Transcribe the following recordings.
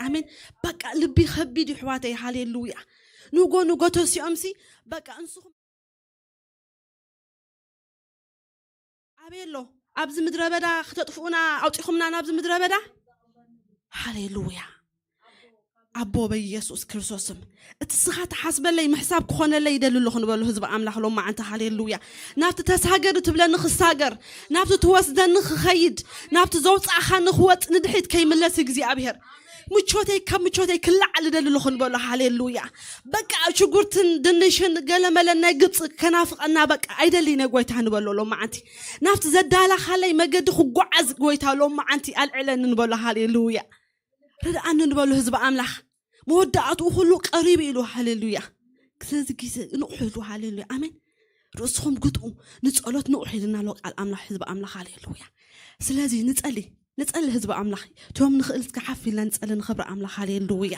ኣሜን። በቃ ልቢ ከቢድ ይሕዋተይ። ሃሌሉያ። ንጎ ንጎ ተሲኦምሲ በቃ እንስኹም ኣበይ ኣሎ? ኣብዚ ምድረ በዳ ክተጥፍኡና ኣውፂኹምና ናብዚ ምድረ በዳ። ሃሌሉያ። ኣቦ በኢየሱስ ክርስቶስም እቲ ስኻ ተሓስበለይ ምሕሳብ ክኾነለይ ይደሊ ኣለኹ ንበሉ ህዝቢ ኣምላኽ ሎም መዓንቲ። ሃሌሉያ። ናብቲ ተሳገር ትብለኒ ክሳገር፣ ናብቲ ትወስደኒ ክኸይድ፣ ናብቲ ዘውፃእኻ ንክወፅ ንድሕሪት ከይምለስ እግዚኣብሔር ምቾተይ ካብ ምቾተይ ክላዓል ደሊ ኣለኹ ንበሎ። ሃሌሉያ። በቃ ሽጉርትን ድንሽን ገለመለን ናይ ግብፂ ከናፍቐና በቃ ኣይደልይነ ጎይታ ንበሎ። ሎም መዓንቲ ናብቲ ዘዳላኻለይ መገዲ ክጓዓዝ ጎይታ ሎም መዓንቲ ኣልዕለኒ ንበሎ። ሃሌሉያ። ርድኣኒ ንበሎ ህዝቢ ኣምላኽ። መወዳእትኡ ኩሉ ቀሪቡ ኢሉ። ሃሌሉያ። ስለዚ ግዜ ንቑሑ ኢሉ። ሃሌሉያ። ኣሜን። ርእስኹም ግጥኡ፣ ንጸሎት ንቑሑ ኢልና ኣሎ ቃል ኣምላኽ። ህዝቢ ኣምላኽ። ሃሌሉያ። ስለዚ ንጸሊ፣ ንጸሊ ህዝቢ ኣምላኽ። እቶም ንኽእል እስከ ሓፍ ኢልና ንጸሊ ንኽብሪ ኣምላኽ። ሃሌሉያ።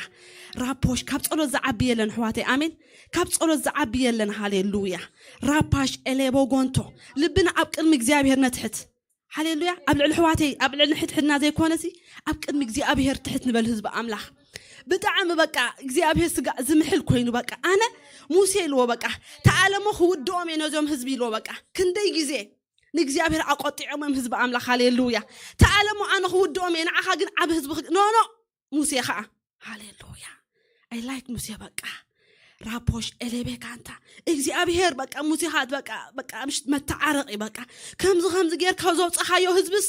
ራፖሽ ካብ ጸሎት ዝዓቢ የለን ኣሕዋተይ። ኣሜን። ካብ ጸሎት ዝዓቢ የለን። ሃሌሉያ። ራፓሽ ኤሌቦ ጎንቶ ልብና ኣብ ቅድሚ እግዚኣብሔር ነትሕት። ሃሌሉያ። ኣብ ልዕሊ ኣሕዋተይ ኣብ ልዕሊ ንሕድሕድና ዘይኮነሲ ኣብ ቅድሚ እግዚኣብሔር ትሕት ንበል ህዝቢ ኣምላኽ። ብጣዕሚ በቃ እግዚኣብሔር ስጋ ዝምሕል ኮይኑ በቃ ኣነ ሙሴ ኢልዎ በቃ ተኣለሞ ክውድኦም እየ ነዞም ህዝቢ ኢልዎ በቃ ክንደይ ግዜ ንእግዚኣብሔር ኣቆጢዖም እዮም ህዝቢ ኣምላኽ። ሃሌሉያ። ተኣለሞ ኣነ ክውድኦም እየ ንዓኻ ግን ዓብ ህዝቢ ክግ- ኖ ኖ ሙሴ ከዓ ሃሌሉያ። ኣይ ላይክ ሙሴ በቃ ራፖሽ ኤሌቤ ካንታ እግዚኣብሔር በቃ ሙሴኻ በቃ በቃ ምሽ መተዓረቂ በቃ ከምዚ ከምዚ ጌርካ ዘውፃኻዮ ህዝብስ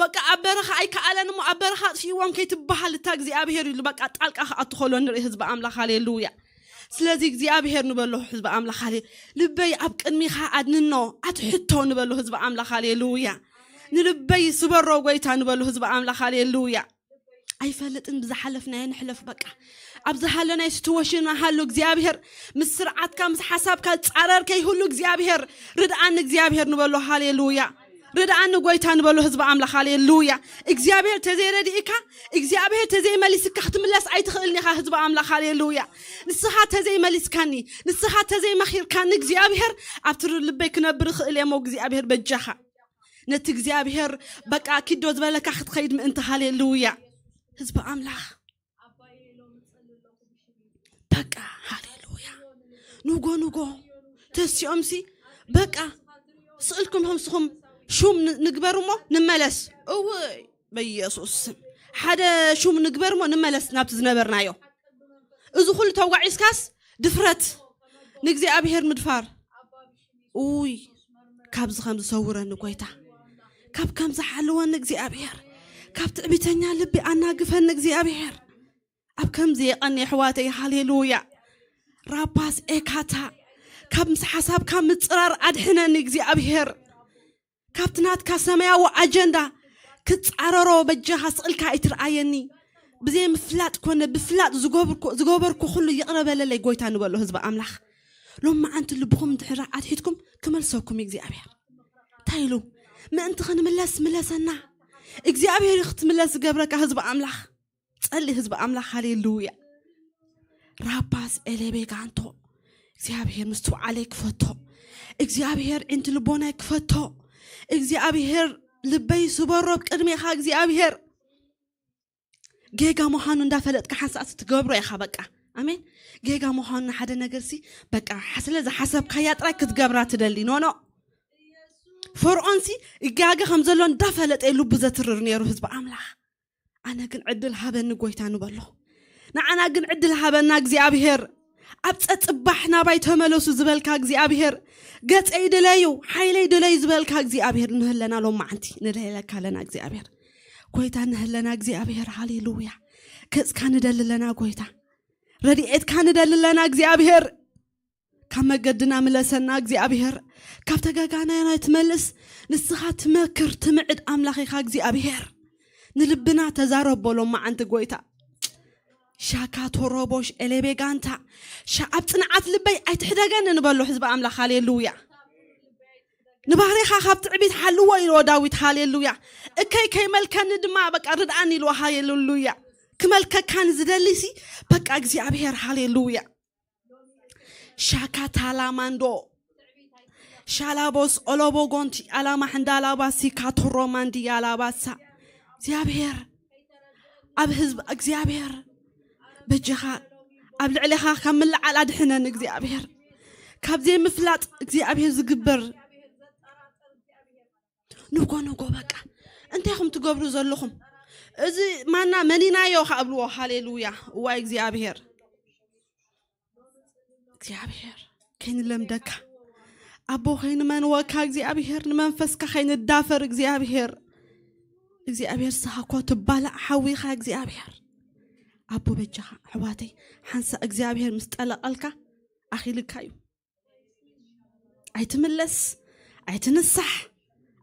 በቃ ኣብ በረኻ ኣይከኣለን እሞ ኣብ በረኻ ኣጥፍእዎም ከይትበሃል እታ እግዚኣብሔር ኢሉ በቃ ጣልቃ ክኣትኸሎ ንርኢ ህዝቢ ኣምላኽ። ሃሌሉያ። ስለዚ እግዚኣብሔር ንበሎ ህዝቢ ኣምላኽ። ሃሌ ልበይ ኣብ ቅድሚኻ ኣድንኖ ኣትሕቶ ንበሎ ህዝቢ ኣምላኽ። ሃሌሉያ። ንልበይ ስበሮ ጎይታ ንበሎ ህዝቢ ኣምላኽ። ሃሌሉያ። ኣይፈልጥን ብዝሓለፍናዮ ንሕለፍ በቃ ኣብ ዝሃለናዮ ስትወሽን ሃሉ እግዚኣብሔር ምስ ስርዓትካ ምስ ሓሳብካ ፃረር ከይህሉ እግዚኣብሔር ርድኣኒ እግዚኣብሔር ንበሎ። ሃሌሉያ። ርድኣኒ ጎይታ ንበሎ ህዝቢ ኣምላኽ። ሃሌሉያ። እግዚኣብሔር ተዘይረድእካ እግዚኣብሔር ተዘይመሊስካ ክትምለስ ኣይትኽእልን ኢኻ ህዝቢ ኣምላኽ። ሃሌሉያ። ንስኻ ተዘይመሊስካኒ ንስኻ ተዘይመኺርካኒ እግዚኣብሔር ኣብቲ ልበይ ክነብር ይኽእል እየ ሞ እግዚኣብሔር በጃኻ ነቲ እግዚኣብሔር በቃ ኪዶ ዝበለካ ክትኸይድ ምእንቲ። ሃሌሉያ። ህዝቢ ኣምላኽ በቃ ሃሌሉያ ንጎ ንጎ ተሲኦምሲ በቃ ስእልኩም ሆምስኹም ሹም ን- ንግበር እሞ ንመለስ። እውይ በኢየሱስ ስም ሓደ ሹም ንግበር እሞ ንመለስ ናብቲ ዝነበርናዮ። እዚ ኩሉ ተጓዒዝካስ ድፍረት ንእግዚኣብሔር ምድፋር። ኡይ ካብዚ ከም ዝሰውረኒ ጎይታ ካብ ከም ዝሓልወኒ እግዚኣብሔር ካብ ትዕቢተኛ ልቢ ኣናግፈኒ እግዚኣብሔር። ኣብ ከምዚ የቐኒ ኣሕዋተይ ሃሌሉያ። ራባስ ኤካታ ካብ ምስ ሓሳብካ ምፅራር ኣድሕነኒ እግዚኣብሔር። ካብቲ ናትካ ሰማያዊ ኣጀንዳ ክፃረሮ በጃኻ ስቕልካ ኣይትርኣየኒ። ብዘይ ምፍላጥ ኮነ ብፍላጥ ዝገበርኩ ዝገበርኩ ኩሉ ይቕረ በለለይ ጎይታ ንበሎ ህዝቢ ኣምላኽ። ሎም መዓንቲ ልብኹም እንድሕራ ኣትሒትኩም ክመልሰኩም እዩ እግዚኣብሔር። እንታይ ኢሉ ምእንቲ ክንምለስ ምለሰና እግዚኣብሔር እዩ ክትምለስ ዝገብረካ ህዝቢ ኣምላኽ። ጸሊ ህዝቢ ኣምላኽ ሃሌሉያ። ራባስ ኤሌቤጋንቶ እግዚኣብሔር ምስትውዓለይ ክፈቶ እግዚኣብሔር ዕንቲ ልቦናይ ክፈቶ እግዚኣብሔር ልበይ ስበሮ ኣብ ቅድሜኻ እግዚኣብሔር ጌጋ ምዃኑ እንዳፈለጥካ ሓንሳእሲ ትገብሮ ኢኻ በቃ። ኣሜን። ጌጋ ምዃኑ ንሓደ ነገር ሲ በቃ ስለ ዝሓሰብካያ ጥራይ ክትገብራ ትደሊ ኖኖ። ፈርዖን ሲ ጋገ ከም ዘሎ እንዳፈለጠ ልቡ ዘትርር ነይሩ ህዝቢ ኣምላኽ። ኣነ ግን ዕድል ሃበኒ ጎይታ ንበሎ። ንዓና ግን ዕድል ሃበና እግዚኣብሔር። ኣብ ጸጽባሕ ናባይ ተመለሱ ዝበልካ እግዚኣብሔር፣ ገጸይ ድለዩ ሓይለይ ድለዩ ዝበልካ እግዚኣብሔር ንህለና ሎም መዓንቲ ንደለካ ኣለና እግዚኣብሔር። ጎይታ ንህለና እግዚኣብሔር ሃሌሉያ። ገጽካ ንደሊ ኣለና ጎይታ። ረድኤትካ ንደሊ ኣለና እግዚኣብሔር። ካብ መገድና ምለሰና እግዚኣብሔር። ካብ ተጋጋናና ትመልስ ንስኻ ትመክር ትምዕድ ኣምላኽ ኢኻ እግዚኣብሔር። ንልብና ተዛረብ በሎም መዓንቲ ጎይታ። ሻካ ቶሮቦሽ ኤሌቤጋንታ ሻ ኣብ ጽንዓት ልበይ ኣይትሕደገኒ ንበሎ ህዝቢ ኣምላኽ። ሃሌሉያ። ንባህሪኻ ካብ ትዕቢት ሓልዎ ኢልዎ ዳዊት። ሃሌሉያ። እከይ ከይመልከኒ ድማ በቃ ርድኣኒ ኢልዎ። ሃሌሉያ። ክመልከካን ዝደሊሲ በቃ እግዚኣብሔር። ሃሌሉያ። ሻካ ታላማንዶ ሻላቦስ ኦሎቦ ጎንቲ ኣላማ ሕንዳላባሲ ካቶሮ ማንዲ ያላባሳ እግዚኣብሔር ኣብ ህዝቢ እግዚኣብሔር በጃኻ ኣብ ልዕሌኻ ካብ ምልዓል ኣድሕነን እግዚኣብሔር። ካብ ዘይምፍላጥ እግዚኣብሔር ዝግበር ንጎ ንጎ በቃ እንታይ ኢኹም ትገብሩ ዘለኹም? እዚ ማና መኒናዮ ከኣብልዎ። ሃሌሉያ። እዋይ እግዚኣብሔር እግዚኣብሔር ከይንለምደካ ኣቦ ከይንመንወካ እግዚኣብሔር ንመንፈስካ ከይንዳፈር እግዚኣብሔር እግዚኣብሔር ስኻ እኮ ትባላዕ ሓዊኻ እግዚኣብሔር ኣቦ በጃኻ ኣሕዋተይ ሓንሳ እግዚኣብሔር ምስ ጠለቐልካ ኣኺልካ እዩ ኣይትምለስ ኣይትንሳሕ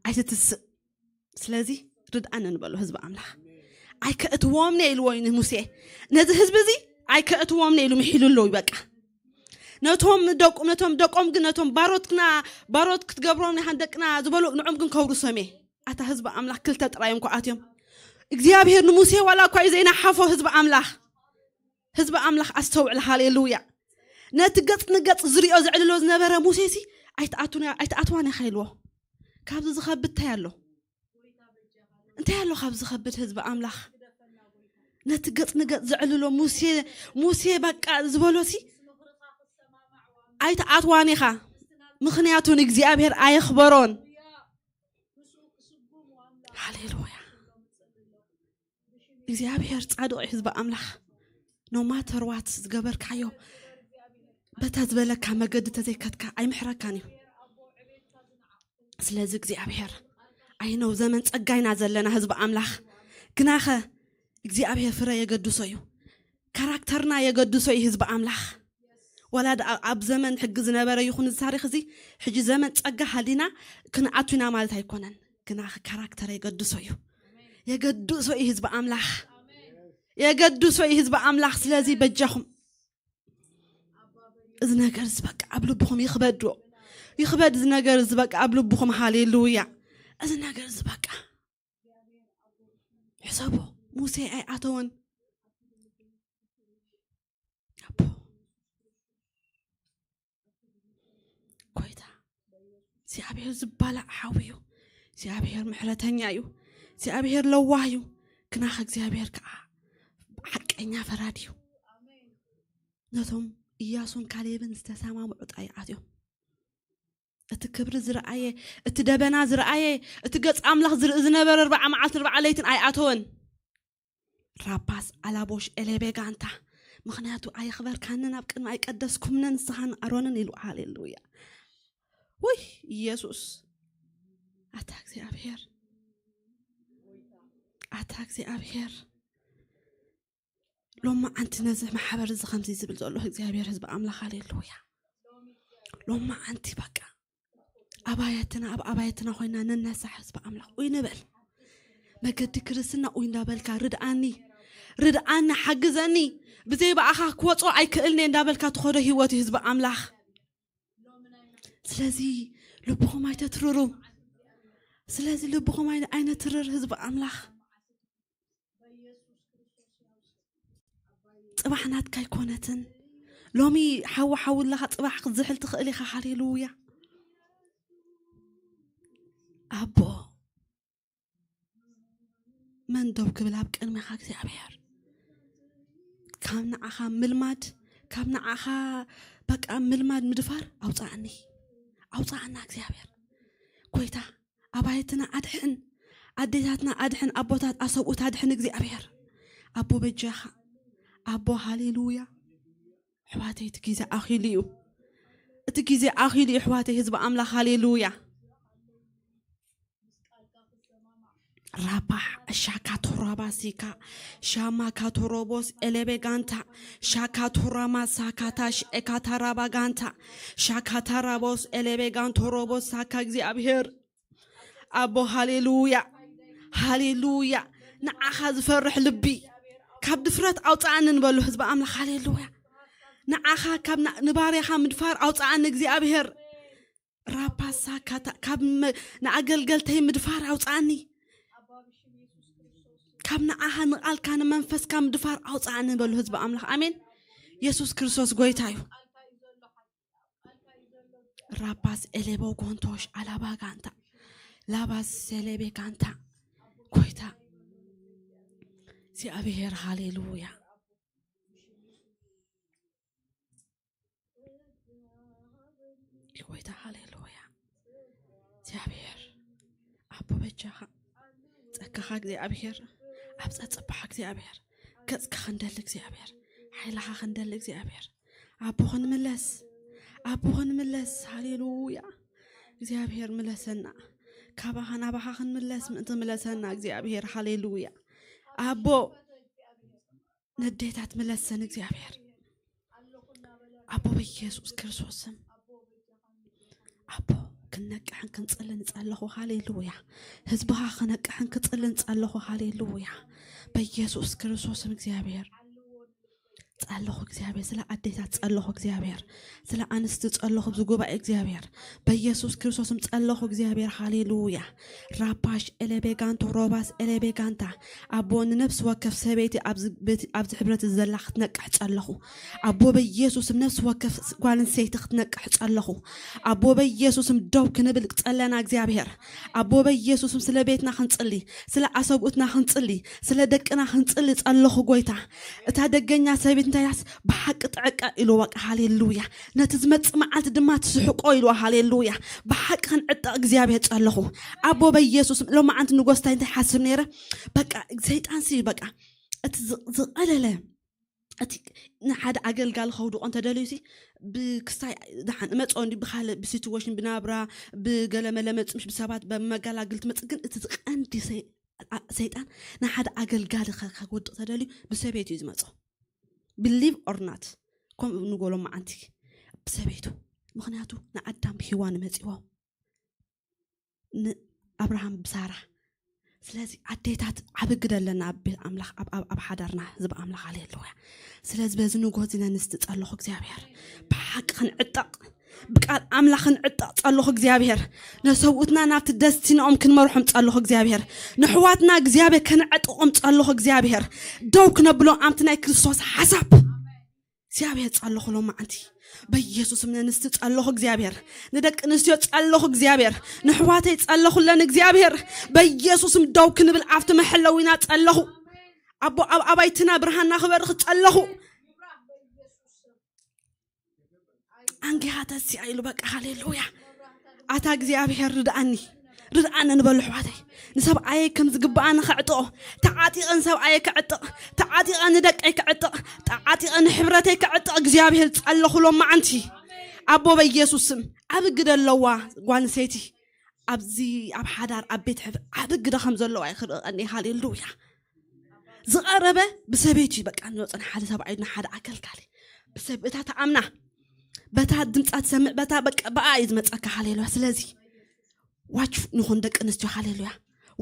ኣይትትስእ ስለዚ ርድኣነ ንበሎ ህዝቢ ኣምላኽ ኣይከእትዎም ነ ኢልዎ እዩ ንሙሴ ነዚ ህዝቢ እዚ ኣይከእትዎም ነ ኢሉ ምሒሉ ኣለዉ በቃ ነቶም ደቁ ነቶም ደቆም ግን ነቶም ባሮትና ባሮት ክትገብሮም ንሃን ደቅና ዝበሉ ንዖም ግን ከውርሶም እየ ኣታ ህዝቢ ኣምላኽ ክልተ ጥራዮም ክኣትዮም እግዚኣብሔር ንሙሴ ዋላ እኳ እዩ ዘይናሓፎ ህዝቢ ኣምላኽ ህዝቢ ኣምላኽ ኣስተውዕል ሃሌሉያ ነቲ ገጽ ንገጽ ዝሪኦ ዘዕልሎ ዝነበረ ሙሴ ሲ ኣይትኣትዋን ኢኻ ኢልዎ ካብዚ ዝኸብድ እንታይ ኣሎ እንታይ ኣሎ ካብ ዝኸብድ ህዝቢ ኣምላኽ ነቲ ገጽ ንገጽ ዘዕልሎ ሙሴ ሙሴ በቃ ዝበሎ ሲ ኣይትኣትዋን ኢኻ ምኽንያቱ ንእግዚኣብሔር ኣየኽበሮን ሃሌሉያ እግዚኣብሔር ጻድቕ ህዝቢ ኣምላኽ no matter what ዝገበርካዮ በታ ዝበለካ መገዲ ተዘይከትካ ኣይምሕረካን እዩ ስለዚ እግዚኣብሔር ኣይነው ዘመን ጸጋይና ዘለና ህዝቢ ኣምላኽ ግናኸ እግዚኣብሔር ፍረ የገድሶ እዩ ካራክተርና የገድሶ እዩ ህዝቢ ኣምላኽ ወላ ኣብ ዘመን ሕጊ ዝነበረ ይኹን እዚ ታሪክ እዚ ሕጂ ዘመን ጸጋ ሃሊና ክንኣቱና ማለት ኣይኮነን ግና ካራክተር የገድሶ እዩ የገድሶ እዩ ህዝቢ ኣምላኽ የገድሶ እዩ ህዝቢ ኣምላኽ ስለዚ በጃኹም እዚ ነገር እዚ በቃ ኣብ ልብኹም ይኽበድ ይኽበድ እዚ ነገር እዚ በቃ ኣብ ልብኹም ሃሌሉያ እዚ ነገር እዚ በቃ ሕሰቦ ሙሴ ኣይኣተወን ኮይታ እግዚኣብሔር ዝባላዕ ሓዊ እዩ እግዚኣብሔር ምሕረተኛ እዩ እግዚኣብሔር ለዋህ እዩ ክናኸ እግዚኣብሔር ከዓ ሓቀኛ ፈራድ እዩ ነቶም እያሱን ካሌብን ዝተሰማምዑ ጣይዓት እዮም እቲ ክብሪ ዝረኣየ እቲ ደበና ዝረኣየ እቲ ገጽ ኣምላኽ ዝርኢ ዝነበረ ርባዓ መዓልትን ርባዓ ለይትን ኣይኣተወን ራባስ ኣላቦሽ ኤሌቤ ጋንታ ምኽንያቱ ኣየኽበርካንን ኣብ ቅድሚ ኣይቀደስኩምንን ንስኻን ኣሮንን ኢሉ ሃሌሉያ ወይ ኢየሱስ ኣታ እግዚኣብሔር ኣታ እግዚኣብሔር ሎማ ዓንቲ ነዚ ማሕበር እዚ ከምዚ ዝብል ዘሎ እግዚኣብሔር ህዝቢ ኣምላኽ ሃሌሉያ ሎማ ዓንቲ በቃ ኣባየትና ኣብ ኣባየትና ኮይና ንነሳ ህዝቢ ኣምላኽ ኡይ ንበል መገዲ ክርስትና ኡይ እንዳበልካ ርድኣኒ ርድኣኒ ሓግዘኒ ብዘይ ብኣኻ ክወፅኦ ኣይክእልኒ እንዳበልካ ትኸዶ ህይወት ህዝቢ ኣምላኽ ስለዚ ልብኹም ኣይተትርሩ ስለዚ ልብኹም ኣይነትርር ህዝቢ ኣምላኽ ጽባሕ ናትካ ኣይኮነትን ሎሚ ሓዊ ሓዊ ኣለኻ ጽባሕ ክትዝሕል ትኽእል ኢኻ ሃሌሉያ ኣቦ መን ደው ክብል ኣብ ቅድሚኻ እግዚኣብሔር ካብ ንዓኻ ምልማድ ካብ ንዓኻ በቃ ምልማድ ምድፋር ኣውፃእኒ ኣውፃእና እግዚኣብሔር ኮይታ ኣባይትና ኣድሕን ኣዴታትና ኣድሕን ኣቦታት ኣሰብኡት ኣድሕን እግዚኣብሔር ኣቦ በጃኻ ኣቦ ሃሌሉያ ኣሕዋተይ እቲ ግዜ ኣኺሉ እዩ እቲ ግዜ ኣኺሉ እዩ ኣሕዋተይ ህዝቢ ኣምላኽ ሃሌሉያ ራባሕ ሻካቶራባሲካ ሻማካቶሮቦስ ኤሌቤጋንታ ሻካቶራማ ሳካታሽ ኤካታራባጋንታ ሻካታራቦስ ኤሌቤጋንቶሮቦስ ሳካ እግዚኣብሔር ኣቦ ሃሌሉያ ሃሌሉያ ንዓኻ ዝፈርሕ ልቢ ካብ ድፍረት ኣውፅኣኒ ንበሉ ህዝቢ ኣምላኽ ሃሌሉያ ንዓኻ ካብ ንባርያኻ ምድፋር ኣውፅኣኒ እግዚኣብሔር ራፓሳ ካብ ንኣገልገልተይ ምድፋር ኣውፅኣኒ ካብ ንዓኻ ንቓልካ ንመንፈስካ ምድፋር ኣውፅኣኒ በሉ ህዝቢ ኣምላኽ ኣሜን የሱስ ክርስቶስ ጎይታ እዩ ራባስ ኤሌቦ ጎንቶሽ ኣላባ ጋንታ ላባስ ሴሌቤ ጋንታ ጎይታ እግዚኣብሔር ሃሌሉያ። ጎይታ ሃሌሉያ። እግዚኣብሔር ኣቦ በጃኻ ጸጋኻ እግዚኣብሔር ኣብ ጸጽባሕ እግዚኣብሔር ገጽካ ክንደሊ እግዚኣብሔር ሓይልኻ ክንደሊ እግዚኣብሔር ኣቦ ክንምለስ ኣቦ ክንምለስ ሃሌሉያ። እግዚኣብሔር ምለሰና ካባኻ ናባኻ ክንምለስ ምእንቲ ምለሰና እግዚኣብሔር ሃሌሉያ። ኣቦ ነዴታት ምለሰን እግዚኣብሔር ኣቦ በኢየሱስ ክርስቶስ ስም ኣቦ ክንነቅሕን ክንጽልን ጸለኹ ሃሌሉያ። ህዝብኻ ክነቅሕን ክጽልን ጸለኹ ሃሌሉያ። በኢየሱስ ክርስቶስ ስም እግዚኣብሔር ጸለኹ እግዚኣብሔር ስለ ኣዴታት ጸለኹ እግዚኣብሔር ስለ ኣንስቲ ጸለኹ ኣብዚ ጉባኤ እግዚኣብሔር በኢየሱስ ክርስቶስም ጸለኹ እግዚኣብሔር ሃሌሉያ። ራፓሽ ኤሌቤጋንቶ ሮባስ ኤሌቤጋንታ ኣቦ ንነፍሲ ወከፍ ሰበይቲ ኣብዚ ቤት- ኣብዚ ሕብረት ዘላ ክትነቅሕ ጸለኹ ኣቦ በኢየሱስም ነፍሲ ወከፍ ጓል ኣንስተይቲ ክትነቅሕ ጸለኹ ኣቦ በኢየሱስም ደው ክንብል ጸለና እግዚኣብሔር ኣቦ በኢየሱስም ስለ ቤትና ክንጽሊ ስለ ኣሰብኡትና ክንጽሊ ስለ ደቅና ክንጽሊ ጸለኹ ጎይታ። እታ ደገኛ ሰበይቲ እንታይ ኢላስ ብሓቂ ጥዕቀ ኢልዋ ሃሌሉያ። ነቲ ዝመጽእ መዓልቲ ድማ ትስሕቆ ኢልዋ ሃሌሉያ። ብሓቂ ክንዕጠቕ እግዚኣብሔር ጸለኹ ኣቦ በኢየሱስ ሎማዓንቲ ንጎስታይ እንታይ ሓስብ ነይረ በቃ ሰይጣንሲ በቃ እቲ ዝ- ዝቐለለ እቲ ንሓደ ኣገልጋሊ ከውድቆ እንተደልዩ ሲ ብክስታይ ደሓን እመፅኦ እንዲ ብካልእ ብሲትዌሽን ብናብራ ብገለመለ መፅምሽ ብሰባት ብመገላግል ትመፅእ ግን እቲ ዝቀንዲ ሰይ- ኣ- ሰይጣን ንሓደ ኣገልጋሊ ከ- ከወድቕ ተደልዩ ብሰበይቱ እዩ ዝመፅኦ። ብሊቭ ኦርናት ከምኡ ንጎሎ መዓንቲ ብሰበይቱ ምክንያቱ ንኣዳም ብሂዋን መፂዎ ንኣብርሃም ብሳራ ስለዚ ኣዴታት ዓቢ ግደ ኣለና ኣብ ቤት ኣምላኽ ኣብ- ኣብ ኣብ ሓዳርና ዝብ ኣምላኽ ሃሌሉያ ስለዚ በዚ ንጎ እዚ ነንስቲ ጸለኹ እግዚኣብሔር ብሓቂ ክንዕጠቕ ብቃል ኣምላኽ ክንዕጠቕ ጸለኹ እግዚኣብሔር ነሰብኡትና ናብቲ ደስቲናኦም ክንመርሖም ጸለኹ እግዚኣብሔር ንሕዋትና እግዚኣብሔር ከነዕጥቖም ጸለኹ እግዚኣብሔር ደው ክነብሎም ኣምቲ ናይ ክርስቶስ ሓሳብ እግዚኣብሔር ጸለኹ ሎማዓንቲ በኢየሱስም ነንስቲ ጸለኹ እግዚኣብሔር ንደቂ ኣንስትዮ ጸለኹ እግዚኣብሔር ንሕዋተይ ጸለኹለን እግዚኣብሔር በኢየሱስም ደው ክንብል ኣብቲ መሐለዊና ጸለኹ ኣቦ ኣብ ኣባይትና ብርሃንና ክበርኽ ጸለኹ ኣንጊሃ ተሲኣ ኢሉ በቃ ሃሌሉያ ኣታ እግዚኣብሔር ርድኣኒ ርድኣኒ ንበሉ ኣሕዋተይ ንሰብኣየይ ከም ዝግብኣኒ ከዕጥቖ ተዓጢቐ ንሰብኣየይ ከዕጥቕ ተዓጢቐ ንደቀይ ከዕጥቕ ተዓጢቐ ንሕብረተይ ከዕጥቕ እግዚኣብሔር ጸለኹ ሎማዓንቲ ኣቦ በኢየሱስ ስም ዓቢ ግደ ኣለዋ ጓል ኣንስተይቲ ኣብዚ ኣብ ሓዳር ኣብ ቤት ሕብሪ ዓቢ ግደ ከም ዘለዋ ይኽርቐኒ ሃሌሉያ ዝቐረበ ብሰበይቱ እዩ በቃ ንወፅን ሓደ ሰብኣይ ንሓደ ኣገልጋሊ ብሰብ እታ ተኣምና በታ ድምፃ ትሰምዕ በታ በቃ ብኣ እዩ ዝመፀካ ሃሌሉያ ስለዚ ዋች ንኹን ደቂ ኣንስትዮ ሃሌሉያ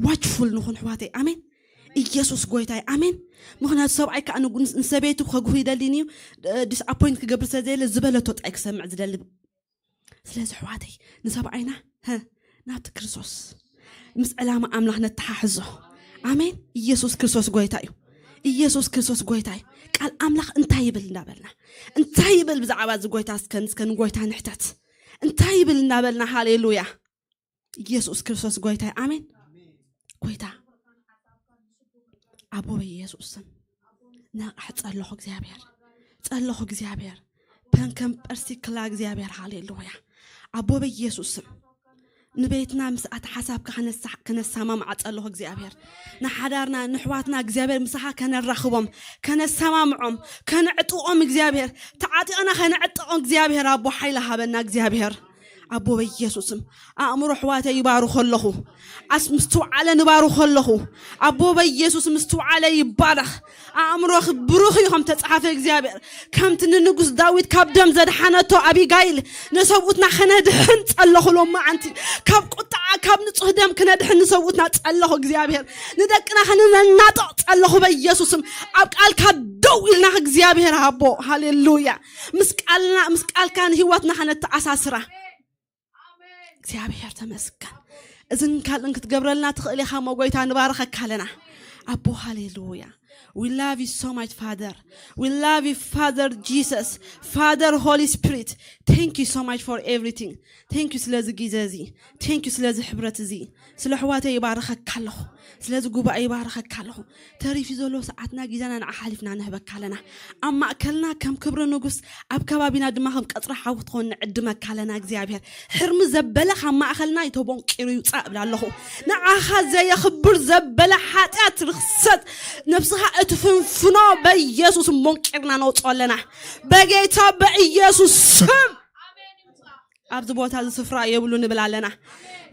ዋችፉል ንኹን ኣሕዋተይ ኣሜን ኢየሱስ ጎይታይ ኣሜን ምክንያቱ ሰብኣይ ከዓ ንጉ- ንሰበይቱ ከጉህ ይደሊን እዩ ዲስኣፖይንት ክገብር ስለ ዘየለ ዝበለቶ ጥራይ ክሰምዕ ዝደሊ ስለዚ ኣሕዋተይ ንሰብኣይና ሀ፣ ናብቲ ክርስቶስ ምስ ዕላማ ኣምላኽ ነተሓሕዞ ኣሜን ኢየሱስ ክርስቶስ ጎይታ እዩ ኢየሱስ ክርስቶስ ጎይታ እዩ ቃል ኣምላኽ እንታይ ይብል እንዳበልና እንታይ ይብል ብዛዕባ እዚ ጎይታ እስከ እስከ ንጎይታ ንሕተት እንታይ ይብል እንዳበልና ሃሌሉያ ኢየሱስ ክርስቶስ ጎይታ እዩ ኣሜን ጎይታ ኣቦ በኢየሱስ ስም ነቕሕ ጸለኹ እግዚኣብሔር ጸለኹ እግዚኣብሔር ፐንከም ፐርሲክላ እግዚኣብሔር ሃሌሉያ ኣቦ በኢየሱስ ስም ንቤትና ምስ ኣተሓሳብካ ከነሳ- ከነሰማምዓ ጸለኹ እግዚኣብሔር ንሓዳርና ንሕዋትና እግዚኣብሔር ምሳኻ ከነራኽቦም ከነሰማምዖም ከነዕጥቖም እግዚኣብሔር ተዓጢቕና ከነዕጥቖም እግዚኣብሔር ኣቦ ሓይሊ ሃበና እግዚኣብሔር ኣቦ በኢየሱስም ኣእምሮ ኣሕዋተይ ይባርኾ ኣለኹ ኣስ ምስትውዓለ ንባርኾ ኣለኹ ኣቦ በኢየሱስ ምስትውዓለ ይባረኽ ኣእምሮኺ ብሩኽ እዩ ከም ተጻሓፈ እግዚኣብሔር ከምቲ ንንጉስ ዳዊት ካብ ደም ዘድሓነቶ ኣቢጋይል ንሰብኡትና ከነድሕን ጸለኹ ሎማዓንቲ ካብ ቁጣዓ ካብ ንጹህ ደም ክነድሕን ንሰብኡትና ጸለኹ እግዚኣብሔር ንደቅና ከነናጠቕ ጸለኹ በኢየሱስም ኣብ ቃልካ ደው ኢልና እግዚኣብሔር ኣቦ ሃሌሉያ ምስ ቃልና ምስ ቃልካ ንህይወትና ከነተኣሳስራ እግዚኣብሔር ተመስገን እዝን ካልእን ክትገብረልና ትኽእል ኢኻ መጎይታ ንባረኸካ ኣለና ኣቦ ሃሌሉያ We love you so much, Father. We love you, Father Jesus, Father Holy Spirit. Thank you so much for everything. Thank you ስለዚ ግዜ እዚ. Thank you ስለዚ ሕብረት እዚ. ስለ ኣሕዋተይ ይባርኸካ ኣለኹ. ስለዚ ጉባኤ ይባረኸካ ኣለኹ። ተሪፊ ዘሎ ሰዓትና፣ ግዜና ንዓኻ ሓሊፍና ንህበካ ኣለና። ኣብ ማእከልና ከም ክብሪ ንጉስ፣ ኣብ ከባቢና ድማ ከም ቀጽሪ ሓዊ ክትኾን ንዕድመካ ኣለና። እግዚኣብሔር፣ ሕርሚ ዘበለ ካብ ማእከልና ይተቦንቂሩ ይውጻእ እብላ ኣለኹ። ንዓኻ ዘየኽብር ዘበለ ሓጢኣት፣ ርኽሰት፣ ነብስኻ እትፍንፍኖ በኢየሱስ ሞንቂርና ነውጽኦ ኣለና። በጌታ በኢየሱስ ስም ኣብዚ ቦታ እዚ ስፍራ የብሉ ንብል ኣለና።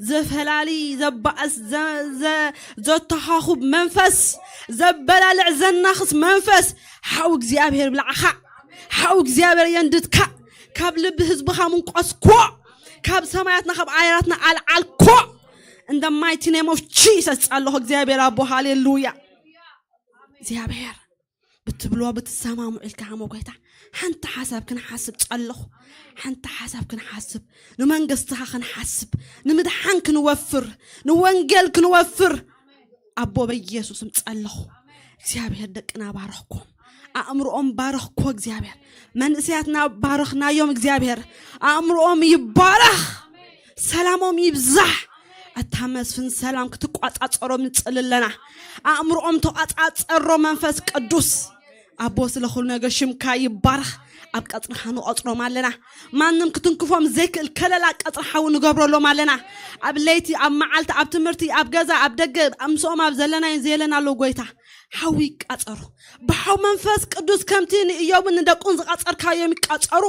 ዘፈላሊ፣ ዘባእስ፣ ዘ- ዘ- ዘተኻኹብ መንፈስ፣ ዘበላልዕ ዘናኽስ መንፈስ፣ ሓው እግዚኣብሔር ብላዕኻ፣ ሓው እግዚኣብሔር የንድድካ፣ ካብ ልቢ ህዝብኻ ምንቆስኮ፣ ካብ ሰማያትና ካብ ኣየራትና ኣልዓልኮ። In the mighty name of Jesus ጸለኹ እግዚኣብሔር ኣቦ። ሃሌሉያ። እግዚኣብሔር ብትብልዎ ብትሰማምዑ ኢልካ ሃሞ ጎይታ። ሓንቲ ሓሳብ ክንሓስብ ጸለኹ። ሓንቲ ሓሳብ ክንሓስብ፣ ንመንግስትኻ ክንሓስብ፣ ንምድሓን ክንወፍር፣ ንወንጌል ክንወፍር። ኣቦ በኢየሱስም ጸለኹ። እግዚኣብሔር ደቅና ባረኽኮም፣ ኣእምሮኦም ባረኽኮ እግዚኣብሔር። መንእሰያትና ባረኽናዮም እግዚኣብሔር። ኣእምሮኦም ይባረኽ፣ ሰላሞም ይብዛሕ። ኣታ መስፍን ሰላም ክትቋጻጸሮም ንጽሊ ኣለና። ኣእምሮኦም ተቋጻጸሮ መንፈስ ቅዱስ። ኣቦ ስለ ኩሉ ነገር ሽምካ ይባረኽ። ኣብ ቀጽርኻ ንቆጽሮም ኣለና። ማንም ክትንክፎም ዘይክእል ከለላ ቀጽሪ ሓዊ ንገብረሎም ኣለና። ኣብ ለይቲ፣ ኣብ መዓልቲ፣ ኣብ ትምህርቲ፣ ኣብ ገዛ፣ ኣብ ደገ፣ ኣብ ምስኦም ኣብ ዘለናዮ ዘየለናሉ ጎይታ ሓዊ ይቃጸሩ። ብሓው መንፈስ ቅዱስ ከምቲ ንእዮብን ንደቁን ዝቃጸርካዮም ይቃጸሩ።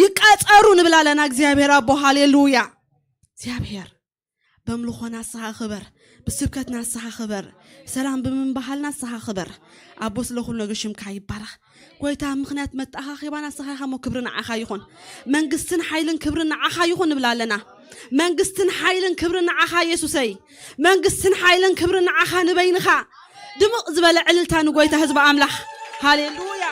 ይቃጸሩ ንብል ኣለና። እግዚኣብሔር ኣቦ ሃሌሉያ። እግዚኣብሔር በምልኾና ንስኻ ክበር፣ ብስብከትና ንስኻ ክበር፣ ሰላም ብምንባሃልና ንስኻ ክበር። ኣቦ ስለ ኩሉ ነገር ሽምካ ይባረኽ። ጎይታ ምኽንያት መተኣኻኺባና ንስኻ ኢኻ እሞ ክብሪ ንዓኻ ይኹን። መንግስትን ሓይልን ክብሪ ንዓኻ ይኹን ንብል ኣለና። መንግስትን ሓይልን ክብሪ ንዓኻ የሱሰይ። መንግስትን ሓይልን ክብሪ ንዓኻ ንበይንኻ። ድምቕ ዝበለ ዕልልታ ንጎይታ ህዝቢ ኣምላኽ። ሃሌሉያ።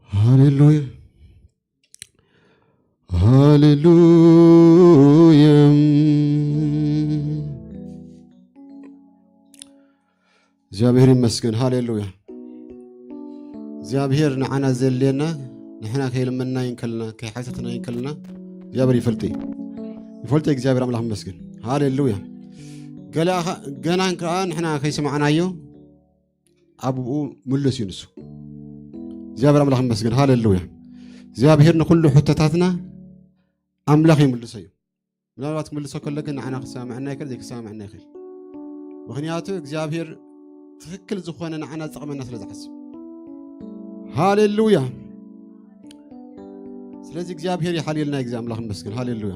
ሃሌሉያ፣ ሃሌሉያ። እግዚኣብሔር ይመስገን። ሃሌሉያ። እግዚኣብሔር ንዓና ዘድልየና፣ ንሕና ከይለመንናዮ እንከለና፣ ከይሓተትናዮ እንከለና፣ እግዚኣብሔር ይፈልጥ እዩ። ይፈልጥ እዩ እግዚኣብሔር ኣምላኽ ይመስገን። ሃሌሉያ። ገለ ኣኻ-፣ ገና እንከኣ ንሕና ከይሰማዕናዮ፣ ኣብኡ ምሉስ እዩ ንሱ። እግዚኣብሔር ኣምላኽ ይመስገን። ሃሌሉያ። እግዚኣብሔር ንኹሉ ሕቶታትና ኣምላኽ ይምልሶ እዩ። ምናልባት ክምልሶ ከሎ ግን ንዓና ክሰማምዐና ይኽእል፣ ዘይክሰማምዐና ይኽእል። ምኽንያቱ እግዚኣብሔር ትኽክል ዝኾነ ንዓና ዝጠቕመና ስለ ዝሓስብ። ሃሌሉያ። ስለዚ እግዚኣብሔር ይሓልየልና፣ ግዜ ኣምላኽ ይመስገን። ሃሌሉያ።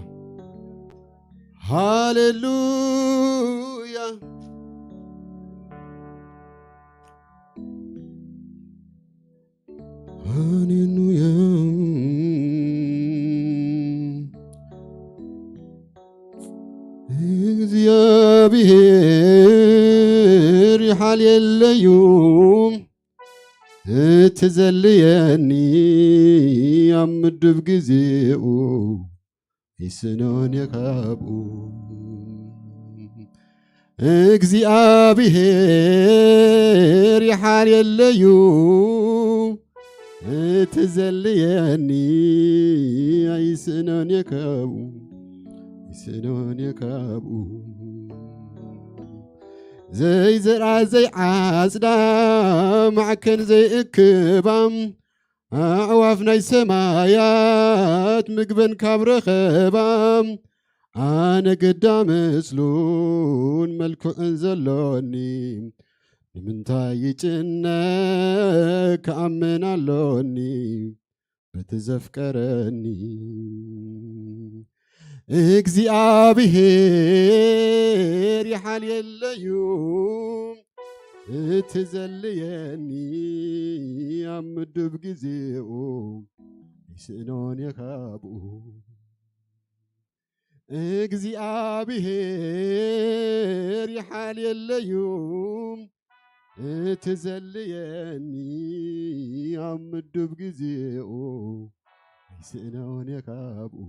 ሃሌሉያ። ሃሌሉያ። እግዚኣብሔር ይሓልየለዩ፣ እቲ ዘልየኒ ኣብ ምድብ ግዜኡ ይስእኖን እየ ካብኡ። እግዚኣብሔር ይሓልየለዩ፣ እቲ ዘልየኒ ኣይስእኖን እየ ካብኡ፣ ኣይስእኖን እየ ካብኡ። ዘይዘርኣ ዘይዓጽዳ፣ ማዕከን ዘይእክባ፣ ኣዕዋፍ ናይ ሰማያት ምግበን ካብ ረኸባ፣ ኣነ ግዳ ምስሉን መልክዑን ዘሎኒ፣ ንምንታይ ይጭነቅ ክኣምን ኣሎኒ በቲ ዘፍቀረኒ። እግዚኣብሔር ይሓልየለዩ እቲ ዘልየኒ ኣብ ምዱብ ግዜኡ ይስእኖን የካብኡ። እግዚኣብሔር ይሓልየለዩ እቲ ዘልየኒ ኣብ ምዱብ ግዜኡ ይስእኖን የካብኡ።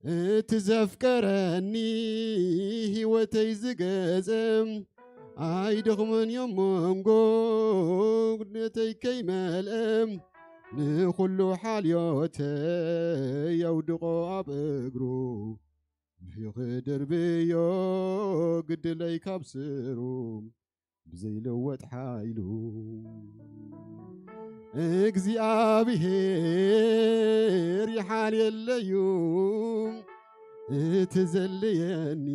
እቲ ዘፍቀረኒ ህይወተይ ዝገዘ ኣይደኽሞን እዮም መንጎ ጉድለተይ ከይመልአ ንኹሉ ሓልዮተይ የውድቆ ኣብ እግሩ። ምሕዩ ክድርብዮ ግድለይ ካብ ስሩ ብዘይልወጥ ሓይሉ እግዚኣብሔር ይሓልየለዩ እቲ ዘልየኒ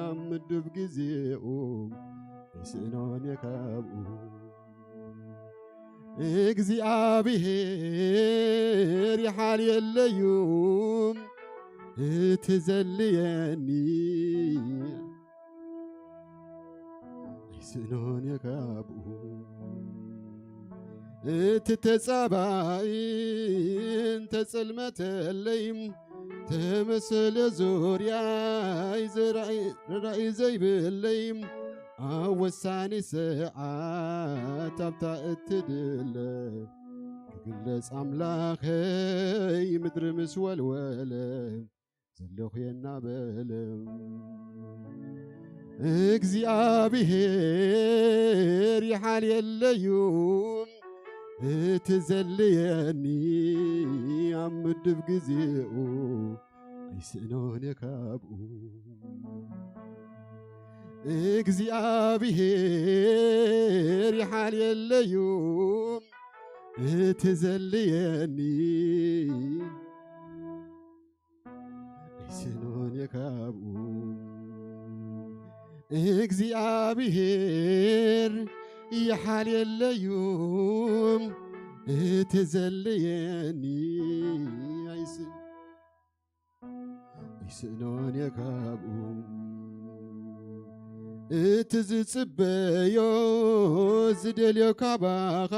ኣብ ምዱብ ግዜኡ ይስእኖን የካብኡ። እግዚኣብሔር ይሓልየለዩ እቲ ዘልየኒ ኣይስእኖን የካብኡ። እቲ ተጻባኢ እንተጸልመተለይ ተመሰለ ዙርያይ ዘራኢ ረዳኢ ዘይብለይ ኣብ ወሳኒ ሰዓት ኣብታ እትድለ ክግለጽ ኣምላኸይ ምድሪ ምስ ወልወለ ዘለኹ የናበለ እግዚኣብሔር ይሓልየለዩ እቲ ዘልየኒ ኣብ ምድብ ግዜኡ ኣይስእኖን የካብኡ። እግዚኣብሔር ይሓልየለዩ እቲ ዘልየኒ ኣይስእኖን የካብኡ። እግዚኣብሔር ይሓልየለዩ እቲ ዘልየኒ ኣይስ ኣይስእኖን የካብኡ። እቲ ዝጽበዮ ዝደልዮ ካባኻ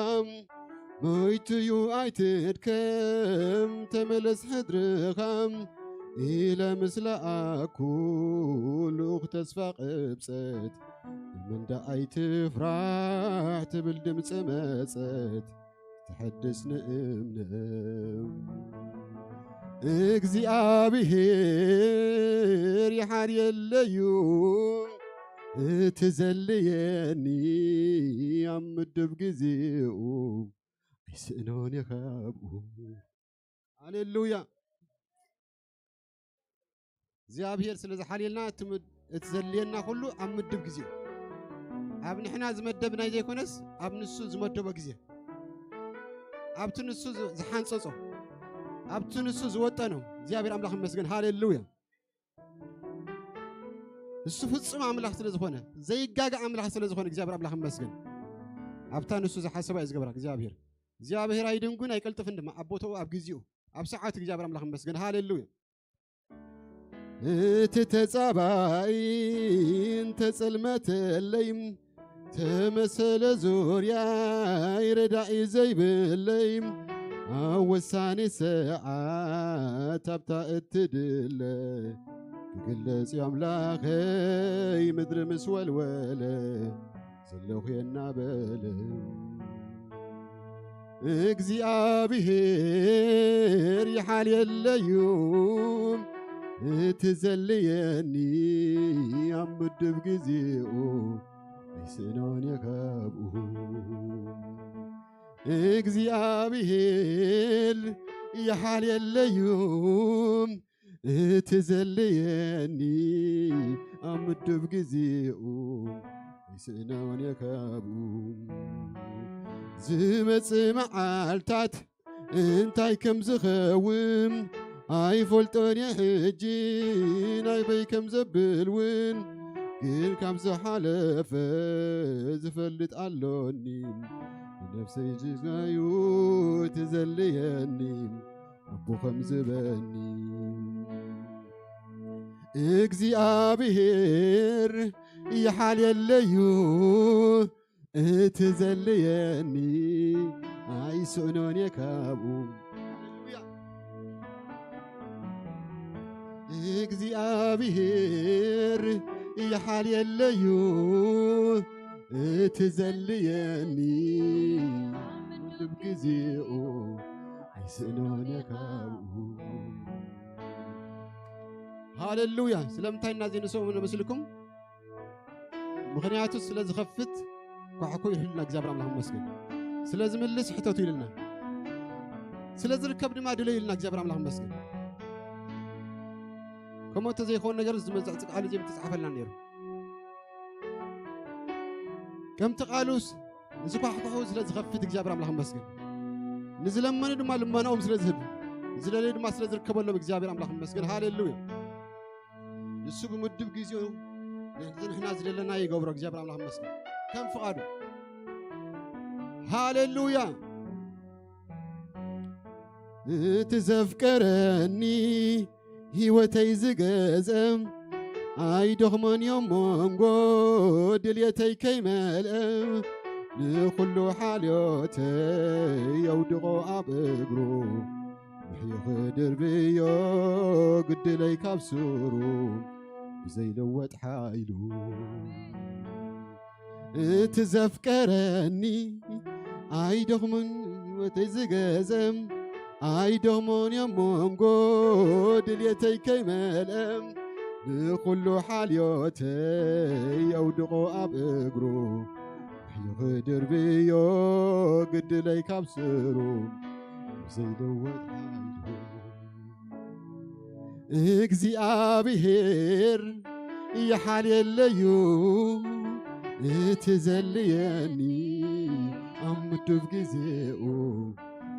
ሞይቱዩ ኣይትድከም ተመለስ ሕድርኻ ኢለ ምስ ለኣኩ ልኡኽ ተስፋ ቅብጸት እመንዳ ኣይትፍራሕ ትብል ድምፂ መጸት ተሐድስ ንእምነ እግዚኣብሔር ይሓልየለዩ እቲ ዘልየኒ ኣብ ምድብ ግዜኡ ኣይስእኖን የካብኡ። ሃሌሉያ። እግዚኣብሔር ስለ ዝሓልየልና እቲ ምድ- እቲ ዘድልየና ኩሉ ኣብ ምድብ ግዜ ኣብ ንሕና ዝመደብናይ ዘይኮነስ ኣብ ንሱ ዝመደቦ ግዜ ኣብቲ ንሱ ዝ- ዝሓንጸጾ ኣብቲ ንሱ ዝወጠኖ እግዚኣብሔር ኣምላኽ ይመስገን። ሃሌሉያ። እሱ ፍጹም ኣምላኽ ስለ ዝኾነ ዘይጋገ ኣምላኽ ስለ ዝኾነ እግዚኣብሔር ኣምላኽ ይመስገን። ኣብታ ንሱ ዝሓሰባ እዩ ዝገብራ እግዚኣብሔር። እግዚኣብሔር ኣይድንጉን ኣይቀልጥፍን ድማ ኣብ ቦታኡ ኣብ ግዜኡ ኣብ ሰዓቱ እግዚኣብሔር ኣምላኽ ይመስገን። ሃሌሉያ። እቲ ተጻባኢ እንተጸልመተለይ ተመሰለ ዙርያይ ረዳኢ ዘይብለይ ኣብ ወሳኒ ሰዓት ኣብታ እትድለ ክግለጽ ኣምላኸይ ምድሪ ምስ ወልወለ ዘለኹ የናበለ እግዚኣብሔር ይሓልየለዩ እቲ ዘልየኒ ኣብ ምድብ ግዜኡ ኣይስእኖን የካብኡ እግዚኣብሔር ይሓልየለዩ እቲ ዘልየኒ ኣብ ምድብ ግዜኡ ይስእኖን የካብኡ ዝመጽእ መዓልታት እንታይ ከም ዝኸውን ኣይፈልጦን እየ ሕጂ ናይበይ ከም ዘብል እውን ግን ካብ ዝሓለፈ ዝፈልጥ ኣሎኒ ብነፍሰይ ዝጋዩ ትዘልየኒ ኣቦ ከም ዝበኒ እግዚኣብሔር ይሓልየለዩ። እቲ ዘልየኒ ኣይስእኖን እየ ካብኡ። እግዚኣብሔር ይሓልየለዩ። እቲ ዘልየኒ ኣብ ግዜኡ ኣይስእኖን እየ ካብኡ። ሃሌሉያ። ስለምንታይ እና ዜንስኦ መስልኩም? ምኽንያቱ ስለ ዝኸፍት ኳሕኩ ኢሉና እግዚኣብሔር ኣምላኽ ይመስገን። ስለ ዝምልስ ሕተቱ ኢሉና። ስለ ዝርከብ ድማ ድለዩ ኢሉና እግዚኣብሔር ኣምላኽ ይመስገን። ከምኡ እንተዘይኸውን ነገር ዝመጽእ ቃሉ ዘይምተጻሕፈልና ነይሩ። ከምቲ ቃሉስ ንዝኳሕኩሑ ስለ ዝኸፍት እግዚኣብሔር ኣምላኽ ይመስገን። ንዝለመኑ ድማ ልመናኦም ስለ ዝህብ፣ ዝደለዩ ድማ ስለ ዝርከበሎም እግዚኣብሔር ኣምላኽ ይመስገን። ሃሌሉያ። ንሱ ብምድብ ግዜኡ ንሕና ዝደለና ይገብሮ እግዚኣብሔር ኣምላኽ ይመስገን። ከም ፍቓዱ። ሃሌሉያ። እቲ ዘፍቀረኒ ህይወተይ ዝገዘ ኣይደኽሞን እዮም መንጎ ድልየተይ ከይመልአ ንኹሉ ሓልዮተይ የውድቖ ኣብ እግሩ ምሕዩ ክድርብዮ ግድለይ ካብ ስሩ ብዘይለወጥ ሓይሉ እቲ ዘፍቀረኒ ኣይደኽሙን ህይወተይ ዝገዘ ኣይደኽሞን እዮም መንጎ ድልየተይ ከይመልአ ንኹሉ ሓልዮተይ የውድቖ ኣብ እግሩ ይኽድር ብዮ ግድለይ ካብ ስሩ ዘይለወጥ እግዚኣብሔር ይሓልየለዩ እቲ ዘልየኒ ኣብ ምዱብ ግዜኡ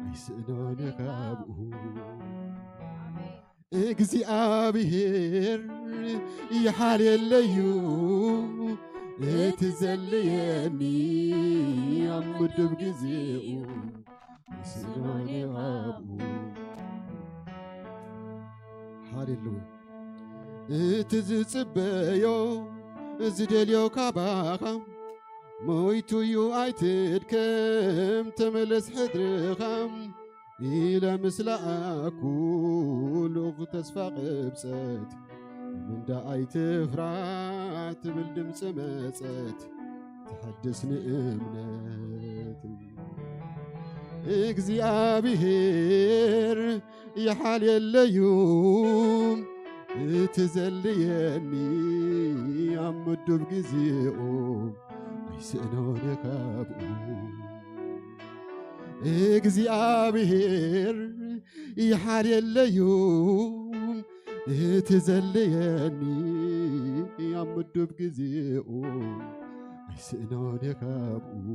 ኣይስእኖን ካብኡ እግዚኣብሔር ይሓልየለዩ እቲ ዘልየኒ ኣብ ምዱብ ግዜኡ ስእሎኒ ኣብኡ ሃሌሉያ። እቲ ዝጽበዮ ዝደልዮ ካባኻ ሞይቱ እዩ ኣይትድከም ተመለስ ሕድርኻ ኢለ ምስ ለኣኩ ልኡኽ ተስፋ ቅብጸት ምንዳ ኣይትፍራ ትብል ድምፂ መጸት ትሐድስ ንእምነት እግዚኣብሔር ይሓልየለዩ እቲ ዘልየኒ ኣብ ምዱብ ግዜኡ ኣይስእኖን ካብኡ እግዚኣብሔር ይሓልየለዩ እቲ ዘልየኒ ኣብ ምዱብ ግዜኡ ኣይስእኖን ካብኡ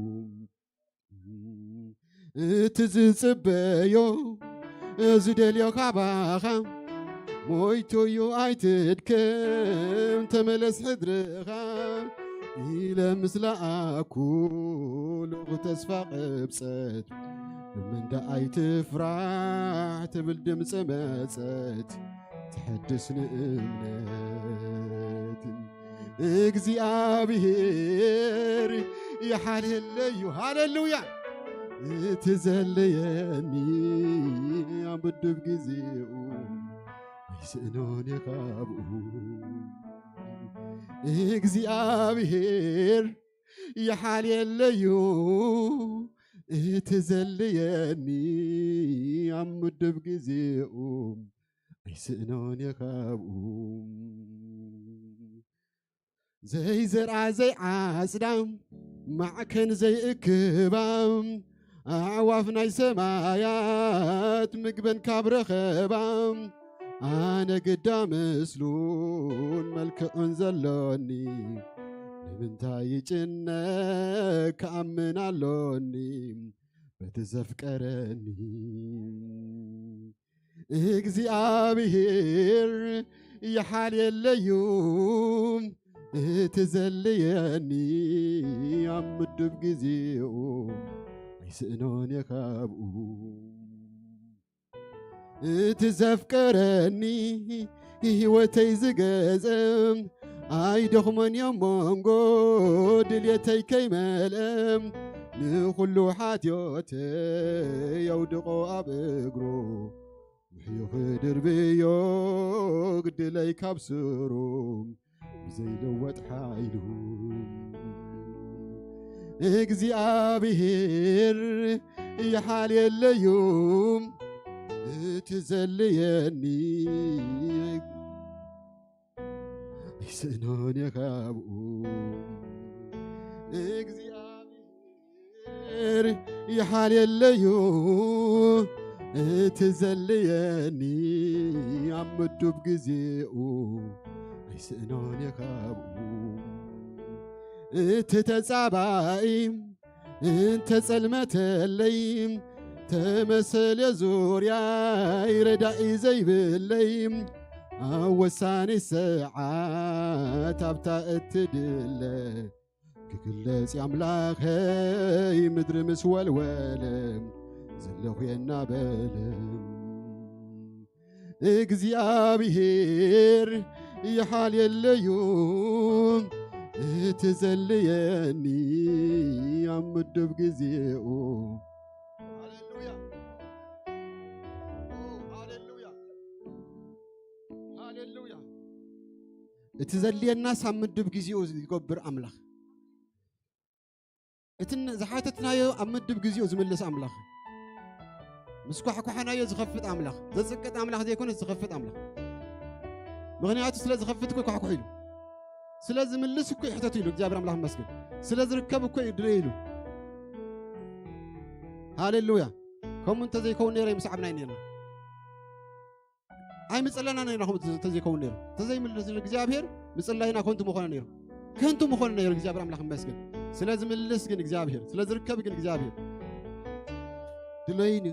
እቲ ዝጽበዮ ዝደልዮ ካባኻ ሞይቱ እዩ ኣይትድከም ተመለስ ሕድርኻ ኢለ ምስ ለኣኩ ልኡኽ ተስፋ ቅብጸት ብምንዳ ኣይትፍራሕ ትብል ድምፂ መጸት ትሐድስ ንእምነት እግዚኣብሔር ይሓልየለዩ ሃሌሉያ እቲ ዘለየኒ ኣብ ምዱብ ግዜኡ ኣይስእኖን እየ ካብኡ እግዚኣብሔር ይሓልየለዩ እቲ ዘልየኒ ኣብ ምዱብ ግዜኡ ኣይስእኖን እየ ካብኡ ዘይዘርኣ ዘይዓጽዳ ማዕከን ዘይእክባ ኣዕዋፍ ናይ ሰማያት ምግበን ካብ ረኸባ ኣነ ግዳ ምስሉን መልክዑን ዘሎኒ ንምንታይ ይጭነቅ ክኣምን ኣሎኒ በቲ ዘፍቀረኒ እግዚኣብሔር ይሓልየለዩ እቲ ዘልየኒ ኣብ ምዱብ ግዜኡ ኣይስእኖን እየ ካብኡ እቲ ዘፍቀረኒ ህይወተይ ዝገዘ ኣይደኽሞን እዮም መንጎ ድልየተይ ከይመልአ ንኹሉ ሓትዮተይ የውድቆ ኣብ እግሩ ምሕዩ ክድርብዮ ግድለይ ካብ ስሩ ብዘይለወጥ ሓይሉ እግዚኣብሔር ይሓልየለዩ እቲ ዘልየኒ ኣይስእኖን እየ ካብኡ እግዚኣብሔር ይሓልየለዩ እቲ ዘልየኒ ኣብ ምዱብ ግዜኡ ኣይስእኖን እየ ካብኡ እቲ ተጻባኢ እንተጸልመተለይ ተመሰለ ዙርያይ ረዳኢ ዘይብለይ ኣብ ወሳኒ ሰዓት ኣብታ እትድለ ክግለጽ ኣምላኸይ ምድሪ ምስ ወልወለ ዘለኹ የናበለ እግዚኣብሔር ይሓልየለዩ እቲ ዘልየኒ ኣብ ምዱብ ግዜኡ ሃሌሉያ ሃሌሉያ ሃሌሉያ እቲ ዘልየናስ ኣብ ምዱብ ግዜኡ ዝገብር ኣምላኽ እቲ ዝሓተትናዮ ኣብ ምድብ ግዜኡ ዝምልስ ኣምላኽ ምስ ኳሕኳሕናዮ ዝኸፍት ኣምላኽ ዘጽቅጥ ኣምላኽ ዘይኮነ ዝኸፍት ኣምላኽ ምኽንያቱ ስለ ዝኸፍት እኮ ኳሕኩሕ ኢሉ ስለ ዝምልስ እኮ ይሕተት ኢሉ እግዚኣብሔር ኣምላኽ መስገን ስለ ዝርከብ እኮ ይድለ ኢሉ ሃሌሉያ ከምኡ እንተዘይከውን ነይረ ይምስዓብና ነርና ኣይምጽለና ነይርና ከምኡ ተዘይከውን ነይሩ ተዘይምልስ እግዚኣብሔር ምጽላይና ከንቱ ምኾነ ነይሩ ከንቱ ምኾነ ነይሩ እግዚኣብሔር ኣምላኽ መስገን ስለ ዝምልስ ግን እግዚኣብሔር ስለ ዝርከብ ግን እግዚኣብሔር ድለይኒ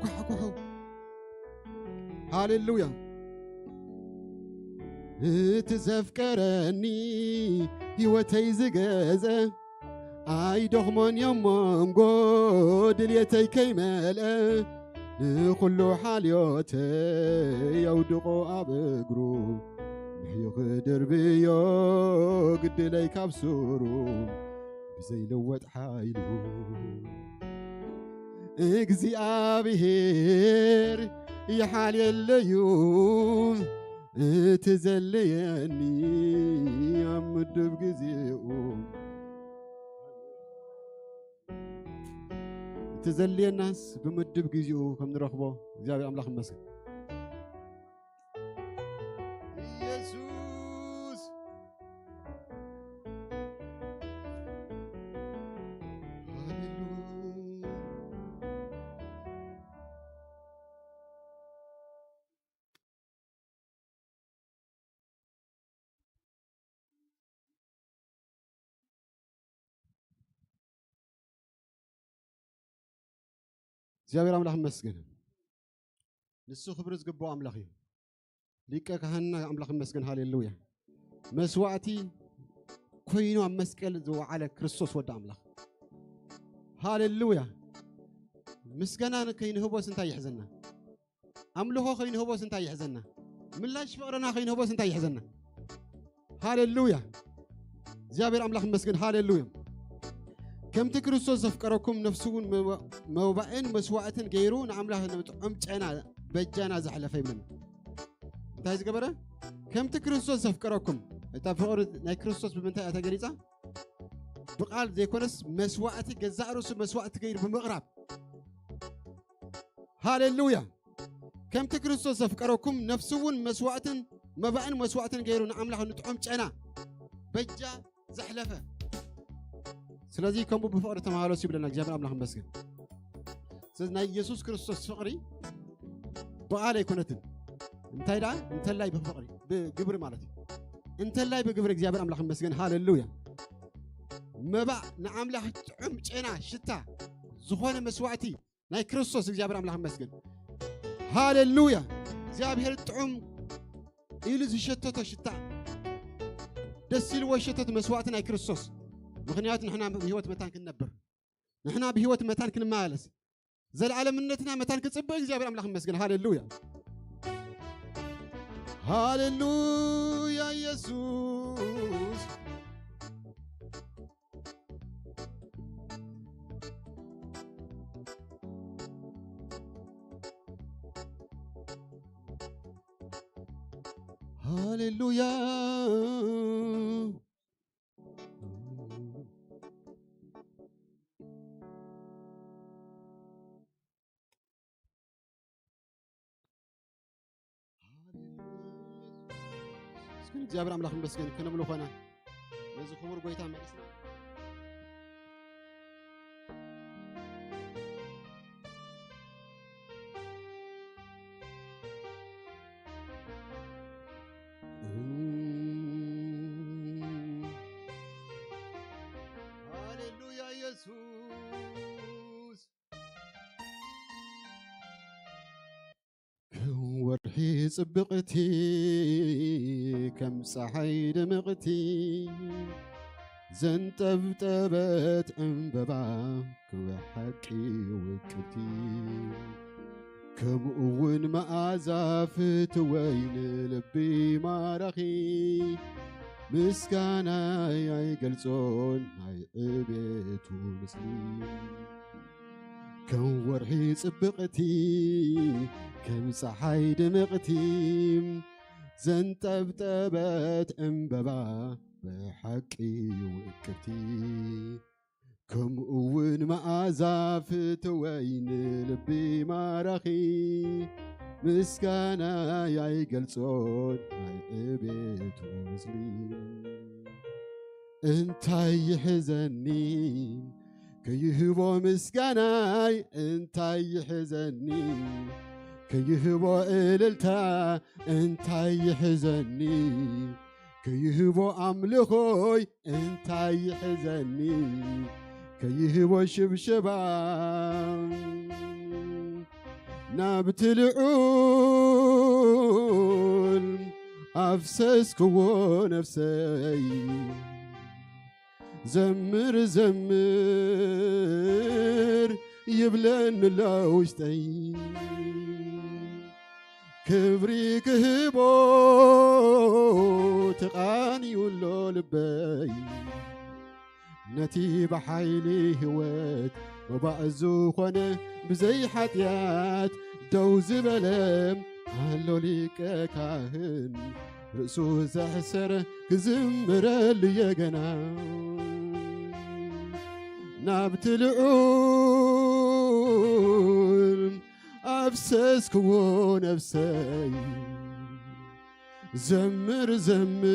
ኳሕኩሑ ሃሌሉያ እቲ ዘፍቀረኒ ህይወተይ ዝገዘ ኣይደኽሞን እዮም መንጎ ድልየተይ ከይመልአ ንኹሉ ሓልዮተይ ኣውድቖ ኣብ እግሩ ምሕዩ ክድርብዮ ግድለይ ካብ ሱሩ ብዘይለወጥ ሓይሉ እግዚኣብሔር ይሓልየለዩ እቲ ዘለየኒ ኣብ ምድብ ግዜኡ እቲ ዘልየናስ ብምድብ ግዜኡ ከም ንረኽቦ እግዚኣብሔር ኣምላኽ ይመስገን። ኢየሱስ ሃሌሉያ። እግዚኣብሔር ኣምላኽ ይመስገን። ንሱ ክብሪ ዝግብኦ ኣምላኽ እዩ። ሊቀ ካህንና ኣምላኽ ይመስገን። ሃሌሉያ። መስዋዕቲ ኮይኑ ኣብ መስቀል ዝወዓለ ክርስቶስ ወዲ ኣምላኽ። ሃሌሉያ። ምስጋና ከይንህቦስ እንታይ ይሕዘና? ኣምልኾ ከይንህቦስ እንታይ ይሕዘና? ምላሽ ፍቕርና ከይንህቦስ እንታይ ይሕዘና? ሃሌሉያ። እግዚኣብሔር ኣምላኽ ይመስገን። ሃሌሉያ። ከምቲ ክርስቶስ ዘፍቀረኩም ነፍሱ እውን መባ-፣ መባእን መስዋዕትን ገይሩ ንኣምላኽ ንምጥዑም ጨና በጃና ዘሕለፈ ይብለና። እንታይ ዝገበረ? ከምቲ ክርስቶስ ዘፍቀረኩም። እታ ፍቕሪ ናይ ክርስቶስ ብምንታይ እያ ተገሊጻ? ብቓል ዘይኮነስ መስዋዕቲ ገዛእ ርእሱ መስዋዕቲ ገይሩ ብምቕራብ። ሃሌሉያ። ከምቲ ክርስቶስ ዘፍቀረኩም ነፍሱ እውን መስዋዕትን መባእን መስዋዕትን ገይሩ ንኣምላኽ ንጥዑም ጨና በጃ ዘሕለፈ። ስለዚ ከምኡ ብፍቕሪ ተመሃለሱ ይብለና እግዚኣብሔር ኣምላኽ ይመስገን። ስለዚ ናይ ኢየሱስ ክርስቶስ ፍቕሪ ብቓል ኣይኮነትን። እንታይ ደኣ? እንተላይ ብፍቕሪ፣ ብግብሪ ማለት እዩ። እንተላይ ብግብሪ እግዚኣብሔር ኣምላኽ ይመስገን። ሃሌሉያ። መባእ ንኣምላኽ ጥዑም ጨና ሽታ ዝኾነ መስዋዕቲ ናይ ክርስቶስ እግዚኣብሔር ኣምላኽ ይመስገን። ሃሌሉያ። እግዚኣብሔር ጥዑም ኢሉ ዝሸተቶ ሽታ፣ ደስ ኢልዎ ዝሸተት መስዋዕቲ ናይ ክርስቶስ። ምኽንያቱ ንሕና ብህይወት መታን ክንነብር፣ ንሕና ብህይወት መታን ክንመላለስ፣ ዘለዓለምነትና መታን ክጽብቕ እግዚኣብሔር ኣምላኽ ይመስገን። ሃሌሉያ። ሃሌሉያ ኢየሱስ። ሃሌሉያ። እስኪ እግዚኣብሔር ኣምላኽ ይመስገን ክነብሎ ኾና ነዚ ክቡር ጎይታ መሊስና። ሃሌሉያ ኢየሱስ። ከም ወርሒ ጽብቕቲ፣ ከም ጸሓይ ድምቕቲ፣ ዘንጠብጠበት ዕምበባ፣ ክብሪ ሓቂ ውቅብቲ፣ ከምኡ እውን መኣዛ ፍትወይ ንልቢ ማራኺ፣ ምስጋናይ ኣይገልጾን ናይ ዕቤቱ ምስሊ። ከም ወርሒ ጽብቕቲ፣ ከም ጸሓይ ድምቕቲ፣ ዘንጠብጠበት ዕምበባ፣ ብሓቂ ውቅብቲ፣ ከምኡ እውን መኣዛ ፍትወይ ንልቢ ማራኺ፣ ምስጋናይ ኣይገልጾን ናይ ዕቤቱ ምስሊ። እንታይ ይሕዘኒ ከይህቦ ምስጋናይ፣ እንታይ ይሕዘኒ ከይህቦ እልልታ፣ እንታይ ይሕዘኒ ከይህቦ ኣምልኾይ፣ እንታይ ይሕዘኒ ከይህቦ ሽብሸባ፣ ናብቲ ልዑል ኣፍሰስክዎ ነፍሰይ። ዘምር ዘምር ይብለኒ ኣሎ ውሽጠይ፣ ክብሪ ክህቦ ተቓንዩ ኣሎ ልበይ። ነቲ ብሓይሊ ህይወት መባእ ዝኾነ፣ ብዘይ ሓጢኣት ደው ዝበለ ኣሎ ሊቀ ካህን፣ ርእሱ ዘሕሰረ ክዝምረሉ የገና። ናብቲ ልዑል ኣፍሰስክዎ ነፍሰይ፣ ዘምር ዘምር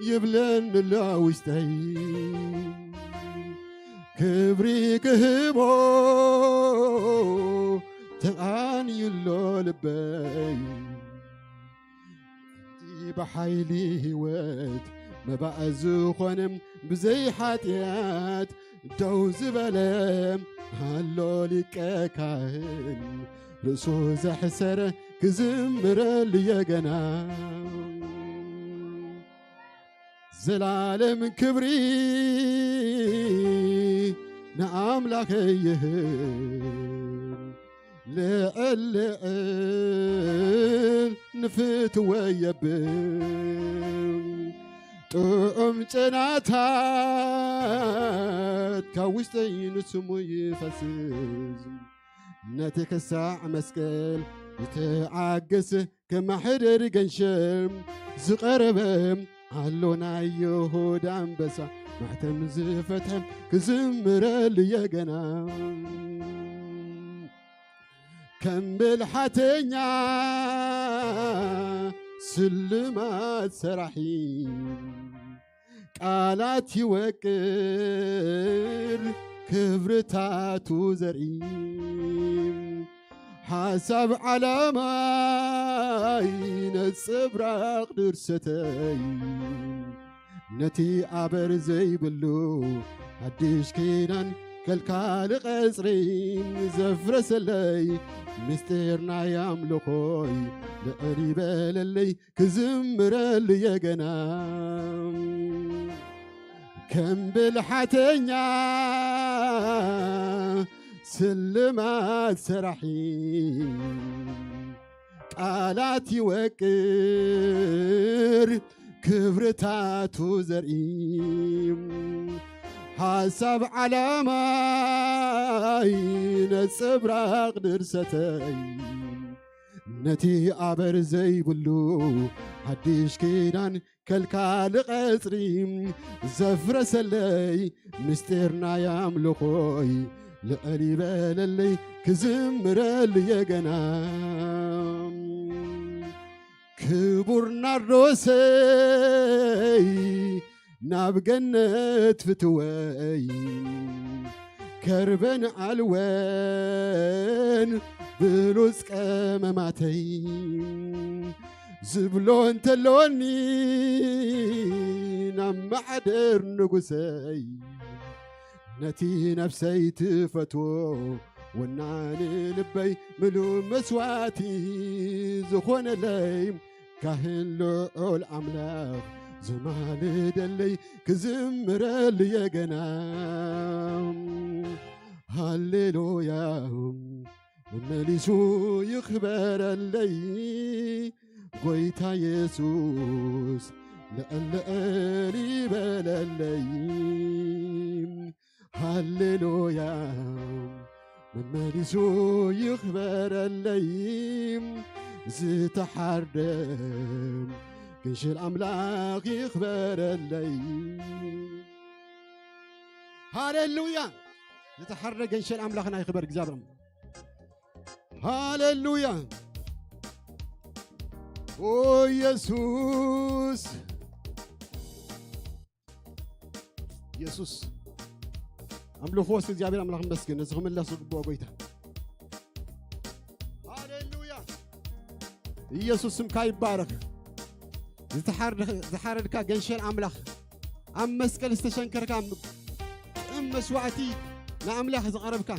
ይብለኒ ኣሎ ውሽጠይ፣ ክብሪ ክህቦ ተቓንዩ ኣሎ ልበይ። እቲ ብሓይሊ ህይወት መባእ ዝኾነ፣ ብዘይ ሓጢኣት ደው ዝበለ ኣሎ ሊቀ ካህን፣ ርእሱ ዘሕሰረ ክዝምረሉ የገና። ዘላለም ክብሪ ንኣምላኸይ ይህብ፣ ልዕል ልዕል ንፍትወይ የብል። ጥዑም ጨናታት ካብ ውሽጠይ ንስሙ ይፈስስ። ነቲ ክሳዕ መስቀል ዝተዓገሰ፣ ከማሕደር ገንሸል ዝቐረበ፣ ኣሎ ናይ ይሁዳ ኣንበሳ፣ ማሕተም ዝፈትሐ ክዝምረሉ የገና። ከም ብልሓተኛ ስልማት ሰራሒ፣ ቃላት ይወቅር ክብርታቱ ዘርኢ፣ ሓሳብ ዓላማይ ነጸብራቕ ድርሰተይ፣ ነቲ ኣበር ዘይብሉ ሓድሽ ኪዳን ከልካሊ ቀጽሪ ዘፍረሰለይ፣ ምስጢር ናይ ኣምልኾይ ልዕል ይበለለይ ክዝምረሉ የገና። ከም ብልሓተኛ ስልማት ሰራሒ ቃላት ይወቅር ክብርታቱ ዘርኢ ሓሳብ ዓላማይ ነጸብራቕ ድርሰተይ ነቲ ኣበር ዘይብሉ ሓድሽ ኪዳን ከልካሊ ቐጽሪ ዘፍረሰለይ ምስጢር ናይ ኣምልኾይ ልዕል ይበለለይ ክዝምረሉ የገና ክቡር ናርዶሰይ ናብ ገነት ፍትወይ ከርበን ኣልወን ብሉጽ ቀመማተይ ዝብሎ እንተሎኒ ናብ ማሕደር ንጉሰይ ነቲ ነፍሰይ ትፈትዎ ወናኒ ልበይ ምሉእ መስዋዕቲ ዝኾነለይ ካህን ልዑል ኣምላኽ ዝማልደለይ ክዝምረሉ የገና ሃሌሉያ መመሊሱ ይኽበረለይ ጎይታ የሱስ ልዕል ልዕል ይበለለይ ሃሌሉያ መመሊሱ ይኽበረለይ ዝተሓርደ ግንሽል ኣምላኽ ይኽበረለይ ሃሌሉያ ዝተሓርደ ገንሸል ኣምላኽና ይኽበር እግዚኣብሔር ሃሌሉያ ኦ ኢየሱስ ኢየሱስ ኣምልኾ እስኪ እግዚኣብሔር ኣምላኽ መስገን ነዚ ክምለስ ዝግብኦ ጎይታ ሃሌሉያ ኢየሱስ ስምካ ይባረኽ ዝተሓረድካ ገንሸል ኣምላኽ ኣብ መስቀል ዝተሸንከርካ ቅም መስዋዕቲ ንኣምላኽ ዝቐረብካ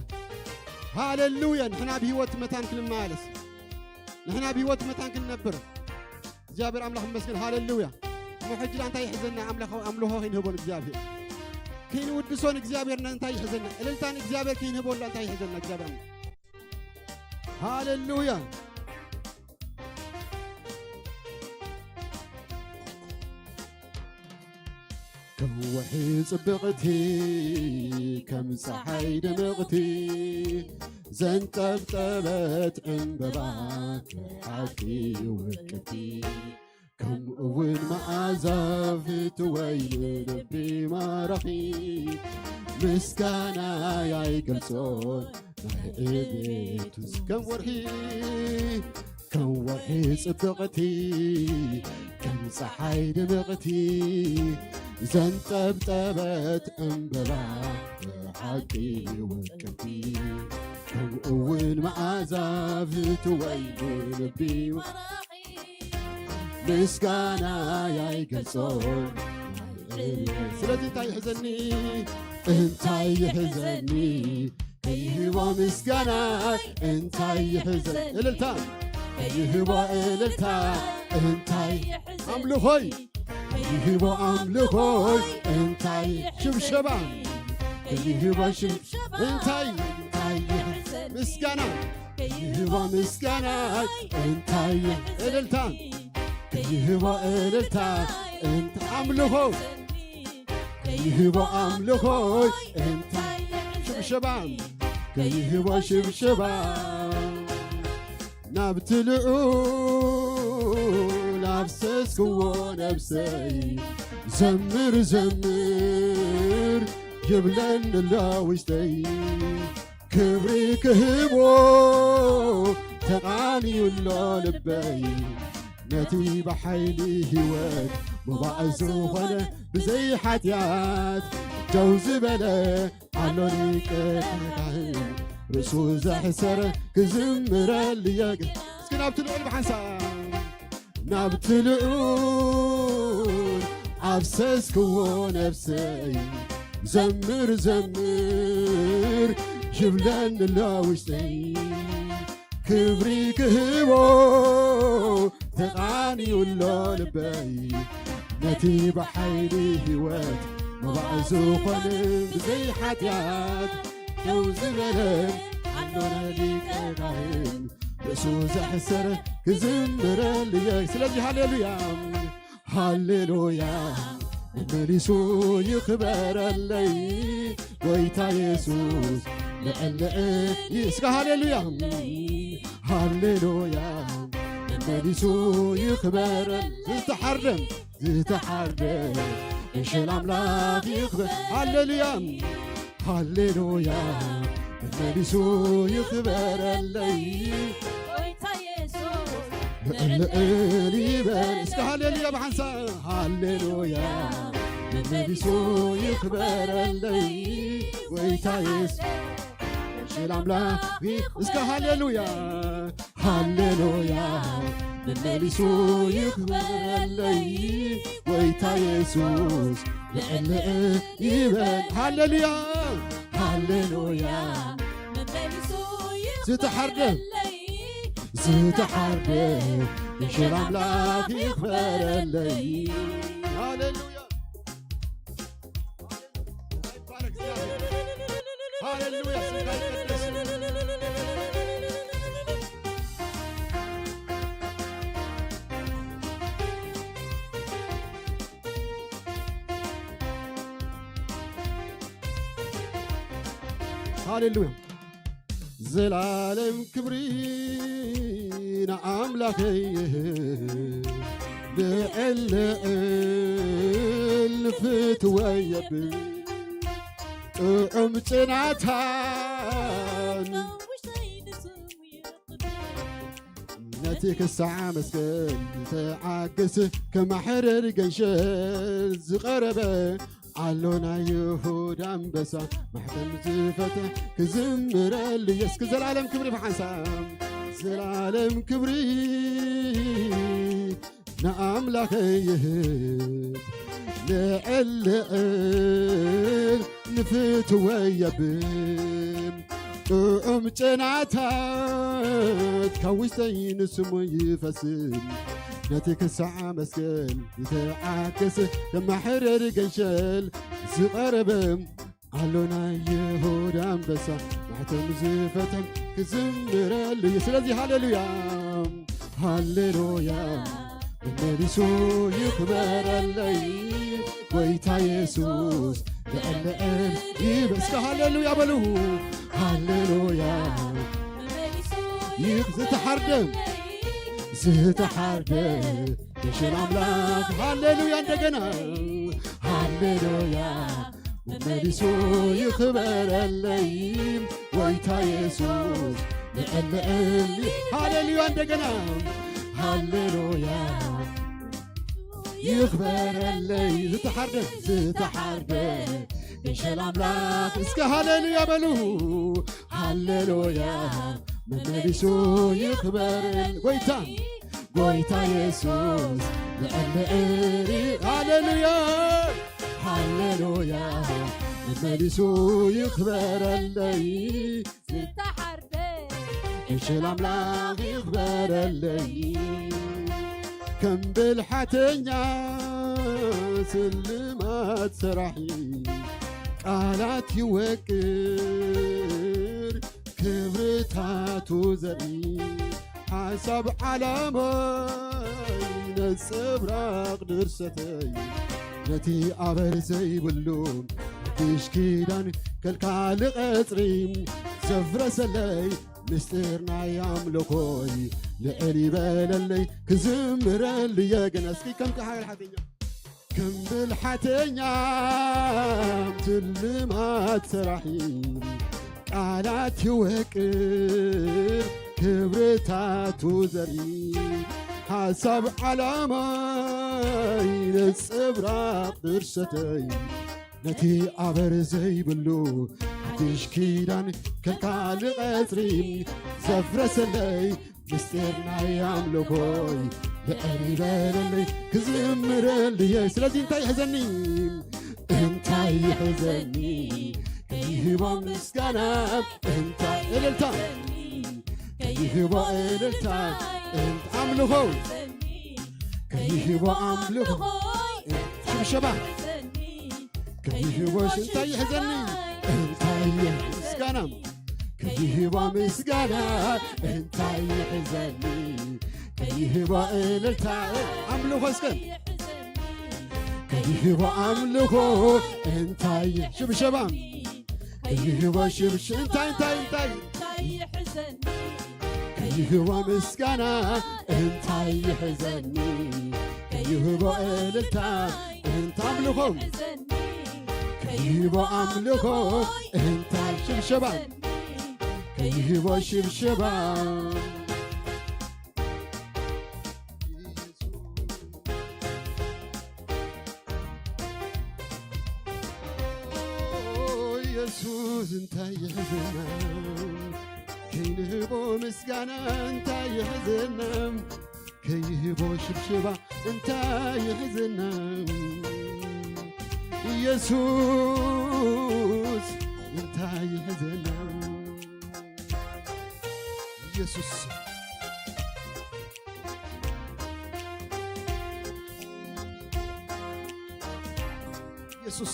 ሃሌሉያ ንሕና ብህይወት መታን ክንመላለስ ንሕና ብህይወት መታን ክንነብር እግዚኣብሔር ኣምላኽ መስገን ሃሌሉያ እሞ ሕጂ እንታይ ይሕዘና ኣምላኽ ኣምልኾ ከይንህቦን እግዚኣብሔር ከይንውድሶን እግዚኣብሔር እንታይ ይሕዘና እልልታን እግዚኣብሔር ከይንህቦላ እንታይ ይሕዘና እግዚኣብሔር ሃሌሉያ ከም ወርሒ ጽብቕቲ ከም ፀሓይ ድምቕቲ ዘንጠብጠበት ዕምበባ ሓቂ ውቅብቲ ከምኡ እውን መዓዛ ፍትወይ ንልቢ ማራኺ ምስጋናይ ኣይገልጾን ናይ ዕቤቱስ ከም ወርሒ ከም ወርሒ ጽብቕቲ ከም ፀሓይ ድምቕቲ ዘንጠብጠበት ዕምበባ ብሓቂ ውቅብቲ ከምኡ እውን መዓዛ ፍትወይ ንልቢ ምስጋናይ ኣይገልጾን ስለዚ እንታይ ይሕዘኒ እንታይ ይሕዘኒ ከይህቦ ምስጋና እንታይ ይሕዘን እልልታ ከይህቦ እልልታ እንታይ ኣምልኾይ ከይህቦ ኣምልኾይ እንታይ ሽብሸባ ከይህቦ ሽብሸባ እንታይ እንታይ ይሕዘን ምስጋና ከይህቦ ምስጋና እንታይ እልልታ ከይህቦ እልልታ እንታይ ኣምልኾ ከይህቦ ኣምልኾይ እንታይ ሽብሸባ ከይህቦ ሽብሸባ ናብቲ ልዑል ኣፍሰስክዎ ነብሰይ ዘምር ዘምር ይብለኒ ኣሎ ውሽጠይ ክብሪ ክህቦ ተቓንዩ ኣሎ ልበይ ነቲ ብሓይሊ ህይወት ምባእ ዝኾነ ብዘይ ሓጢኣት ደው ዝበለ ኣሎ ሊቀ ካህን ርእሱ ዘሕሰረ ክዝምረሉ የግ እስኪ ናብቲ ልዑል ብሓንሳብ ናብቲ ልዑል ኣፍሰስክዎ ነፍሰይ ዘምር ዘምር ይብለኒ ኣሎ ውሽጠይ ክብሪ ክህቦ ተቓንዩ ኣሎ ልበይ ነቲ ብሓይሊ ህይወት መባእ ዝኾነ ብዘይ ሓጢኣት ደው ዝበለ ኣሎ ናይ ሊቀ ካህን ርእሱ ዘሕሰረ ክዝምረሉ እየ። ስለዚ ሃሌሉያ ሃሌሉያ መመሊሱ ይኽበረለይ ጎይታ የሱስ ልዕሊ እስከ ሃሌሉያ ሃሌሉያ መመሊሱ ይኽበረል ዝተሓርደ ዝተሓርደ እሸል ኣምላኽ ይኽበር ሃሌሉያ ሃሌሉያ መመሊሱ ይኽበረለይ ጎይታ የሱስ ልዕል ይበል እስከ ሃሌሉያ ብሓንሳ ሃሌሉያ መመሊሱ ይኽበረለይ ጎይታ የሱስ እሸል ኣምላኽ እስከ ሃሌሉያ ሃሌሉያ መመሊሱ ይኽበረለይ ጎይታ የሱስ ልዕል ይበል ሃሌሉያ ሃሌሉያ መመሊሱ ዝተሓርደ ይኽበረለይ ዝተሓርደ እሸል ኣምላኽ ይኽበረለይ ሃሌሉያ ሃሌሉያ ስምካ ይቀደስ ሃሌሉያ ዘላለም ክብሪ ንኣምላኸይ ልዕል ልዕል ንፍትወይ የብል ጥዑም ጭናታን ነቲ ክሳዕ መስቀል ዝተዓገስ ከማሕረር ገንሸል ዝቐረበ ኣሎ ናይ ይሁዳ ኣንበሳ ማሕተም ዝፈተ ክዝምረሉ የስክ ዘላለም ክብሪ ብሓንሳብ ዘላለም ክብሪ ንኣምላኸ ይህብ ልዕል ልዕል ንፍትወይ የብም ጥዑም ጨናታት ካብ ውሽጠይ ንስሙ ይፈስም ነቲ ክሳዕ መስቀል ዝተዓገሰ ከማሕረር ገንሸል ዝቐረበ ኣሎ ናይ ይሁዳ ኣንበሳ ማሕተም ዝፈትሐ ክዝምረሉ እዩ ስለዚ ሃሌሉያ ሃሌሉያ መመሊሱ ይኽበረለይ ጎይታ የሱስ ልዕል ልዕል ይበል እስከ ሃሌሉያ በሉ ሃሌሉያ ይኽ ዝተሓርደ ዝተሓርደ የሸን ኣምላኽ ሃሌሉያ እንደገና ሃሌሉያ መመሊሱ ይኽበረለይ ጎይታ የሱስ ልዕል ልዕል ሃሌሉያ እንደገና ሃሌሉያ ይኽበረለይ ዝተሓርደ ዝተሓርደ የሸን ኣምላኽ እስከ ሃሌሉያ በሉ ሃሌሉያ መመሊሱ ይኽበረል ጎይታ ጎይታ የሱስ ልዕል ልዕል ሃሌሉያ ሃሌሉያ መመሊሱ ይኽበረለይ ዝተሓርደ የሸን ኣምላኽ ይኽበረለይ ከም ብልሓተኛ ስልማት ሰራሒ ቃላት ይወቅር ክብርታቱ ዘርኢ ሓሳብ ዓላማይ ነጸብራቕ ድርሰተይ ነቲ ኣበር ዘይብሉ ሓድሽ ኪዳን ከልካሊ ቐጽሪ ዘፍረሰለይ ምስጢር ናይ ኣምልኾይ ልዕል ይበለለይ ክዝምረሉ የግነ እስኪ ከም ክሓል ሓተኛ ከም ብልሓተኛ ትልማት ሰራሒ ቃላት ይወቅር ክብርታቱ ዘርኢ ሓሳብ ዓላማይ ነጸብራቕ ድርሰተይ ነቲ ኣበር ዘይብሉ ሓድሽ ኪዳን ከልካሊ ቐጽሪ ዘፍረሰለይ ምስጢር ናይ ኣምልኾይ ልዕል ይበለለይ ክዝምረልየ ስለዚ እንታይ ይሕዘኒ እንታይ ይሕዘኒ ከይህቦ ምስጋና እንታይ እልልታ ከይህቦ እልልታ እንት ኣምልኾ ከይህቦ ኣምልኾ ሽብሸባ ከይህቦ እንታይ ይሕዘኒ እንታይ ምስጋና ከይህቦ ምስጋና እንታይ ይሕዘኒ? ከይህቦ እልልታ ኣምልኾ እስከ ከይህቦ ኣምልኾ እንታይ ሽብሸባ ከይህቦ ሽብሽ እንታይ እንታይ እንታይ ከይህቦ ምስጋና እንታይ ይሕዘኒ? ከይህቦ እልልታ እንታይ ኣምልኾ ከይህቦ ኣምልኾ እንታይ ሽብሸባ ከይህቦ ሽብሸባ ኢየሱስ እንታይ ይሕዘና ከይንህቦ ምስጋና እንታይ ይሕዘና ከይህቦ ሽብሽባ እንታይ ይሕዘና ኢየሱስ እንታይ ይሕዘና ኢየሱስ ኢየሱስ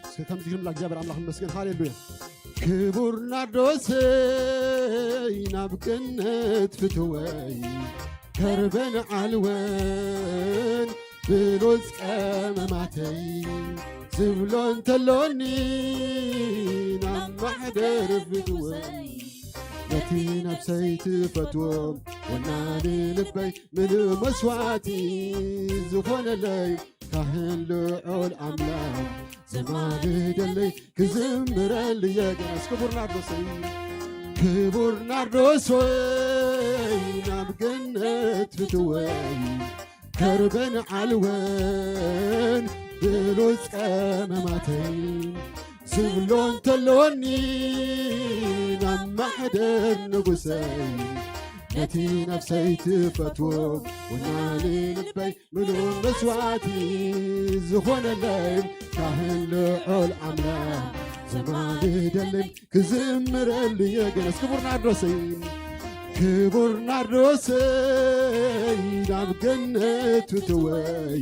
እስከ ከምዚ ግርም ለእግዚኣብሔር ኣምላኽ ንመስገን። ሃሌሉያ። ክቡር ናርዶሰይ ናብ ገነት ፍትወይ ከርበን ዓልወን ብሉጽ ቀመማተይ ዝብሎ እንተሎኒ ናብ ማሕደር ፍትወይ ነቲ ነፍሰይ ትፈትዎ ወናኒ ልበይ ምሉእ መስዋዕቲ ዝኾነለይ ካህን ልዑል ኣምላኽ ዘማልደለይ ክዝምረሉ የገናስ ክቡር ናርዶሰይ ክቡር ናርዶሰይ ናብ ገነት ፍትወይ ከርበን ዓልወን ብሉጽ ቀመማተይ ዝብሎ እንተሎኒ ናብ ማሕደር ንጉሰይ ነቲ ነፍሰይ ትፈትዎ ወናኒ ልበይ ምሉእ መስዋዕቲ ዝኾነለይ ካህን ልዑል ኣምላኽ ዘማልደለይ ክዝምረሉ የገነስ ክቡር ናርዶሰይ ክቡር ናርዶሰይ ናብ ገነት ፍትወይ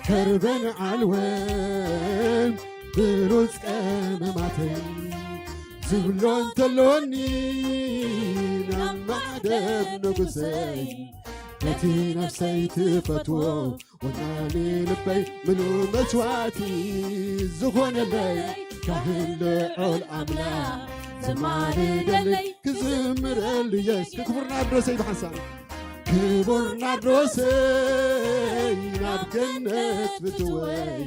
ከርበን ዓልወን ብሉጽ ቀመማተይ ዝብሎ እንተሎኒ ናብ ማሕደር ንጉሰይ ነቲ ነፍሰይ ትፈትዎ ወናኒ ልበይ ምሉእ መስዋዕቲ ዝኾነለይ ካህን ልዑል ኣምላኽ ዘማልደለይ ክዝምረሉ የስ ክቡር ናርዶሰይ ብሓንሳብ ክቡር ናርዶሰይ ናብ ገነት ፍትወይ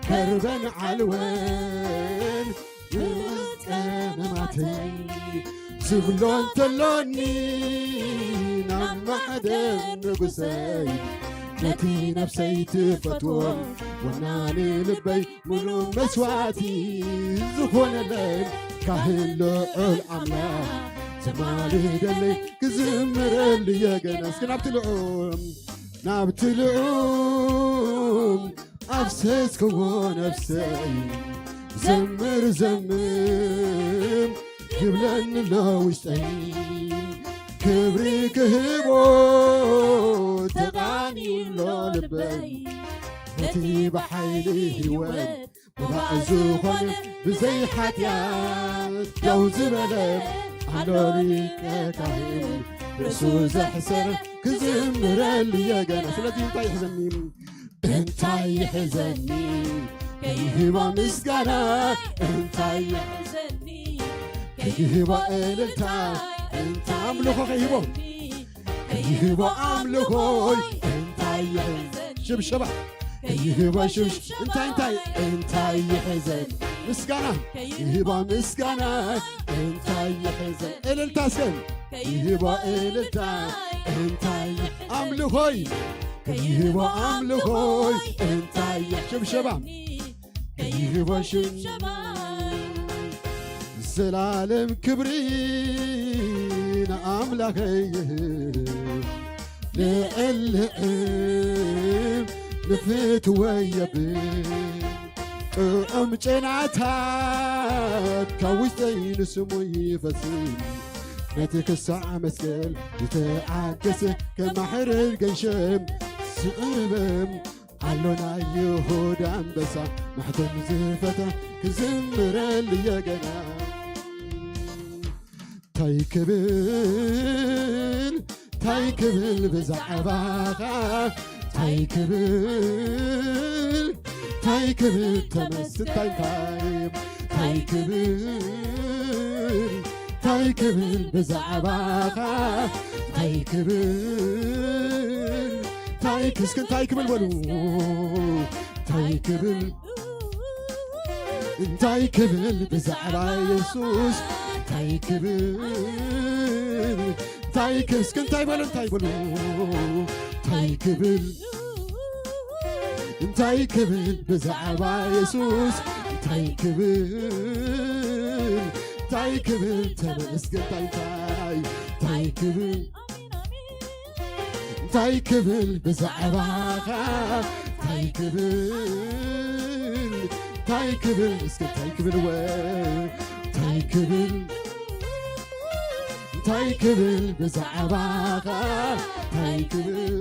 ከርበን ዓልወን ንቀመማተይ ዝብሎ እንተሎኒ ናብ ማሕደር ንጉሰይ ነቲ ነፍሰይ ትፈትዎ ወናኒ ልበይ ምሉእ መስዋዕቲ ዝኾነለይ ካህን ልዑል ኣምላኽ ዘማልደለይ ክዝምረሉ የገና እስኪ ናብቲ ልዑል ናብቲ ልዑል ኣፍሰስክዎ ነፍሰይ ዘምር ዘምር ይብለኒ ኣሎ ውሽጠይ ክብሪ ክህቦ ተቓንዩ ኣሎ ልበይ ነቲ ብሓይሊ ህይወት ብባዕ ዝኾነ ብዘይ ሓጢኣት ደው ዝበለ ኣሎ ሊቀ ካህን ርእሱ ዘሕሰረ ክዝምረሉ የገና ስለዚ እንታይ ይሕዘኒ እንታይ ይሕዘኒ ከይህባ ምስጋና እንታይ ይሕዘኒ ከይህባ እልልታ እንታይ ኣምልኾ ከይህቦ ከይህባ ኣምልኾይ እንታይ ይሕዘኒ ሽብሸባ ከይህባ ሽብሽ እንታይ እንታይ እንታይ ይሕዘን ምስጋና ከይህባ ምስጋና እንታይ ይሕዘን እልልታ እስከ ከይህባ እልልታ እንታይ ኣምልኾይ ከይህባ ኣምልኾይ እንታይ ሽብሸባ ከይህባ ሽብሸባ ዘላለም ክብሪ ንኣምላኸይ ይህብ ልዕል ልዕል ንፍትወይ የብል ጥዑም ጨናታት ካብ ውሽጠይ ንስሙ ይፈስም ነቲ ክሳዕ መስቀል ዝተዓገሰ ከማሕርር ገንሸም ዝቐረበ ኣሎ ናይ ይሁዳ ኣንበሳ ማሕተም ዝፈታ ክዝምረሉ የገና። ታይ ክብል ታይ ክብል ብዛዕባኻ ታይ ክብል ታይ ክብል ተመስታይ ታይ ታይ ክብል ታይ ክብል ብዛዕባኻ ታይ ክብል ታይ ክስክ እንታይ ክብል በሉ ታይ ክብል እንታይ ክብል ብዛዕባ የሱስ እንታይ ክብል እንታይ ክብል እስኪ እንታይ በሉ እንታይ በሉ እንታይ ክብል እንታይ ክብል ብዛዕባ የሱስ እንታይ ክብል እንታይ ክብል ተመስገን እንታይ እንታይ እንታይ ክብል ብዛዕባኻ እንታይ ክብል እንታይ ክብል እስኪ እንታይ ክብል ወ እንታይ ክብል እንታይ ክብል ብዛዕባኻ እንታይ ክብል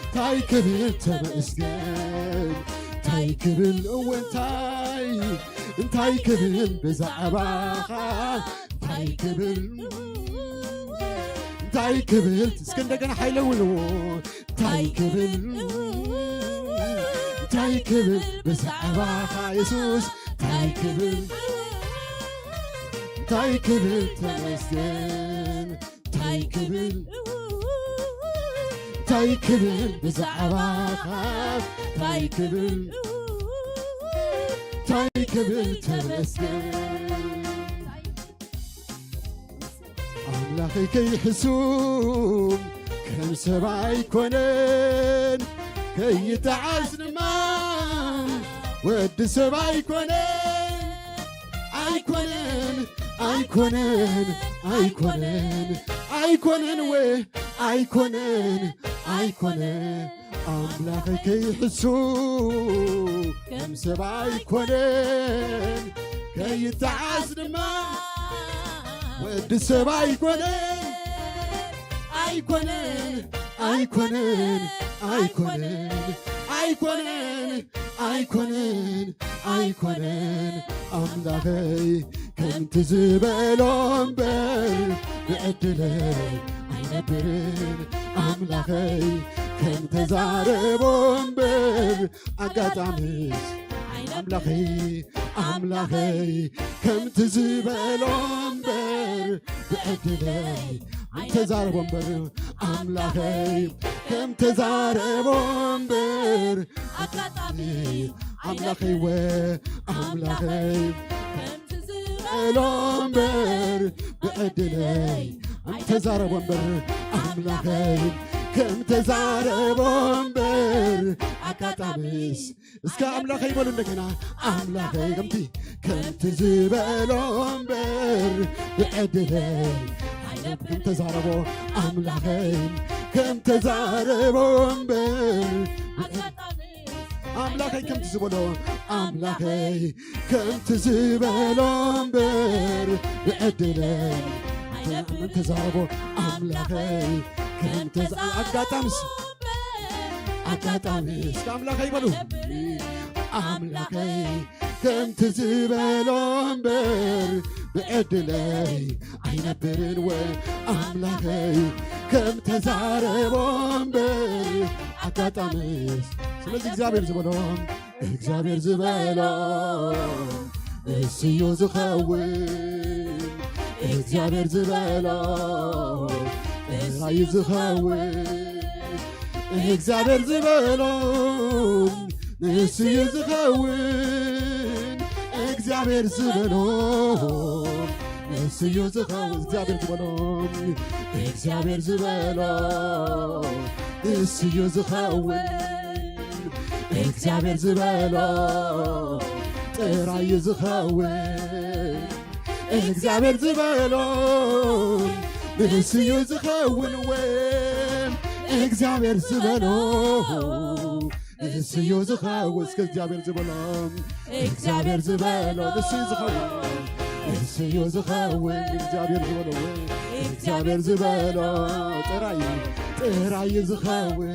እንታይ ክብል ተመስገን እንታይ ክብል እወ እንታይ እንታይ ክብል ብዛዕባኻ እንታይ ክብል እንታይ ክብል እስከ እንደገና ሓይለ ውልዎ እንታይ ክብል እንታይ ክብል ብዛዕባኻ የሱስ እንታይ ክብል እንታይ ክብል ተመስገን እንታይ ክብል እንታይ ክብል ብዛዕባኻ እንታይ ክብል እንታይ ክብል ተመስገን ኣምላኸይ ከይሕሱም ከም ሰብ ኣይኮነን ከይጠዓስ ድማ ወዲ ሰብ ኣይኮነን ኣይኮነን ኣይኮነን ኣይኮነን ኣይኮነን ወ ኣይኮነን ኣይኮነን ኣምላኸይ ከይሕሱ ከም ሰብ ኣይኮነን ከይጠዓስ ድማ ወዲ ሰብ ኣይኮነን ኣይኮነን ኣይኮነን ኣይኮነን ኣይኮነን ኣይኮነን ኣይኮነን ኣምላኸይ ከምቲ ዝበሎ እምበር ብዕድለይ ኣይነብርን ኣምላኸይ ከምተዛረቦ እምበር ኣጋጣሚስ ኣምላኸይ ኣምላኸይ ከምቲ ዝበሎ እምበር ብዕድለይ ኣይተዛረቦ እምበር ኣምላኸይ ከምተዛረቦ እምበር ኣጋጣሚ ኣምላኸይ ወ ኣምላኸይ ከምቲ ዝበሎ እምበር ብዕድለይ ኣይተዛረቦ እምበር ኣምላኸይ ከምተዛረቦ እምበር ኣጋጣሚስ እስከ ኣምላኸይ በሉ እንደገና ኣምላኸይ ከምቲ ከምቲ ዝበሎ እምበር ብዕድለይ ኣይነብ ከምተዛረቦ ኣምላኸይ ከምተዛረቦ እምበር ኣምላኸይ ከምቲ ዝበሎ ኣምላኸይ ከምቲ ዝበሎ እምበር ብዕድለይ ኣይነብ ከምተዛረቦ ኣምላኸይ ከምተዛ ኣጋጣምስ ኣጋጣሚ እስከ ኣምላኸይ በሉ ኣምላኸይ ከምቲ ዝበሎ እምበር ብዕድለይ ኣይነብርን ወ ኣምላኸይ ከምተዛረቦ እምበር ኣጋጣምስ ስለዚ እግዚኣብሔር ዝበሎ እግዚኣብሔር ዝበሎ እስዩ ዝኸውን እግዚኣብሔር ዝበሎ ጥራይ ዝኸውን እግዚኣብሔር ዝበሎ ንስዩ ዝኸውን እግዚኣብሔር ዝበሎ ንስዩ ዝኸውን እግዚኣብሔር ዝበሎ እግዚኣብሔር ዝበሎ ንስዩ ዝኸውን እግዚኣብሔር ዝበሎ ጥራይ ዝኸውን እግዚኣብሔር ዝበሎ ንስዩ ዝኸውን ወ እግዚኣብሔር ዝበሎ ንስዩ ዝኸውን እስከ እግዚኣብሔር ዝበሎ እግዚኣብሔር ዝበሎ ንስዩ ዝኸውን እሱ እዩ ዝኸውን። እግዚኣብሔር ዝበሎ እውን እግዚኣብሔር ዝበሎ ጥራይ ጥራይ እዩ ዝኸውን።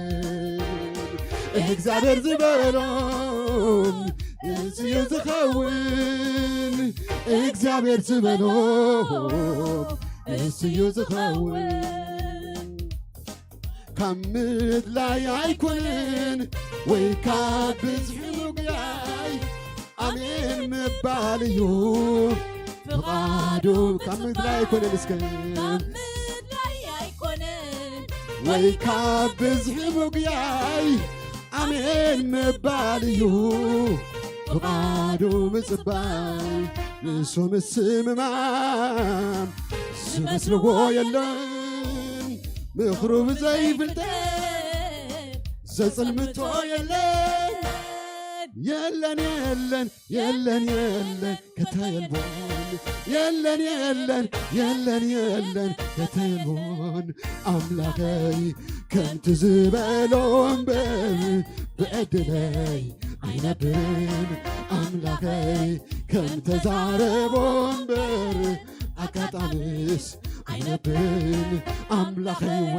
እግዚኣብሔር ዝበሎ እሱ እዩ ዝኸውን። እግዚኣብሔር ዝበሎ እሱ እዩ ዝኸውን። ካብ ምድላይ ኣይኮነን ወይ ካብ ብዝሒ ምጉያይ ኣሜን ምባል እዩ ፍቓዱ። ካብ ምድላይ ኣይኮነን እስከ ካብ ምድላይ ኣይኮነን ወይ ካብ ብዝሒ ምጉያይ ኣሜን ምባል እዩ ፍቓዱ ምጽባይ። ንሱ ምስምማም ዝመስልዎ የለን ምኽሩ ብዘይፍልጠት ዘጽልምቶ የለን የለን የለን የለን የለን ከተየልቦን የለን የለን የለን የለን ከተየልቦን ኣምላኸይ ከምቲ ዝበሎ እምበር ብዕድለይ ኣይነብርን ኣምላኸይ ከምተዛረቦ እምበር ኣጋጣምስ ኣይነብርን ኣምላኸይወ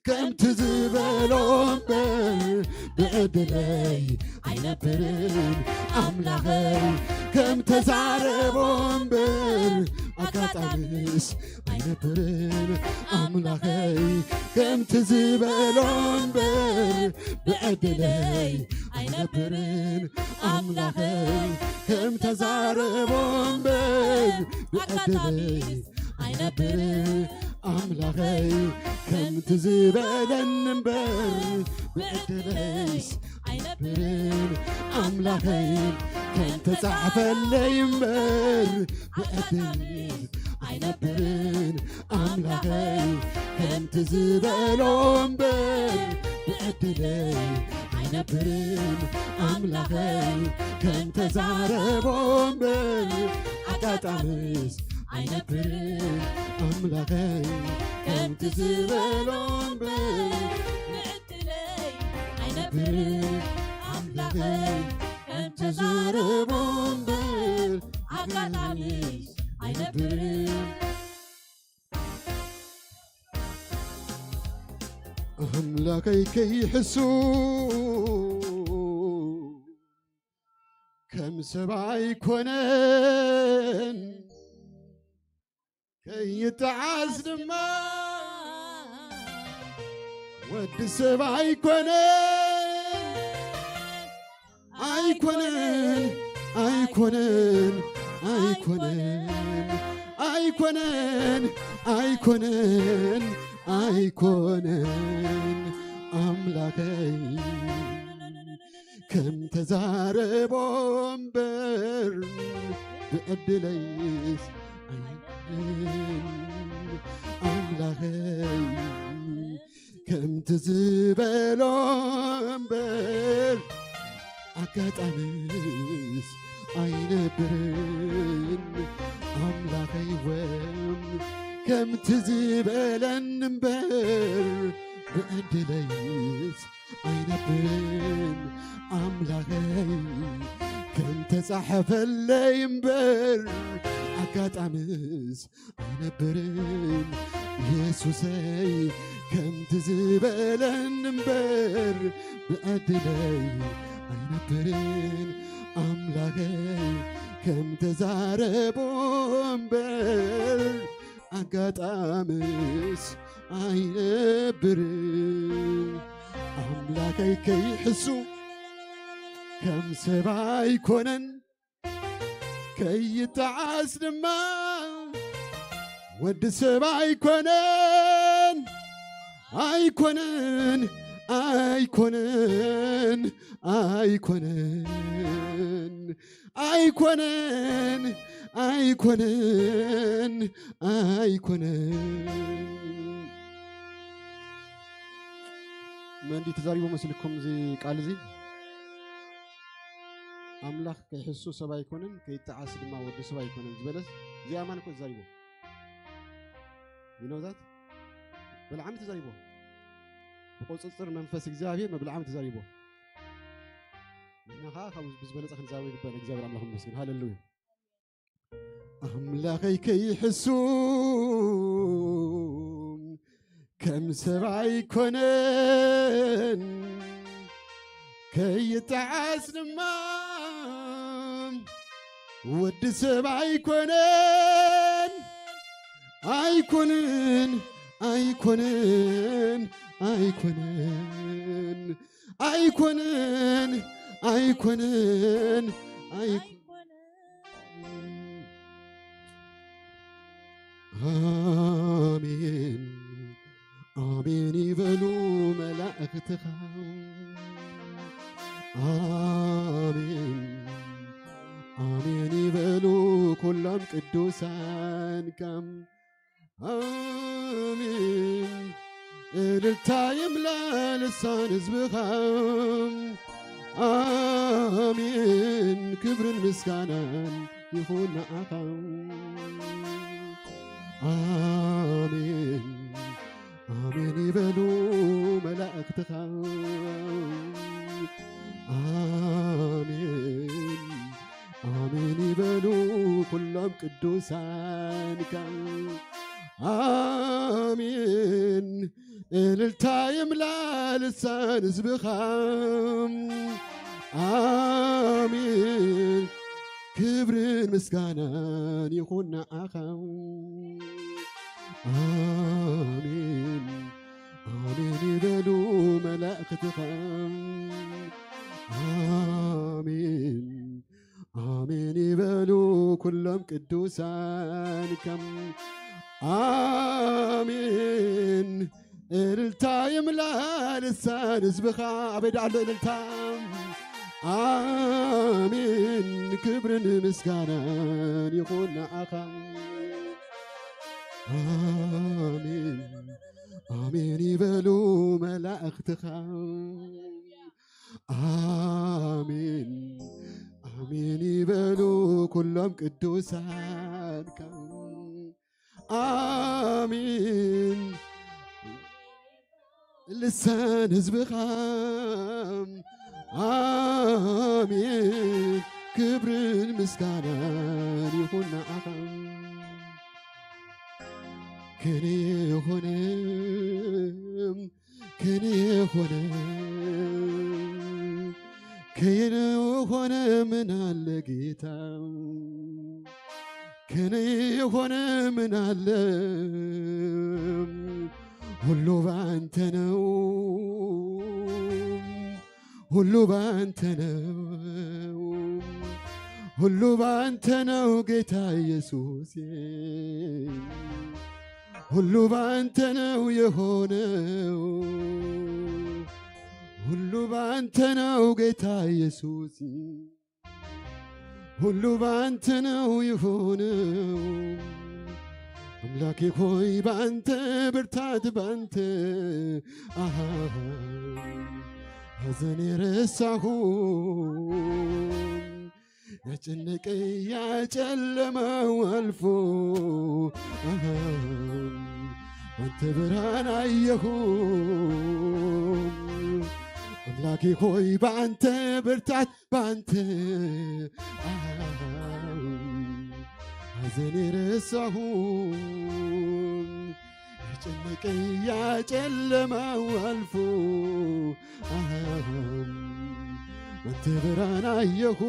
ከምቲ ዝበሎ እምበር ብዕድለይ ኣይነብርን ኣምላኸይ ከምተዛረቦ እምበር ኣጋጣምስ ኣይነብርን ኣምላኸይ ከምቲ ዝበሎ እምበር ብዕድለይ ኣይነብርን ኣምላኸይ ከምተዛረቦ እምበር ብዕድለይ ኣይነብርን ኣምላኸይ ከምቲ ዝበለኒ እምበር ብዕድለይስ ኣይነብርን ኣምላኸይ ከምተጻሕፈለይ እምበር ብዕድለይስ ኣይነብርን ኣምላኸይ ከምቲ ዝበሎ እምበር ብዕድለይ ኣይነብርን ኣምላኸይ ከምተዛረቦ እምበር ኣጋጣምስ ኣይነብርን ኣምላኸይ ከምቲ ዝበሎ እምበር ብዕድለይ ኣይነብርን ኣምላኸይ ከምተዛረቦ እምበር ኣጋጣምስ ኣይነብርን ኣምላኸይ ከይሕሱ ከም ሰብ ኣይኮነን ከይጠዓስ ድማ ወዲ ሰብ ኣይኮነን ኣይኮነን ኣይኮነን ኣይኮነን ኣይኮነን ኣይኮነን ኣይኮነን ኣምላኸይ ከም ተዛረቦ እምበር ብዕድለይስ ኣይኮነን ኣምላኸይ ከምቲ ዝበሎ እምበር ኣጋጣምስ ኣይነብርን ኣምላኸይ ወም ከምቲ ዝበለኒ እምበር ብዕድለይስ ኣይነብርን ኣምላኸይ ከምተጻሕፈለይ እምበር ኣጋጣምስ ኣይነብርን የሱሰይ ከምቲ ዝበለኒ እምበር ብዕድለይ ኣይነብርን ኣምላኸይ ከምተዛረቦ እምበር ኣጋጣምስ ኣይነብርን ኣምላኸይ ከይሕሱ ከም ሰብ ኣይኮነን ከይጠዓስ ድማ ወዲ ሰብ ኣይኮነን ኣይኮነን ኣይኮነን ኣይኮነን ኣይኮነን ኣይኮነን ኣይኮነን መንዲ ተዛሪቦ መስልኩም እዚ ቃል እዚ ኣምላኽ ከይሕሱ ሰብ ኣይኮነን ከይጠዓስ ድማ ወዲ ሰብ ኣይኮነን ዝበለስ እዚ ኣማን እኮ ተዛሪቦ ይነውዛት ብልዓሚ ተዛሪቦ ብቁፅፅር መንፈስ እግዚኣብሔር መብልዓሚ ተዛሪቦ ንኻ ካብ ብዝበለፀ ክንዛረብ ይግባእ እግዚኣብሔር ኣምላኽ መስግን ሃለሉያ ኣምላኸይ ከይሕሱም ከም ሰብ ኣይኮነን፣ ከይጠዓስ ድማ ወዲ ሰብ ኣይኮነን፣ ኣይኮነን፣ ኣይኮነን፣ ኣይኮነን፣ ኣይኮነን፣ ኣይኮነን፣ ኣይኮነን። ኣሜን፣ ኣሜን ይበሉ መላእኽትኻ። ኣሜን፣ ኣሜን ይበሉ ኩሎም ቅዱሳንካ። ኣሜን። እልልታ ይምላ ልሳን ህዝብኻ። ኣሜን። ክብርን ምስጋናን ይኹን ንዓኻ። ኣሜን። ኣሜን ይበሉ መላእኽትኻ። ኣሜን። ኣሜን ይበሉ ኩሎም ቅዱሳንካ። ኣሜን። እልልታ ይምላ ልሳን ህዝብኻ። ኣሜን። ክብርን ምስጋናን ይኹን ንዓኻ። ኣሜን። ኣሜን ይበሉ መላእኽትኻ። ኣሜን። ኣሜን ይበሉ ኩሎም ቅዱሳንካ። ኣሜን። እልልታ ይምላ ልሳን ህዝብኻ። ኣበይ ደኣ ኣሎ እልልታ? ኣሜን። ክብርን ምስጋናን ይኹን ንዓኻ። ኣሜን። ኣሜን ይበሉ መላእኽትኻ። ኣሜን። ኣሜን ይበሉ ኩሎም ቅዱሳንካ። ኣሜን። ልሳን ህዝብኻ። ኣሜን። ክብርን ምስጋናን ይኹን ንዓኻ። ከኔ የሆነ፣ ከኔ የሆነ፣ ከኔ የሆነ ምን አለ ጌታ? ከኔ የሆነ ምን አለ? ሁሉ ባንተ ነው፣ ሁሉ ባንተ ነው፣ ሁሉ ባንተ ነው ጌታ ኢየሱሴ። ሁሉ ባንተ ነው የሆነው፣ ሁሉ ባንተ ነው ጌታ ኢየሱስ። ሁሉ ባንተ ነው የሆነው። አምላኬ ሆይ ባንተ ብርታት ባንተ፣ አሃ፣ ሐዘን የረሳሁ፣ ያጨነቀኝ ያጨለመው አልፎ፣ አሃ፣ ባንተ ብርሃን አየሁ። አምላኬ ሆይ ባንተ ብርታት ባንተ፣ አሃ፣ ሐዘን የረሳሁ፣ ያጨነቀኝ ያጨለመው አልፎ፣ አሃ፣ ባንተ ብርሃን አየሁ።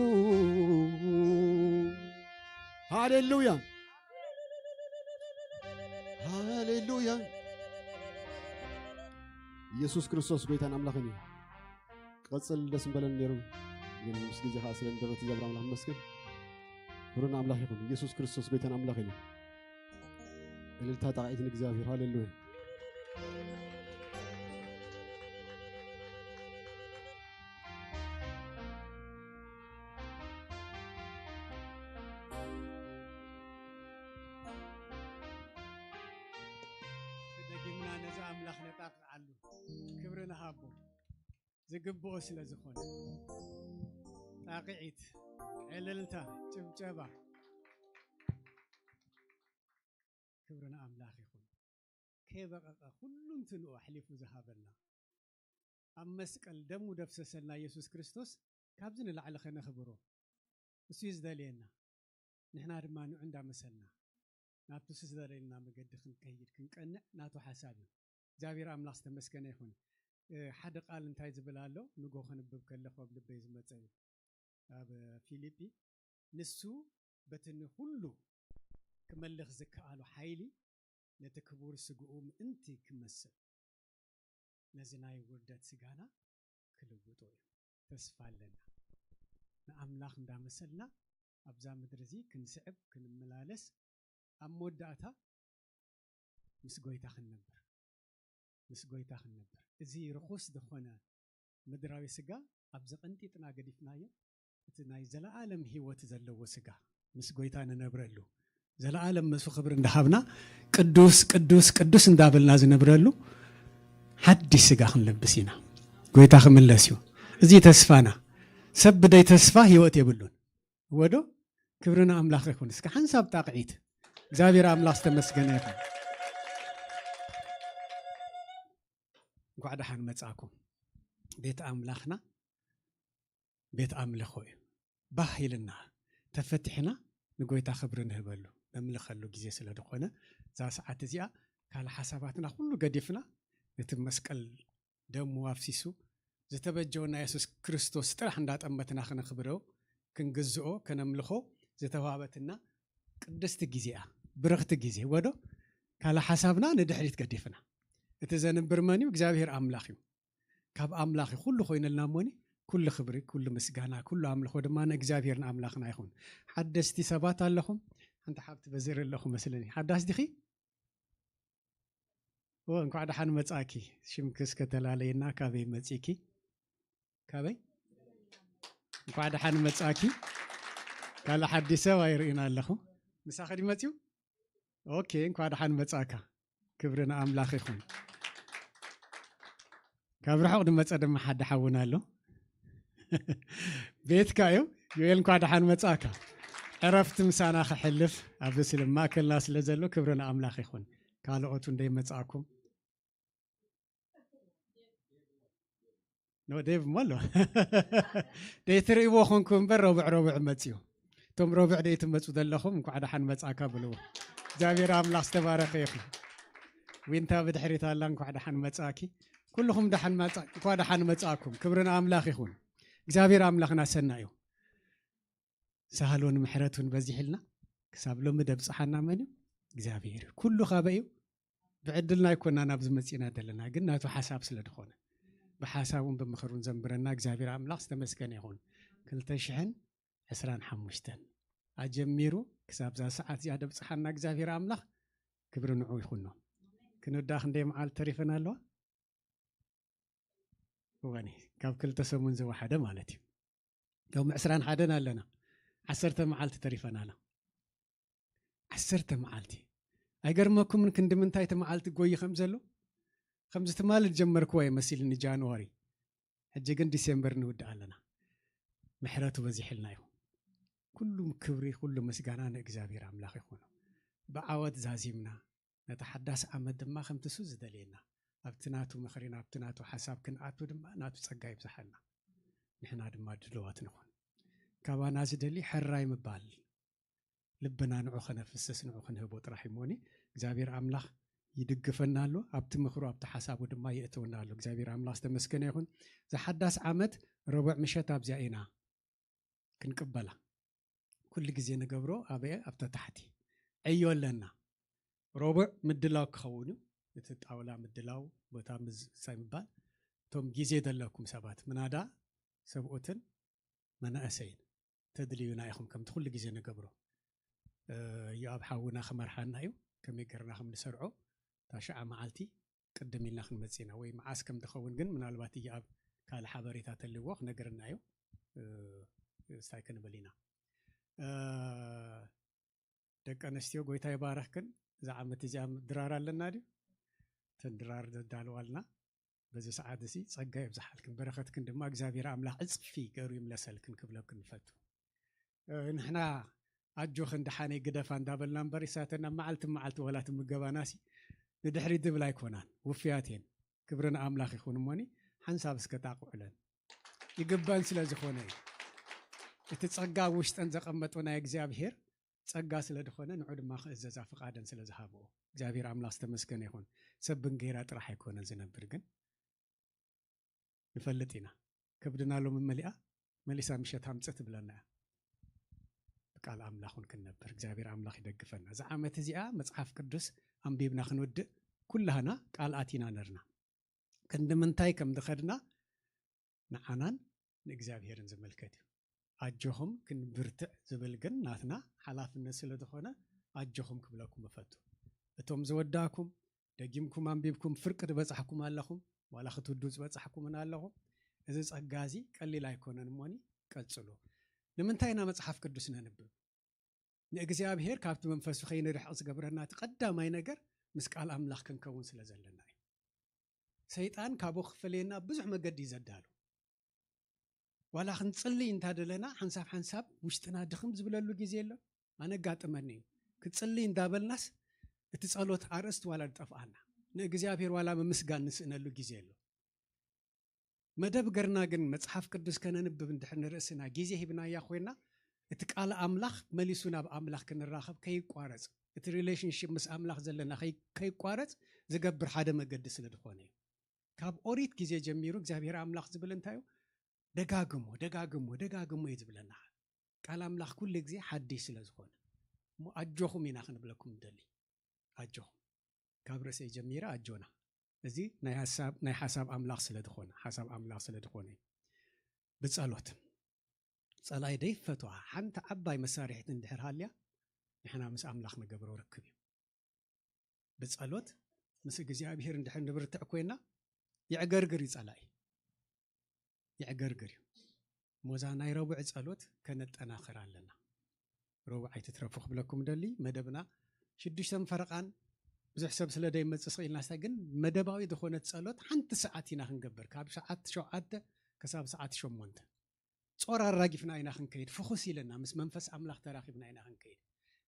ሃሌሉያ፣ ሃሌሉያ። ኢየሱስ ክርስቶስ ጎይታን ኣምላኽን እዩ። ቀጽል ደስ ምበለን ነይሩ፣ ግን ምስ ግዜ ከኣ ስለ ንደረት እግዚኣብሔር ኣምላኽ ይመስገን። ክብሪ ንኣምላኽ ይኹን። ኢየሱስ ክርስቶስ ጎይታን ኣምላኽን እዩ። እልልታ ጣቕዒት ንእግዚኣብሔር። ሃሌሉያ። ደጊምና ነዚ ኣምላኽ ነጣቕዓሉ። ክብሪ ንሃቦ። ዝግብኦ ስለ ዝኾነ። ጣቕዒት፣ ዕልልታ፣ ጭብጨባ። ክብሪ ንኣምላኽ ይኹን። ከይበቐቐ ኩሉ እንትንኡ ኣሕሊፉ ዝሃበና፣ ኣብ መስቀል ደሙ ደፍሰሰልና ኢየሱስ ክርስቶስ፣ ካብዚ ንላዕሊ ከነኽብሮ እሱ እዩ ዝደልየና። ንሕና ድማ ንዑ እንዳመሰልና ናብቲ እሱ ዝደለየልና መገዲ ክንከይድ ክንቀንዕ ናቱ ሓሳብ እዩ። እግዚኣብሔር ኣምላኽ ዝተመስገነ ይኹን። ሓደ ቃል እንታይ ዝብል ኣሎ ንጎ ክንብብ ከለኹ ኣብ ልበይ ዝመፀ እዩ። ኣብ ፊልጲ ንሱ በቲ ንኹሉ ክመልኽ ዝከኣሉ ሓይሊ ነቲ ክቡር ስግኡ ምእንቲ ክመስል ነዚ ናይ ውርደት ስጋና ክልውጦ እዩ። ተስፋ ኣለና። ንኣምላኽ እንዳመሰልና ኣብዛ ምድሪ እዚ ክንስዕብ ክንመላለስ ኣብ መወዳእታ ምስ ጎይታ ክንነብር ምስ ጎይታ ክንነብር እዚ ርኹስ ዝኾነ ምድራዊ ስጋ ኣብዚ ቀንጢጥና ገዲፍናዮ እቲ ናይ ዘለኣለም ህይወት ዘለዎ ስጋ ምስ ጎይታ ንነብረሉ ዘለኣለም መሱ ክብሪ እንዳሃብና ቅዱስ ቅዱስ ቅዱስ እንዳበልና ዝነብረሉ ሓድሽ ስጋ ክንለብስ ኢና። ጎይታ ክምለስ እዩ። እዚ ተስፋና። ሰብ ብደይ ተስፋ ህይወት የብሉን። ወዶ ክብርና ኣምላኽ ይኹን። እስከ ሓንሳብ ጣቕዒት እግዚኣብሔር ኣምላኽ ዝተመስገነ ይኹን። እንኳዕ ደሓን መጻእኩም። ቤት ኣምላኽና ቤት ኣምልኾ እዩ። ባህ ኢልና ተፈቲሕና ንጎይታ ክብሪ ንህበሉ ነምልኸሉ ግዜ ስለ ዝኾነ እዛ ሰዓት እዚኣ ካልእ ሓሳባትና ኩሉ ገዲፍና ነቲ መስቀል ደሙ ኣፍሲሱ ዝተበጀወና የሱስ ክርስቶስ ጥራሕ እንዳጠመትና ክነኽብሮ ክንግዝኦ ከነምልኾ ዝተዋህበትና ቅድስቲ ግዜኣ ብርኽቲ ግዜ ወዶ ካልእ ሓሳብና ንድሕሪት ገዲፍና እቲ ዘንብር መን እዩ እግዚኣብሔር ኣምላኽ እዩ ካብ ኣምላኽ እዩ ኩሉ ኮይንልና እሞኒ ኩሉ ክብሪ ኩሉ ምስጋና ኩሉ ኣምልኾ ድማ ንእግዚኣብሔር ንኣምላኽና ይኹን ሓደስቲ ሰባት ኣለኹም ሓንቲ ሓብቲ በዚር ኣለኹ መስለኒ ሓዳስ ዲኺ እንኳዕ ደሓን መጻእኪ ሽምኪ እስከ ተላለየና ካበይ መጺእኪ ካበይ እንኳዕ ደሓን መጻእኪ ካልእ ሓዲ ሰብ ኣይርእን ኣለኹ ምሳኺ ድመጽዩ ኦኬ እንኳዕ ደሓን መጻእካ ክብሪ ንኣምላኽ ይኹን ካብ ርሑቕ ድመጸ ድማ ሓደ ሓውና ኣሎ ቤትካ እዩ ዮኤል እንኳዕ ደሓን መጻእካ ዕረፍቲ ምሳና ክሕልፍ ኣብዚ ስለ ማእከልና ስለ ዘሎ ክብሪ ንኣምላኽ ይኹን ካልኦቱ እንደይመጻእኩም ኖ ዴቭ እሞ ኣሎ ደይትርእይዎ ኮንኩ እምበር ረቡዕ ረቡዕ መጽዩ እቶም ረቡዕ ደይትመጹ ዘለኹም እንኳዕ ደሓን መጻእካ ብልዎ እግዚኣብሔር ኣምላኽ ዝተባረኸ ይኹን ዊንታ ብድሕሪት ኣላ እንኳዕ ደሓን መጻእኪ ኩልኹም ደሓን መጻ እንኳዕ ደሓን መጻእኩም ክብሪ ንኣምላኽ ይኹን እግዚኣብሔር ኣምላኽና ሰና እዩ ሳህሉን ምሕረቱን በዚሕልና ክሳብ ሎሚ ደብፅሓና መን እዩ እግዚኣብሔር እዩ ኩሉ ካበ እዩ ብዕድልና ኣይኮና ናብዚ መፂና ዘለና ግን ናቱ ሓሳብ ስለ ዝኾነ ብሓሳቡን ብምኽሩን ዘንብረና እግዚኣብሔር ኣምላኽ ዝተመስገነ ይኹን ክልተ ሽሕን ዕስራን ሓሙሽተን ኣጀሚሩ ክሳብ ዛ ሰዓት እዚኣ ደብፅሓና እግዚኣብሔር ኣምላኽ ክብሪ ንዑ ይኹኖ ክንዳ ክንደይ መዓልቲ ተሪፈን ኣለዋ እዋኒ ካብ ክልተ ሰሙን ዝወሓደ ማለት እዩ ሎም ዕስራን ሓደን ኣለና ዓሰርተ መዓልቲ ተሪፈናና ዓሰርተ መዓልቲ ኣይገርመኩምን ክንዲ ምንታይ እቲ መዓልቲ ጎይ ከም ዘሎ ከምዚ ትማሊ ጀመርክዎ እየ መሲልኒ ጃንዋሪ ሕጂ ግን ዲሴምበር ንውድእ ኣለና ምሕረቱ በዚሕልና እዩ ኩሉ ክብሪ ኩሉ ምስጋና ንእግዚኣብሔር ኣምላኽ ይኹኑ ብዓወት ዛዚምና ነቲ ሓዳስ ዓመት ድማ ከምቲ እሱ ዝደልየና ኣብቲ ናቱ ምኽሪ ናብቲ ናቱ ሓሳብ ክንኣቱ ድማ ናቱ ጸጋ ይብዝሓልና ንሕና ድማ ድልዋት ንኹን ካባና ዝደሊ ሕራይ ምባል ልብና ንዑ ከነፍስስ ንዑ ክንህቦ ጥራሕ ይሞኒ እግዚኣብሔር ኣምላኽ ይድግፈና ኣሎ ኣብቲ ምኽሩ ኣብቲ ሓሳቡ ድማ የእተወና ኣሎ እግዚኣብሔር ኣምላኽ ዝተመስገነ ይኹን ዝሓዳስ ዓመት ረቡዕ ምሸት ኣብዚኣ ኢና ክንቅበላ ኩሉ ግዜ ንገብሮ ኣበየ ኣብታ ታሕቲ ዕዮ ኣለና ረቡዕ ምድላው ክኸውን እዩ እቲ ጣውላ ምድላው ቦታ ምዝሳይ ምባል እቶም ግዜ ዘለኩም ሰባት ምናዳ ሰብኡትን መናእሰይን ተድልዩና ኢኹም ከምቲ ኩሉ ግዜ ንገብሮ ዮኣብ ሓውና ክመርሓና እዩ ከመይ ገርና ከም ንሰርዖ ታሽዓ መዓልቲ ቅድም ኢልና ክንመጽእ ኢና ወይ መዓስ ከም ዝኸውን ግን ምናልባት እየ ኣብ ካልእ ሓበሬታ ተልዎ ክነግርና እዩ ስታይ ክንብል ኢና ደቂ ኣንስትዮ ጎይታ ይባረኽክን እዛ ዓመት እዚኣ ድራር ኣለና ድዩ እተን ድራር ዘዳልዋልና በዚ ሰዓት እዚ ጸጋ ይብዝሓልክን በረኸትክን ድማ እግዚኣብሔር ኣምላኽ ዕጽፊ ገሩ ይምለሰልክን ክብለክን ንፈቱ ንሕና ኣጆኽን ደሓነይ ግደፋ እንዳበልና እምበር ይሳተና መዓልቲ መዓልቲ ወላ ትምገባናሲ ንድሕሪት ዝብል ኣይኮናን ውፍያት እየን ክብሪ ንኣምላኽ ይኹን እሞኒ ሓንሳብ እስከ ጣቕዑለን ይግበን ስለ ዝኾነ እዩ እቲ ጸጋ ኣብ ውሽጠን ዘቐመጦ ናይ እግዚኣብሔር ጸጋ ስለ ዝኾነ ንዑ ድማ ክእዘዛ ፍቓደን ስለ ዝሃብኦ እግዚኣብሔር ኣምላኽ ዝተመስገነ ይኹን። ሰብ ብእንጌራ ጥራሕ ኣይኮነን ዝነብር፣ ግን ንፈልጥ ኢና። ከብድና ሎሚ መሊኣ መሊሳ ምሸት ኣምጽእ ትብለና እያ። ብቃል ኣምላኽ እውን ክንነብር እግዚኣብሔር ኣምላኽ ይደግፈና። እዛ ዓመት እዚኣ መጽሓፍ ቅዱስ ኣንቢብና ክንውድእ ኩላህና ቃል ኣቲና ነርና። ክንዲ ምንታይ ከም ዝኸድና ንዓናን ንእግዚኣብሔርን ዝምልከት እዩ። ኣጆኹም ክንብርትዕ ዝብል ግን ናትና ሓላፍነት ስለ ዝኾነ ኣጆኹም ክብለኩም እፈቱ። እቶም ዝወዳእኩም ደጊምኩም ኣንቢብኩም ፍርቂ ዝበጻሕኩም ኣለኹም፣ ዋላ ክትውዱ ዝበጻሕኩምን ኣለኹም። እዚ ጸጋ እዚ ቀሊል ኣይኮነን እሞኒ ቀጽሉ። ንምንታይ ኢና መጽሓፍ ቅዱስ ነንብብ? ንእግዚኣብሔር ካብቲ መንፈሱ ከይንርሕቕ ዝገብረና እቲ ቀዳማይ ነገር ምስ ቃል ኣምላኽ ክንከውን ስለ ዘለና እዩ። ሰይጣን ካብኡ ክፈለየና ብዙሕ መገዲ እዩ ዘዳሉ። ዋላ ክንጽሊ እንታ ደለና ሓንሳብ ሓንሳብ ውሽጥና ድኽም ዝብለሉ ግዜ ኣሎ። ኣነ ኣጋጥመኒ እዩ። ክጽሊ እንዳበልናስ እቲ ጸሎት ኣርእስት ዋላ ዝጠፍኣና፣ ንእግዚኣብሔር ዋላ ምምስጋን ንስእነሉ ግዜ ኣሎ። መደብ ገርና ግን መጽሓፍ ቅዱስ ከነንብብ እንድሕር ንርእስና ግዜ ሂብናያ ኮይና፣ እቲ ቃል ኣምላኽ መሊሱ ናብ ኣምላኽ ክንራኸብ ከይቋረጽ፣ እቲ ሪሌሽንሺፕ ምስ ኣምላኽ ዘለና ከይ- ከይቋረጽ ዝገብር ሓደ መገዲ ስለ ዝኾነ እዩ። ካብ ኦሪት ግዜ ጀሚሩ እግዚኣብሔር ኣምላኽ ዝብል እንታይ እዩ? ደጋግሞ ደጋግሞ ደጋግሞ እዩ ዝብለና። ቃል ኣምላኽ ኩሉ ግዜ ሓድሽ ስለ ዝኾነ እሞ ኣጆኹም ኢና ክንብለኩም ንደሊ። ኣጆኹም፣ ካብ ርእሰይ ጀሚረ ኣጆና። እዚ ናይ ሓሳብ ናይ ሓሳብ ኣምላኽ ስለ ዝኾነ ሓሳብ ኣምላኽ ስለ ዝኾነ እዩ። ብጸሎት ጸላይ ደይፈትዋ ሓንቲ ዓባይ መሳርሒት እንድሕር ሃልያ ንሕና ምስ ኣምላኽ ንገብሮ ርክብ እዩ። ብጸሎት ምስ እግዚኣብሔር እንድሕር ንብርትዕ ኮይና ይዕገርግር እዩ ጸላኢ። ይዕገርግር እዩ። ሞዛ ናይ ረቡዕ ጸሎት ከነጠናኽር ኣለና። ረቡዕ ኣይትትረፉ ክብለኩም ደሊ። መደብና ሽዱሽተን ፈረቓን ብዙሕ ሰብ ስለ ደይመጽእ ስቕ ኢልና ስታይ ግን መደባዊ ዝኾነት ጸሎት ሓንቲ ሰዓት ኢና ክንገብር፣ ካብ ሰዓት ሸውዓተ ክሳብ ሰዓት ሸሞንተ። ጾር ኣራጊፍና ኢና ክንከይድ፣ ፍኹስ ኢለና ምስ መንፈስ ኣምላኽ ተራኺብና ኢና ክንከይድ።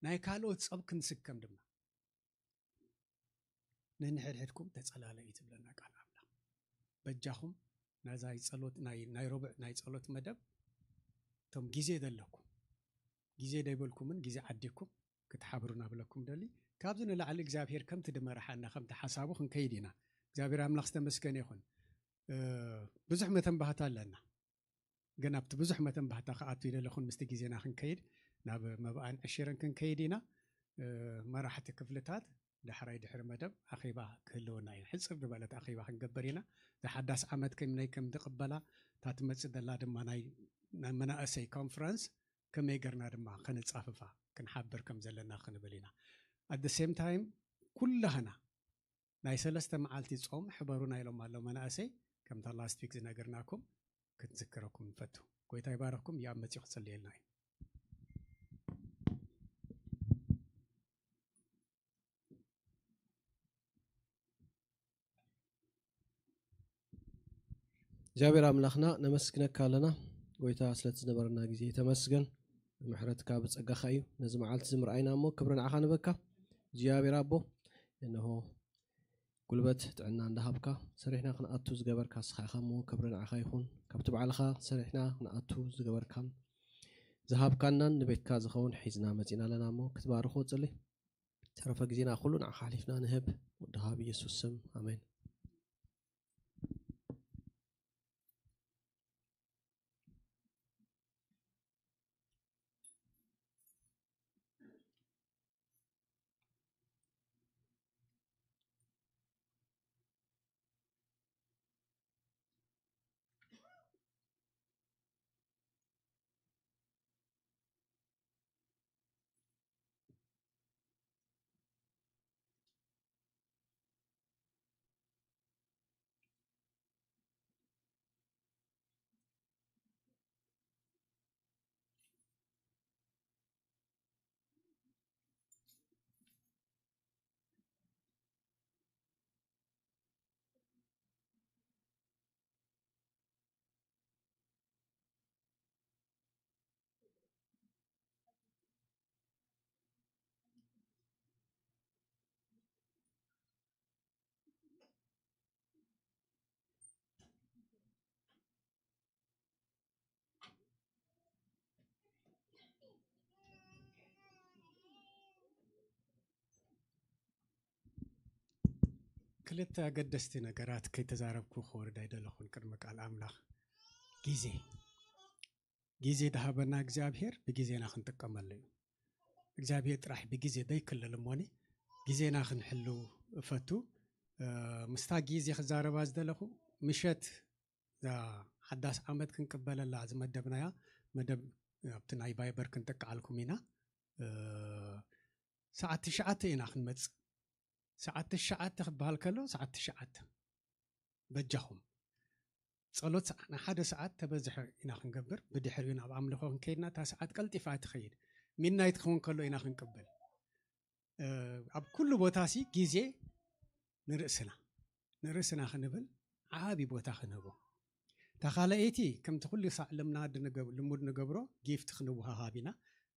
ናይ ካልኦት ጸብ ክንስከም ድማ ነንሕድሕድኩም ተጸላለዩ ትብለና ቃል ኣምላኽ። በጃኹም ናዛ ጸሎት ናይ ናይ ረቡዕ ናይ ጸሎት መደብ እቶም ግዜ ዘለኩም ግዜ ደይበልኩምን ግዜ ዓዲኩም ክትሓብሩና ብለኩም ደሊ። ካብዚ ንላዕሊ እግዚኣብሔር ከምቲ ድመርሓና ከምቲ ሓሳቡ ክንከይድ ኢና። እግዚኣብሔር ኣምላኽ ዝተመስገነ ይኹን። ብዙሕ መተንባህታ ኣለና። ግን ኣብቲ ብዙሕ መተንባህታ ክኣቱ ይደለኹን ምስቲ ግዜና ክንከይድ ናብ መብኣን ዕሽርን ክንከይድ ኢና። መራሕቲ ክፍልታት ዳሕራይ ድሕሪ መደብ ኣኼባ ክህልወና እዩ። ሕፅር ዝበለት ኣኼባ ክንገብር ኢና። ዝሓዳስ ዓመት ከመይ ከም ዝቕበላ እታ ትመፅእ ዘላ ድማ ናይ ናይ መናእሰይ ኮንፈረንስ ከመይ ገርና ድማ ከነፃፍፋ ክንሓብር ከም ዘለና ክንብል ኢና። ኣት ሴም ታይም ኩላህና ናይ ሰለስተ መዓልቲ ጾም ሕበሩና ኢሎም ኣለዉ መናእሰይ። ከምታ ላስት ዊክ ዝነገርናኩም ክትዝክረኩም ንፈቱ። ጎይታ ይባረኽኩም። ያብ መጺኡ ክጽልየልና እዩ። እግዚኣብሔር ኣምላኽና ነመስግነካ ኣለና። ጎይታ ስለቲ ዝነበረና ግዜ ተመስገን። ምሕረትካ ብጸጋኻ እዩ። ነዚ መዓልቲ እዚ ምርኣይና እሞ ክብሪ ንዓኻ ንበካ እግዚኣብሔር ኣቦ። እንሆ ጉልበት ጥዕና እንዳሃብካ ሰሪሕና ክንኣቱ ዝገበርካ ንስኻ ኢኻ እሞ ክብሪ ንዓኻ ይኹን። ካብቲ ባዕልኻ ሰሪሕና ክንኣቱ ዝገበርካን ዝሃብካናን ንቤትካ ዝኸውን ሒዝና መጺና ኣለና እሞ ክትባርኾ ጽሊ። ተረፈ ግዜና ኩሉ ንዓኻ ሓሊፍና ንህብ። ወድኻ ብየሱስ ስም ኣሜን። ክልተ ኣገደስቲ ነገራት ከይተዛረብኩ ክወርድ ኣይደለኹን ቅድሚ ቃል ኣምላኽ። ግዜ፣ ግዜ ድሃበና እግዚኣብሔር ብግዜና ክንጥቀመሉ እዩ። እግዚኣብሔር ጥራሕ ብግዜ ደይክልል እሞኒ፣ ግዜና ክንሕሉ እፈቱ። ምስታ ግዜ ክዛረባ ዝደለኹ፣ ምሸት እዛ ሓዳስ ዓመት ክንቅበለላ ዝመደብናያ መደብ ኣብቲ ናይ ቫይበር ክንጥቅዓልኩም ኢና። ሰዓት ትሽዓተ ኢና ክንመጽእ። ሰዓት ትሽዓተ ክበሃል ከሎ ሰዓት ትሽዓተ በጃኹም። ጸሎት ሰዓ-፣ ንሓደ ሰዓት ተበዝሐ ኢና ክንገብር። ብድሕሪኡ ናብ ኣምልኾ ክንከይድና እታ ሰዓት ቀልጢፋ ትኸይድ። ሚድናይት ክኸውን ከሎ ኢና ክንቅበል። ኣብ ኩሉ ቦታሲ ግዜ ንርእስና፣ ንርእስና ክንብል ዓቢ ቦታ ክንህቦ። እታ ካልኣይቲ ከምቲ ኩሉ ሳዕ ልምናድ ንገብ-፣ ልሙድ ንገብሮ ጊፍት ክንወሃሃብ ኢና።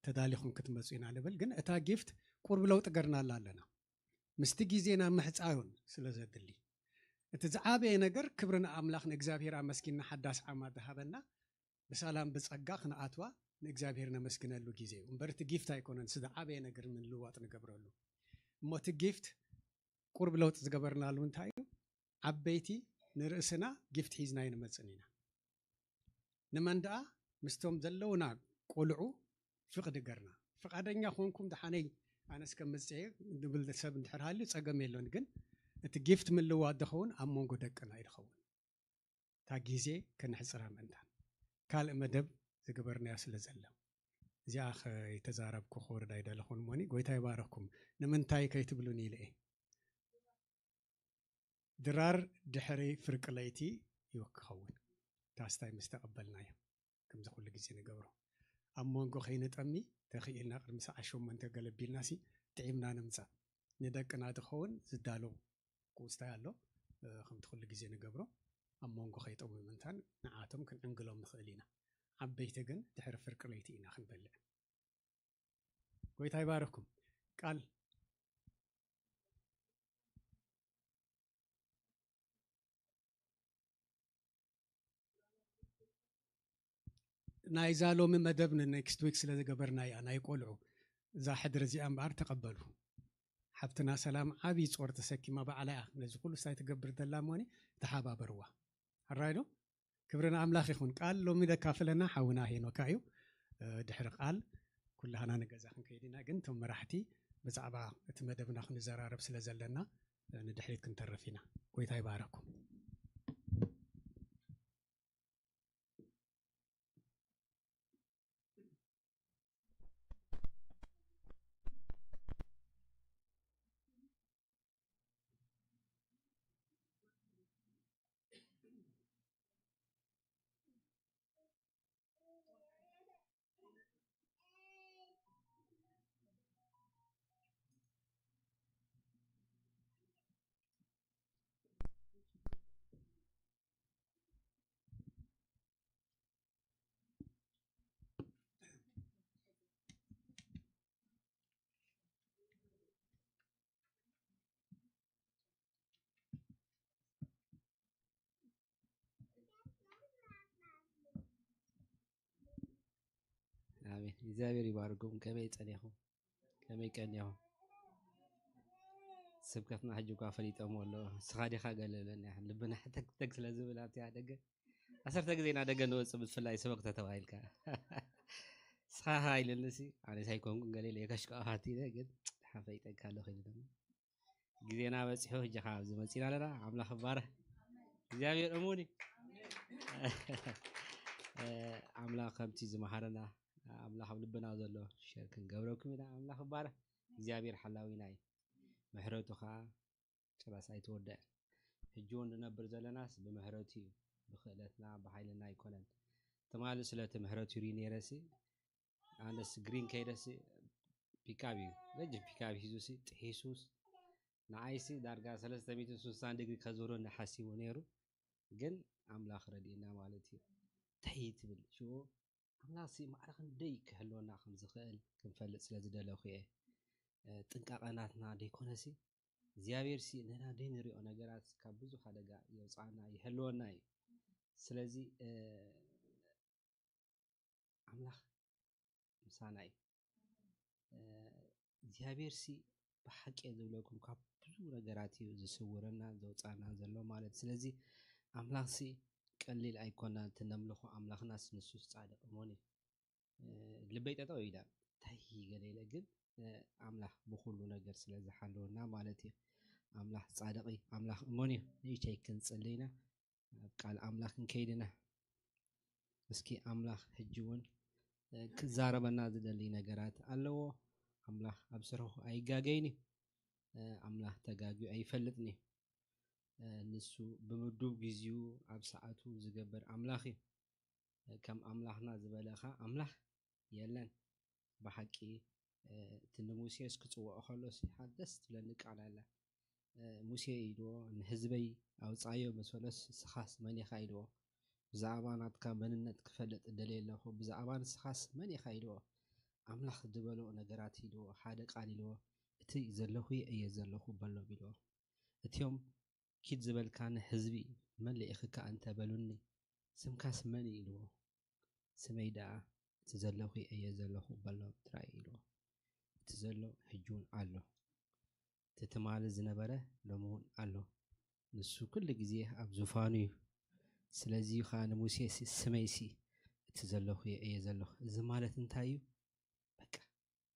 ተዳሊኹም ክትመጹ ኢና ንብል። ግን እታ ጊፍት ቁርብ ለውጢ ገርናላ ኣለና። ምስቲ ግዜና ምሕጻሩን ስለ ዘድሊ። እቲ ዝዓበየ ነገር ክብሪ ንኣምላኽ ንእግዚኣብሔር ኣመስጊንና ሓዳስ ዓማ ዝሃበና ብሰላም ብጸጋ ክንኣትዋ ንእግዚኣብሔር ነመስግነሉ ግዜ እዩ። እምበር እቲ ጊፍት ኣይኮነን፣ ስለ ዓበየ ነገር ምልዋጥ ንገብረሉ። እሞ እቲ ጊፍት ቁርብ ለውጢ ዝገበርናሉ እንታይ እዩ? ዓበይቲ ንርእስና ጊፍት ሒዝና ኣይንመጽን ኢና። ንመን ደኣ? ምስቶም ዘለውና ቆልዑ ፍቕዲ ገርና። ፍቓደኛ ኮንኩም ደሓነይ ኣነስ ከም መጽኤ ንብል ሰብ እንድሕር ሃልዩ ጸገም የሎን። ግን እቲ ጊፍት ምልዋጥ ዝኸውን ኣብ መንጎ ደቅና እዩ ዝኸውን። እታ ግዜ ከነሕጽራ ምእንታን ካልእ መደብ ዝገበርናዮ ስለ ዘሎ። እዚኣ ከይተዛረብኩ ክወርድ ኣይደለኹን እሞኒ፣ ጎይታ ይባረኽኩም። ንምንታይ ከይትብሉኒ ኢለ እየ። ድራር ድሕሪ ፍርቂ ለይቲ እዩ ክኸውን። ታስታይ ምስ ተቐበልናዮ፣ ከምዚ ኩሉ ግዜ ንገብሮ። ኣብ መንጎ ከይንጠሚ፣ ተኽኢልና ቅድሚ ሰዓት ሸሞንተ ገለ ቢልናሲ ጥዒምና ንምጻእ። ንደቅና ዝኸውን ዝዳሎ ቁስታይ ኣሎ፣ እ፣ ከምቲ ኩሉ ግዜ ንገብሮ። ኣብ መንጎ ከይጠሙ ምእንታን ንዓቶም ክንዕንግሎም ንኽእል ኢና። ዓበይቲ ግን ድሕሪ ፍርቂ ለይቲ ኢና ክንበልዕ። ጎይታ ይባርኽኩም። ቃል ናይዛ ሎሚ መደብ ንኔክስት ዊክ ስለ ዝገበርና እያ፣ ናይ ቆልዑ። እዛ ሕድሪ እዚኣ እምበኣር ተቐበሉ። ሓብትና ሰላም ዓብዪ ጾር ተሰኪማ ባዕላ እያ ነዚ ኩሉ ስታይ ትገብር ዘላ እሞኒ፣ ተሓባበርዋ። ሕራይ ዶ? ክብሪ ንኣምላኽ ይኹን። ቃል ሎሚ ዘካፍለና ሓውና ሄኖካ እዩ። እ፣ ድሕሪ ቃል ኩላህና ንገዛ ክንከይድ ኢና፣ ግን እቶም መራሕቲ ብዛዕባ እቲ መደብና ክንዘራረብ ስለ ዘለና፣ እ፣ ንድሕሪት ክንተርፍ ኢና። ጎይታ ይባረኩም። ኣሜን። እግዚኣብሔር ይባርኩም። ከመይ ጸኒኹም? ከመይ ቀኒኹም? ስብከትና ሕጂ እኳ ፈሊጦሞ ኣለዉ። ንስኻ ዲኻ ገለ በለኒ ኢኻ። ልብና ሕተግተግ ስለ ዝብል ኣብቲ ደገ፣ ዓሰርተ ግዜ ኢና ደገ ንወጽእ፣ ብፍላይ ስበክ ተተባሂልካ። ንስኻ ኢኻ ኢሉኒሲ፣ ኣነስ ኣይኮንኩን ገለ ኢለ ከሽቃ ሃቲ ኢለ፣ ግን ደሓን ፈሊጠካ ኣለኹ ኢለ ድማ። ግዜና በጺሑ፣ ሕጂ ኸኣ ኣብዚ መጺና ኣለና። ኣምላኽ ይባረኽ። እግዚኣብሔር እሙን እዩ። ኣምላኽ ከምቲ ዝመሃረና፣ ኣምላኽ ኣብ ልብና ዘሎ ሸር ክንገብረኩም ኢና። ኣምላኽ ይባረኽ። እግዚኣብሔር ሓላዊና እዩ። ምሕረቱ ኸኣ ጭራስ ኣይተወደአን። ሕጂ እውን ንነብር ዘለናስ ብምሕረቱ እዩ። ብክእለትና ብሓይልና ኣይኮነን። ትማሊ ስለቲ ምሕረቱ ይርኢ ነይረሲ፣ ኣነስ ግሪን ከይደሲ ፒካፕ እዩ። ረጅም ፒካፕ ሒዙሲ ጥሒሱስ ንዓይሲ ዳርጋ ሰለስተ ሚእትን ስሳን ዲግሪ ከዝውረኒ ሓሲቡ ነይሩ። ግን ኣምላኽ ረድእና ማለት እዩ። እንታይ ትብል? ሽዑ ኣምላኽሲ ማዕረ ክንደይ ክሕልወና ከም ዝኽእል ክንፈልጥ ስለ ዝደለኹ እየ። እ፣ ጥንቃቐ ናትና ደይኮነሲ እግዚኣብሔርሲ ነና ደይንሪኦ ነገራት ካብ ብዙሕ ሓደጋ የውፅኣና ይሕልወና እዩ። ስለዚ፣ እ፣ ኣምላኽ ምሳና እዩ። እ፣ እግዚኣብሔርሲ ብሓቂ ዝብለኩም ካብ ብዙ ነገራት እዩ ዝስውረና ዘውፃና ዘሎ ማለት። ስለዚ ኣምላኽሲ ቀሊል ኣይኮና፣ እቲ ነምልኾ ኣምላኽናስ ንሱስ ጻድቕ እሞን እዩ። ልበይ ጠጠው ኢላ እንታይ ገለ ኢለ ግን ኣምላኽ ብኩሉ ነገር ስለ ዝሓለወና ማለት እዩ። ኣምላኽ ጻድቕ እዩ፣ ኣምላኽ እሞን እዩ። ንእሽተይ ክንጽልይና ኣብ ቃል ኣምላኽ ክንከይድና። እስኪ ኣምላኽ ሕጂ እውን ክዛረበና ዝደሊ ነገራት ኣለዎ። ኣምላኽ ኣብ ስርሑ ኣይጋገይን እዩ። ኣምላኽ ተጋግዩ ኣይፈልጥን እዩ። ንሱ ብምዱብ ግዜኡ ኣብ ሰዓቱ ዝገብር ኣምላኽ እዩ። ከም ኣምላኽና ዝበለኻ ኣምላኽ የለን። ብሓቂ እቲ ንሙሴስ ክጽውዖ ከሎ ደስ ትብለኒ ቃል ኣላ። ሙሴ ኢልዎ ንህዝበይ ኣውፃዮ ምስ በሎስ ንስኻስ መን ኢኻ ኢልዎ። ብዛዕባ ናትካ መንነት ክፈልጥ እደልየ ኣለኹ፣ ብዛዕባ ንስኻስ መን ኢኻ ኢልዎ። ኣምላኽ ዝበሎ ነገራት ኢልዎ፣ ሓደ ቃል ኢልዎ፣ እቲ ዘለኹ እየ ዘለኹ በሎም ኢልዎ። እቲኦም ኪድ ዝበልካኒ ህዝቢ መን ልኢኽካ እንተ በሉኒ፣ ስምካስ መን እዩ ኢልዎ። ስመይ ደኣ እቲ ዘለኹ እየ ዘለኹ በሎም ጥራይ ኢልዎ። እቲ ዘሎ ሕጂ እውን ኣሎ። እቲ ትማሊ ዝነበረ ሎሚ እውን ኣሎ። ንሱ ኩሉ ግዜ ኣብ ዙፋኑ እዩ። ስለዚ እዩ ኸዓ ንሙሴ ሲ- ስመይሲ እቲ ዘለኹ እየ ዘለኹ። እዚ ማለት እንታይ እዩ? በቃ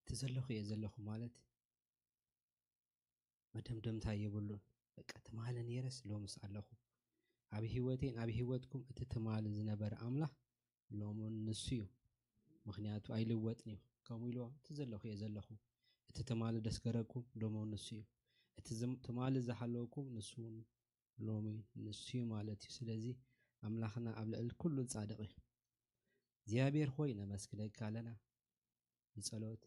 እቲ ዘለኹ እየ ዘለኹ ማለት መደምደምታ የብሉን። በቃ ትማሊ ነይረስ ሎምስ ኣለኹ። ኣብ ህይወቴን ኣብ ህይወትኩም እቲ ትማሊ ዝነበረ ኣምላኽ ሎምን ንሱ እዩ። ምኽንያቱ ኣይልወጥን እዩ። ከምኡ ኢልዎ እቲ ዘለኹ እየ ዘለኹ። እቲ ትማሊ ደስገረኩም ሎሚ ንሱ እዩ። እቲ ዝም- ትማሊ ዝሃለወኩም ንሱ እውን ሎሚ ንሱ እዩ ማለት እዩ። ስለዚ ኣምላኽና ኣብ ልዕሊ ኩሉ ጻድቕ እዩ። እግዚኣብሔር ሆይ ነመስግነካ ኣለና። ብጸሎት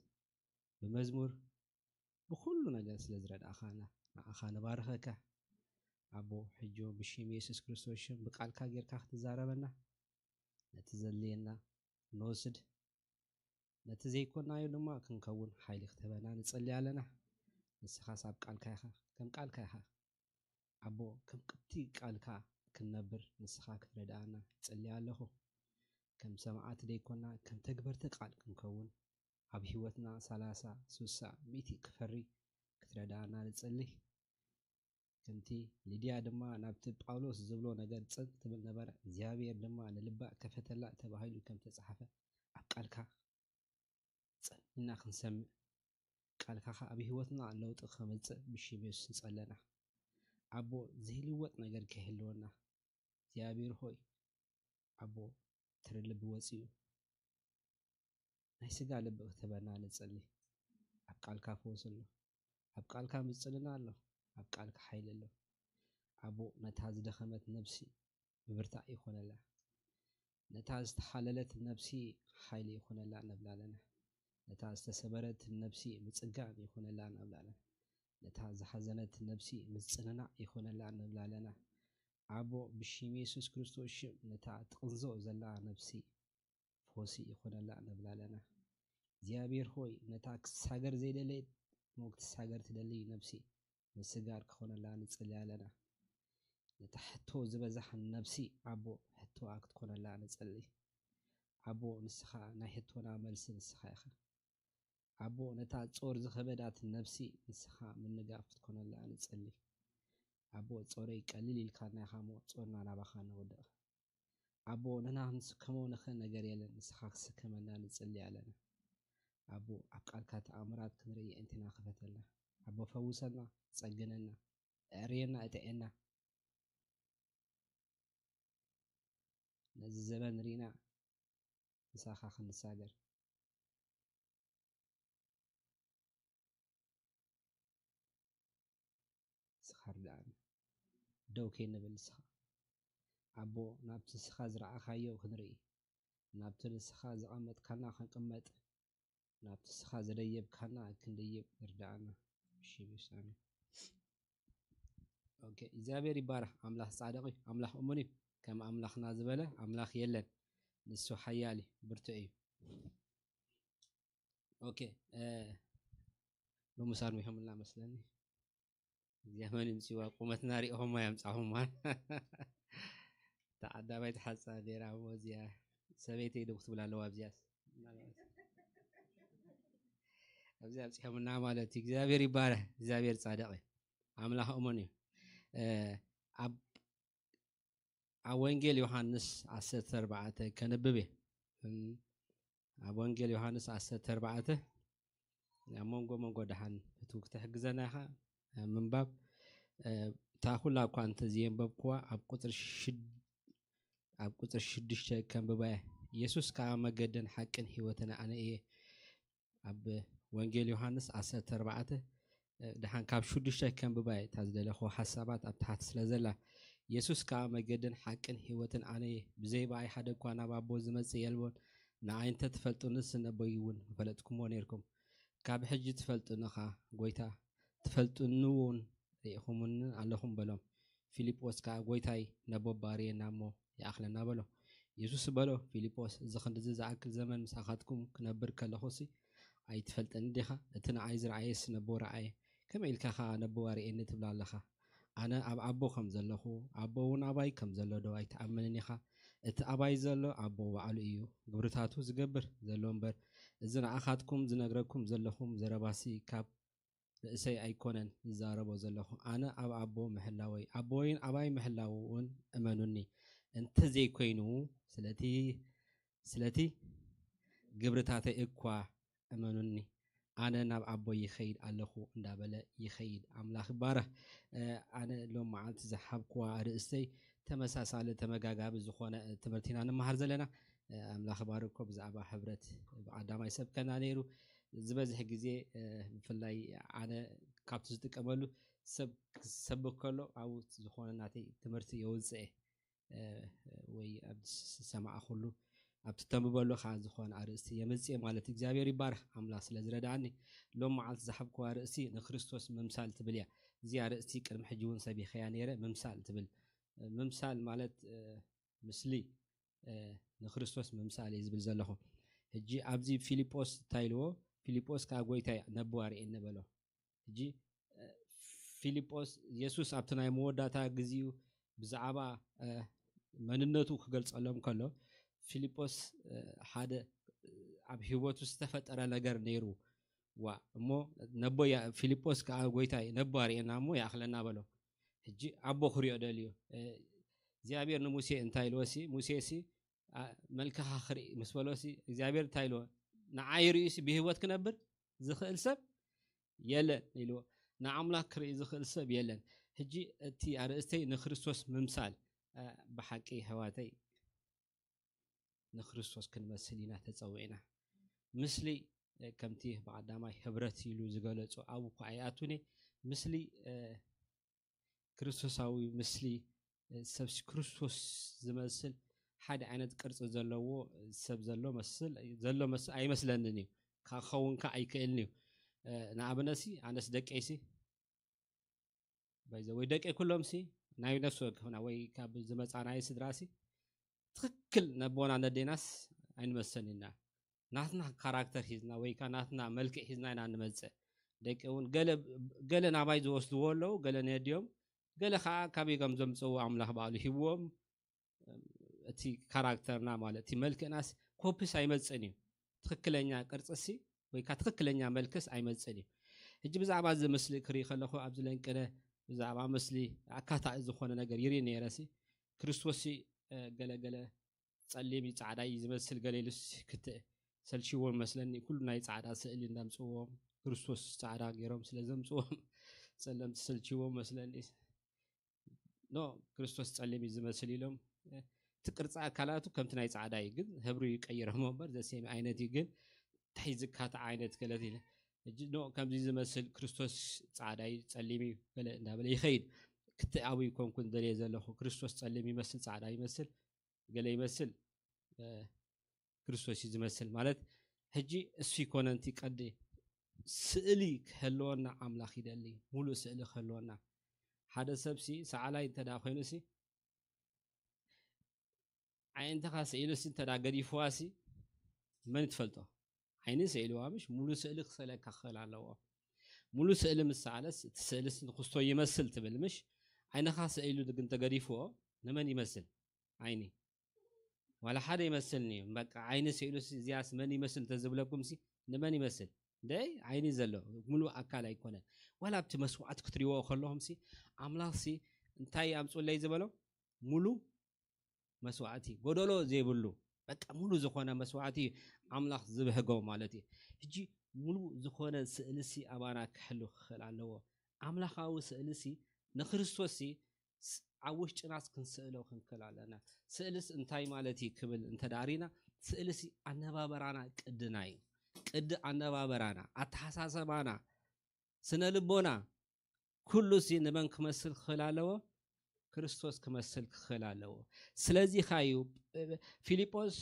ብመዝሙር ብኩሉ ነገር ስለ ዝረዳእኻና ንዓኻ ንባርኸካ። ኣቦ ሕጂ እውን ብሽም የሱስ ክርስቶስ ሽም ብቃልካ ጌርካ ክትዛረበና ነቲ ዘድልየና ንወስድ ነቲ ዘይኮናዮ ድማ ክንከውን ሓይሊ ክትህበና ንጸሊ ኣለና። ንስኻስ ኣብ ቃልካ ኢኻ፣ ከም ቃልካ ኢኻ። ኣቦ ከም ቅብቲ ቃልካ ክንነብር ንስኻ ክትረድኣና ይጸሊ ኣለኹ። ከም ሰማዓቲ ደይኮና ከም ተግበርቲ ቃል ክንከውን ኣብ ህይወትና ሰላሳ ሱሳ ሚእቲ ክፈሪ ክትረድኣና ንጸሊ። ከምቲ ሊድያ ድማ ናብቲ ጳውሎስ ዝብሎ ነገር ጽን ትብል ነበረ። እግዚኣብሔር ድማ ንልባ ከፈተላ ተባሂሉ ከም ተጻሕፈ ኣብ ቃልካ ጸኒና ክንሰምዕ ቃልካ ኸዓ ኣብ ህይወትና ለውጢ ከመጽእ ብሽም የሱስ ንጸለና። ኣቦ ዘይልወጥ ነገር ከይህልወና እግዚኣብሔር ሆይ ኣቦ ትርልቢ ወጺኡ ናይ ስጋ ልቢ ክትህበና ንጸሊ። ኣብ ቃልካ ፈውሲ ኣሎ፣ ኣብ ቃልካ ምጽልና ኣሎ፣ ኣብ ቃልካ ሓይሊ ኣሎ። ኣቦ ነታ ዝደኸመት ነብሲ ምብርታዕ ይኾነላ። ነታ ዝተሓለለት ነብሲ ሓይሊ ይኾነላ ንብላ ኣለና። ነታ ዝተሰበረት ነብሲ ምጽጋን ይኾነላ ንብላ ኣለና። ነታ ዝሓዘነት ነብሲ ምጽንናዕ ይኾነላ ንብላ ኣለና። ኣቦ ብሽም የሱስ ክርስቶስ ሽም ነታ ትቕንዞ ዘላ ነብሲ ፈውሲ ይኾነላ ንብላ ኣለና። እግዚኣብሔር ሆይ ነታ ክትሳገር ዘይደለየት እሞ ክትሳገር ትደሊ ነብሲ ምስጋር ክኾነላ ንጽሊ ኣለና። ነታ ሕቶ ዝበዛሕ ነብሲ ኣቦ ሕቶኣ ክትኮነላ ንጸሊ። ኣቦ ንስኻ ናይ ሕቶና መልሲ ንስኻ ኢኻ። ኣቦ ነታ ጾር ዝኸበዳት ነብሲ ንስኻ ምንጋፍ ክትኮነላ ንጸሊ። ኣቦ ጾረይ ቀሊል ኢልካና ኢኻ እሞ ጾርና ናባኻ ነውድቕ። ኣቦ ንሕና ክንስከሞ ንኽእል ነገር የለን፣ ንስኻ ክስከመና ንጽሊ ኣለና። ኣቦ ኣብ ቃልካ ተኣምራት ክንርኢ ኣዒንትና ክፈተልና። ኣቦ ፈውሰና፣ ጸግነና፣ ኣዕርየና፣ እጥዕየና። ነዚ ዘበን ርኢና ምሳኻ ክንሳገር። ንስኻ ርድኣና። ደው ከይንብል ንስኻ ኣቦ ናብቲ ንስኻ ዝረኣኻዮ ክንርኢ፣ ናብቲ ንስኻ ዘቐመጥካና ክንቅመጥ፣ ናብቲ ንስኻ ዘደየብካና ክንድይብ ርድኣና። ብሽም የሱስ ኣሜን። ኦኬ፣ እግዚኣብሔር ይባረኽ። ኣምላኽ ጻድቕ እዩ፣ ኣምላኽ እሙን እዩ። ከም ኣምላኽና ዝበለ ኣምላኽ የለን። ንሱ ሓያል እዩ፣ ብርቱዕ እዩ። ኦኬ፣ እ፣ ሎምስ ኣርሚኹምልና መስለኒ። እግዚኣብሔር ይምጽዋ፣ ቁመትና ሪኢኹማ የምጻኹማ። እታ ቀዳማይቲ ሓጻር ነይራ እሞ እዚኣ ሰበይተይ ዶ ክትብል ኣለዋ ኣብዚኣስ። ኣብዚ ኣብፂሖምና ማለት እዩ። እግዚኣብሔር ይባረክ። እግዚኣብሔር ፃድቅ እዩ። ኣምላኽ እሙን እዩ። ኣብ ኣብ ወንጌል ዮሃንስ ዓሰርተ ኣርባዕተ ከንብብ እየ። ኣብ ወንጌል ዮሃንስ ዓሰርተ ኣርባዕተ ኣብ መንጎ መንጎ ደሓን እቱ ክትሕግዘና ኢኻ ምንባብ። እታ ኩላ እኳ እንተዘየንበብኩዋ ኣብ ቁፅሪ ሽድ ኣብ ቁፅሪ ሽዱሽተ ከንብባ እየ። ኢየሱስ ከዓ መገድን ሓቅን ህይወትን ኣነ እየ። ኣብ ወንጌል ዮሃንስ ዓሰርተ ኣርባዕተ ደሓን ካብ ሽዱሽተ ከንብባ እየ። እታ ዝደለኹ ሓሳባት ኣብ ታሕቲ ስለ ዘላ፣ ኢየሱስ ከዓ መገድን ሓቅን ህይወትን ኣነ እየ። ብዘይ ብኣይ ሓደ እኳ ናብ ኣቦ ዝመጽእ የልቦን። ንኣይ እንተ ትፈልጡንስ ነቦይ እውን ምፈለጥኩምዎ ነይርኩም። ካብ ሕጂ ትፈልጡኒ ኸዓ ጎይታ ትፈልጡኒ እውን ርኢኹምኒ ኣለኹም በሎም። ፊልጶስ ከኣ ጎይታይ ነቦ ኣባ ኣርእየና እሞ ይኣኽለና በሎ። የሱስ በሎ፣ ፊልጶስ እዚ ክንድዚ ዝኣክል ዘመን ምሳኻትኩም ክነብር ከለኹሲ ኣይትፈልጠኒ ዲኻ? እቲ ንኣይ ዝረኣየስ ነቦ ረኣየ፣ ከመይ ኢልካ ኸኣ ነቦ ኣርእየኒ ትብላ ኣለኻ? ኣነ ኣብ ኣቦ ከም ዘለኹ ኣቦ እውን ኣባይ ከም ዘሎ ዶ ኣይትኣምንን ኢኻ? እቲ ኣባይ ዘሎ ኣቦ ባዕሉ እዩ ግብርታቱ ዝገብር ዘሎ እምበር፣ እዚ ንኣኻትኩም ዝነግረኩም ዘለኹም ዘረባሲ ካብ ርእሰይ ኣይኮነን ዝዛረቦ ዘለኹ፣ ኣነ ኣብ ኣቦ ምህላወይ ኣቦይን ኣባይ ምህላዉ እውን እመኑኒ። እንተዘይኮይኑ ስለቲ ስለቲ ግብርታተይ እኳ እመኑኒ። ኣነ ናብ ኣቦይ ይኸይድ ኣለኹ እንዳበለ ይኸይድ። ኣምላኽ ይባረኽ። ኣነ ሎም መዓልቲ ዝሓብኩዋ ኣርእስተይ ተመሳሳሊ ተመጋጋቢ ዝኾነ ትምህርቲ ኢና ንመሃር ዘለና። ኣምላኽ ባርኮ ብዛዕባ ሕብረት ብቐዳማይ ሰብ ከና ነይሩ። ዝበዝሕ ግዜ ብፍላይ ኣነ ካብቲ ዝጥቀመሉ ሰብ ክሰብክ ከሎ ኣብኡ ዝኾነ ናተይ ትምህርቲ የውፅእ ወይ ኣብ ዝሰማዕኩሉ ኣብቲ ተንብበሉ ከዓ ዝኾነ ኣርእስቲ የምፅእ ማለት እግዚኣብሔር ይባረክ ኣምላኽ ስለ ዝረድኣኒ። ሎም መዓልቲ ዝሓብኩዋ ኣርእስቲ ንክርስቶስ ምምሳል ትብል እያ። እዚ ኣርእስቲ ቅድሚ ሕጂ እውን ሰቢኸያ ነይረ። ምምሳል ትብል ምምሳል ማለት ምስሊ ንክርስቶስ ምምሳል እየ ዝብል ዘለኹ። ሕጂ ኣብዚ ፊልጶስ እንታይ ኢልዎ? ፊልጶስ ከዓ ጎይታ ነቦ ኣርእየኒ በሎ። ሕጂ ፊልጶስ የሱስ ኣብቲ ናይ መወዳእታ ግዜኡ ብዛዕባ መንነቱ ክገልጸሎም ከሎ ፊልጶስ ሓደ ኣብ ህይወቱ ዝተፈጠረ ነገር ነይሩ። ዋ እሞ ነቦ ፊልጶስ ከዓ ጎይታይ ነቦ ኣርእየና እሞ ይኣኽለና በሎ። ሕጂ ኣቦ ክሪኦ ደልዩ እግዚኣብሔር ንሙሴ እንታይ ኢልዎ ሲ ሙሴ ሲ መልክኻ ክርኢ ምስ በሎ ሲ እግዚኣብሔር እንታይ ኢልዎ? ንዓይ ርእዩ ሲ ብህይወት ክነብር ዝኽእል ሰብ የለን ኢልዎ። ንኣምላኽ ክርኢ ዝኽእል ሰብ የለን። ሕጂ እቲ ኣርእስተይ ንክርስቶስ ምምሳል ብሓቂ ኣሕዋተይ ንክርስቶስ ክንመስል ኢና ተፀዊዕና። ምስሊ ከምቲ ብቐዳማይ ሕብረት ኢሉ ዝገለጾ ኣብኡ እኳ ኣይኣቱን እየ። ምስሊ ክርስቶሳዊ ምስሊ ሰብ ክርስቶስ ዝመስል ሓደ ዓይነት ቅርፂ ዘለዎ ሰብ ዘሎ መስል ዘሎ መስል ኣይመስለንን እዩ። ክኸውን ከዓ ኣይክእልን እዩ። ንኣብነት ሲ ኣነስ ደቀይ ሲ ባይዘ ወይ ደቀይ ኩሎም ሲ ናይ ነፍሲ ወከፍና ወይ ካብ ዝመፃናይ ስድራ ሲ ትክክል ነቦና ነዴናስ ኣይንመሰን ኢና። ናትና ካራክተር ሒዝና ወይ ከዓ ናትና መልክዕ ሒዝና ኢና ንመፅእ። ደቂ እውን ገለ ናባይ ዝወስድዎ ኣለዉ፣ ገለ ነድዮም፣ ገለ ከዓ ካበይ ከም ዘምፅዎ ኣምላኽ ባዕሉ ሂብዎም። እቲ ካራክተርና ማለት እቲ መልክዕናስ ኮፒስ ኣይመፅእን እዩ። ትክክለኛ ቅርፅሲ ወይ ከዓ ትክክለኛ መልክስ ኣይመፅእን እዩ። ሕጂ ብዛዕባ እዚ ምስሊ ክርኢ ከለኹ ኣብዚ ለንቅነ ብዛዕባ ምስሊ ኣካታዒ ዝኾነ ነገር ይርኢ ነይረ ሲ ክርስቶስ ሲ ገለገለ ፀሊም እዩ ፃዕዳ እዩ ዝመስል ገለ ኢሉስ ክትእ ሰልችዎም መስለኒ። ኩሉ ናይ ፃዕዳ ስእሊ እንዳምፅዎም ክርስቶስ ፃዕዳ ገይሮም ስለ ዘምፅዎም ፀለምቲ ሰልችዎም መስለኒ። ኖ ክርስቶስ ፀሊም እዩ ዝመስል ኢሎም እቲ ቅርፂ ኣካላቱ ከምቲ ናይ ፃዕዳ እዩ ግን ህብሩ ይቀይሮሞ እምበር ዘሴም ዓይነት እዩ ግን እንታይ ዝካትዕ ዓይነት ገለት ኢለ ሕጂ ኖ ከምዚ ዝመስል ክርስቶስ ፃዕዳ እዩ ፀሊም እዩ ገለ እንዳበለ ይኸይድ። ክቲ ኣብይ ኮንኩን ደልየ ዘለኹ ክርስቶስ ፀሊም ይመስል ፃዕዳ ይመስል ገለ ይመስል ክርስቶስ እዩ ዝመስል ማለት ሕጂ እሱ ይኮነ ንቲ ቀዲ ስእሊ ክህልወና ኣምላኽ ይደሊ። ሙሉእ ስእሊ ክህልወና ሓደ ሰብሲ ሰዓላይ እንተ ደኣ ኮይኑሲ ዓይንትኻ ስኢሉሲ እንተ ደኣ ገዲፍዋሲ መን ትፈልጦ? ዓይኒ ስኢልዋ ምሽ ሙሉ ስእሊ ክስእለካ ክኽእል ኣለዎ። ሙሉ ስእሊ ምስ ሰኣለስ እቲ ስእልስ ንክስቶ ይመስል ትብል ምሽ ዓይንኻ ስኢሉ ግን ተገዲፍዎ ንመን ይመስል? ዓይኒ ዋላ ሓደ ይመስልኒ እዩ። በቃ ዓይኒ ስኢሉሲ እዚያስ መን ይመስል እንተዝብለኩምሲ ንመን ይመስል? ደይ ዓይኒ ዘሎ ምሉእ ኣካል ኣይኮነን። ዋላ ኣብቲ መስዋዕቲ ክትሪዎ ከለኹም ሲ ኣምላኽ ሲ እንታይ ኣምፁለይ ዝበሎ? ሙሉ መስዋዕቲ፣ ጎደሎ ዘይብሉ፣ በቃ ሙሉ ዝኾነ መስዋዕቲ ኣምላኽ ዝብህጎ ማለት እዩ። ሕጂ ሙሉ ዝኾነ ስእሊ ሲ ኣባና ክሕሉ ክኽእል ኣለዎ። ኣምላኻዊ ስእሊ ሲ ንክርስቶስ ሲ ስ- ኣብ ውሽጥናስ ክንስእሎ ክንክእል ኣለና። ስእልስ እንታይ ማለት እዩ ክብል እንተዳሪና፣ ስእልሲ ኣነባበራና ቅድና እዩ። ቅዲ ኣነባበራና፣ ኣተሓሳሰባና፣ ስነ ልቦና፣ ኩሉ ሲ ንመን ክመስል ክኽእል ኣለዎ? ክርስቶስ ክመስል ክኽእል ኣለዎ። ስለዚ ኻዩ ፊልጶስ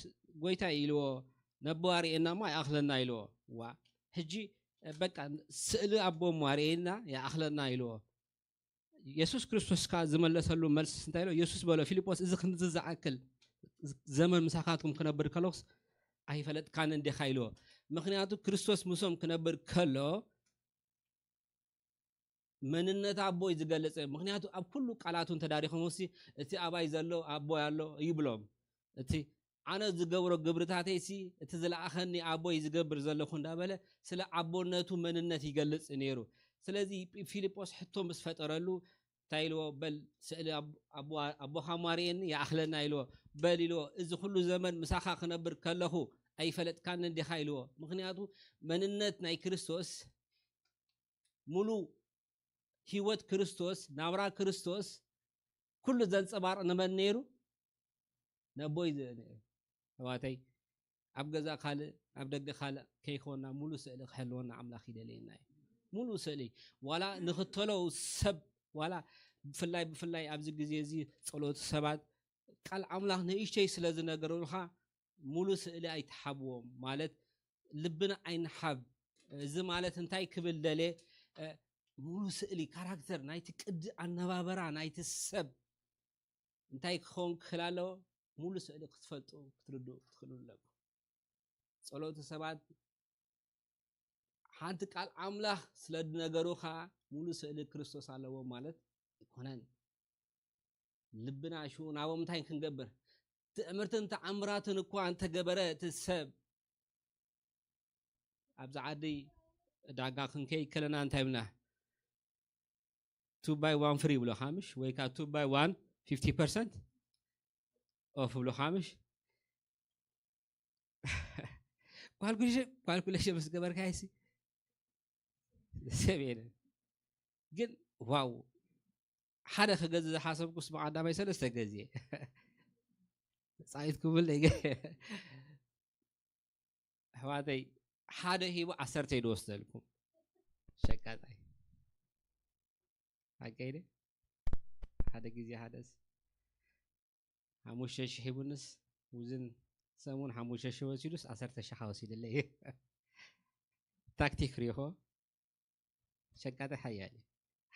ጎይታ ኢልዎ፣ ነቦ ኣርእየና እሞ ኣይኣኽለና ኢልዎ። ዋ ሕጂ በቃ ስእሊ ኣቦ እሞ ኣርእየና ይኣኽለና ኢልዎ። የሱስ ክርስቶስ ከኣ ዝመለሰሉ መልሲ እንታይ ኢሎ? የሱስ በሎ፣ ፊልጶስ፣ እዚ ክንዚ ዝኣክል ዘመን ምሳኻትኩም ክነብር ከለኹስ ኣይፈለጥካን እንዲኻ ኢልዎ። ምክንያቱ ክርስቶስ ምሶም ክነብር ከሎ መንነት ኣቦ እዩ ዝገልጽ። ምክንያቱ ኣብ ኩሉ ቃላቱ እንተዳሪኹም ሲ እቲ ኣባይ ዘሎ ኣቦ ኣሎ ይብሎም። እቲ ኣነ ዝገብሮ ግብርታተይ ሲ እቲ ዝለኣኸኒ ኣቦይ ዝገብር ዘለኹ እንዳበለ ስለ ኣቦነቱ መንነት ይገልጽ ነይሩ። ስለዚ ፊልጶስ ሕቶ ምስ ፈጠረሉ እንታይ ኢልዎ? በል ስእሊ ኣቦኻ ማርኤኒ ይኣኽለና ኢልዎ። በል ኢልዎ፣ እዚ ኩሉ ዘመን ምሳኻ ክነብር ከለኹ ኣይፈለጥካን እንዲኻ ኢልዎ። ምክንያቱ መንነት ናይ ክርስቶስ ሙሉ ህይወት ክርስቶስ፣ ናብራ ክርስቶስ ኩሉ ዘንጸባርቕ ንመን ነይሩ? ነቦይ ነይሩ። ኣሕዋተይ ኣብ ገዛ ካልእ ኣብ ደገ ካልእ ከይኮና ሙሉ ስእሊ ክሕልወና ኣምላኽ ይደልየና እዩ። ሙሉ ስእሊ ዋላ ንኽተሎ ሰብ ዋላ ብፍላይ ብፍላይ ኣብዚ ግዜ እዚ ጸሎት ሰባት ቃል ኣምላኽ ንእሽተይ ስለ ዝነገሩልኻ ሙሉ ስእሊ ኣይትሓብዎም ማለት ልብና ኣይንሓብ። እዚ ማለት እንታይ ክብል ደልየ ሙሉ ስእሊ ካራክተር ናይቲ ቅዲ ኣነባበራ ናይቲ ሰብ እንታይ ክኸውን ክኽእል ኣለዎ? ሙሉ ስእሊ ክትፈልጡ ክትርድኡ ክትኽእሉ ኣለኩም። ጸሎቱ ሰባት ሓንቲ ቃል ኣምላኽ ስለ ዝነገሩኻ ሙሉ ስእሊ ክርስቶስ ኣለዎም ማለት ኣይኮነን። ልብና ሽኡ ናቦም እንታይ ክንገብር ትእምርትን ተኣምራትን እኳ እንተገበረ እቲ ሰብ ኣብዚ ዓዲ ዕዳጋ ክንከይ ከለና እንታይ ብና two buy one free ይብሎ ካምሽ ወይ ካብ two buy one fifty percent off ይብሎ ካምሽ calculation ምስ ገበርካ ይሲ ሰብ የለን ግን ዋው ሓደ ክገዝ ዝሓሰብኩስ ብቀዳማይ ሰለስተ ገዝየ ጻይት ክብል ኣሕዋተይ ሓደ ሂቡ ዓሰርተ ይድወስደልኩም ሸቃጣይ ሓቀይደ ሓደ ግዜ ሓደስ ሓሙሽተ ሽሕ ሂቡንስ ውዝን ሰሙን ሓሙሽተ ሽሕ ወሲዱስ ዓሰርተ ሽሕ ወሲድለይ ታክቲክ ሪኾ ሸቃጣይ ሓያል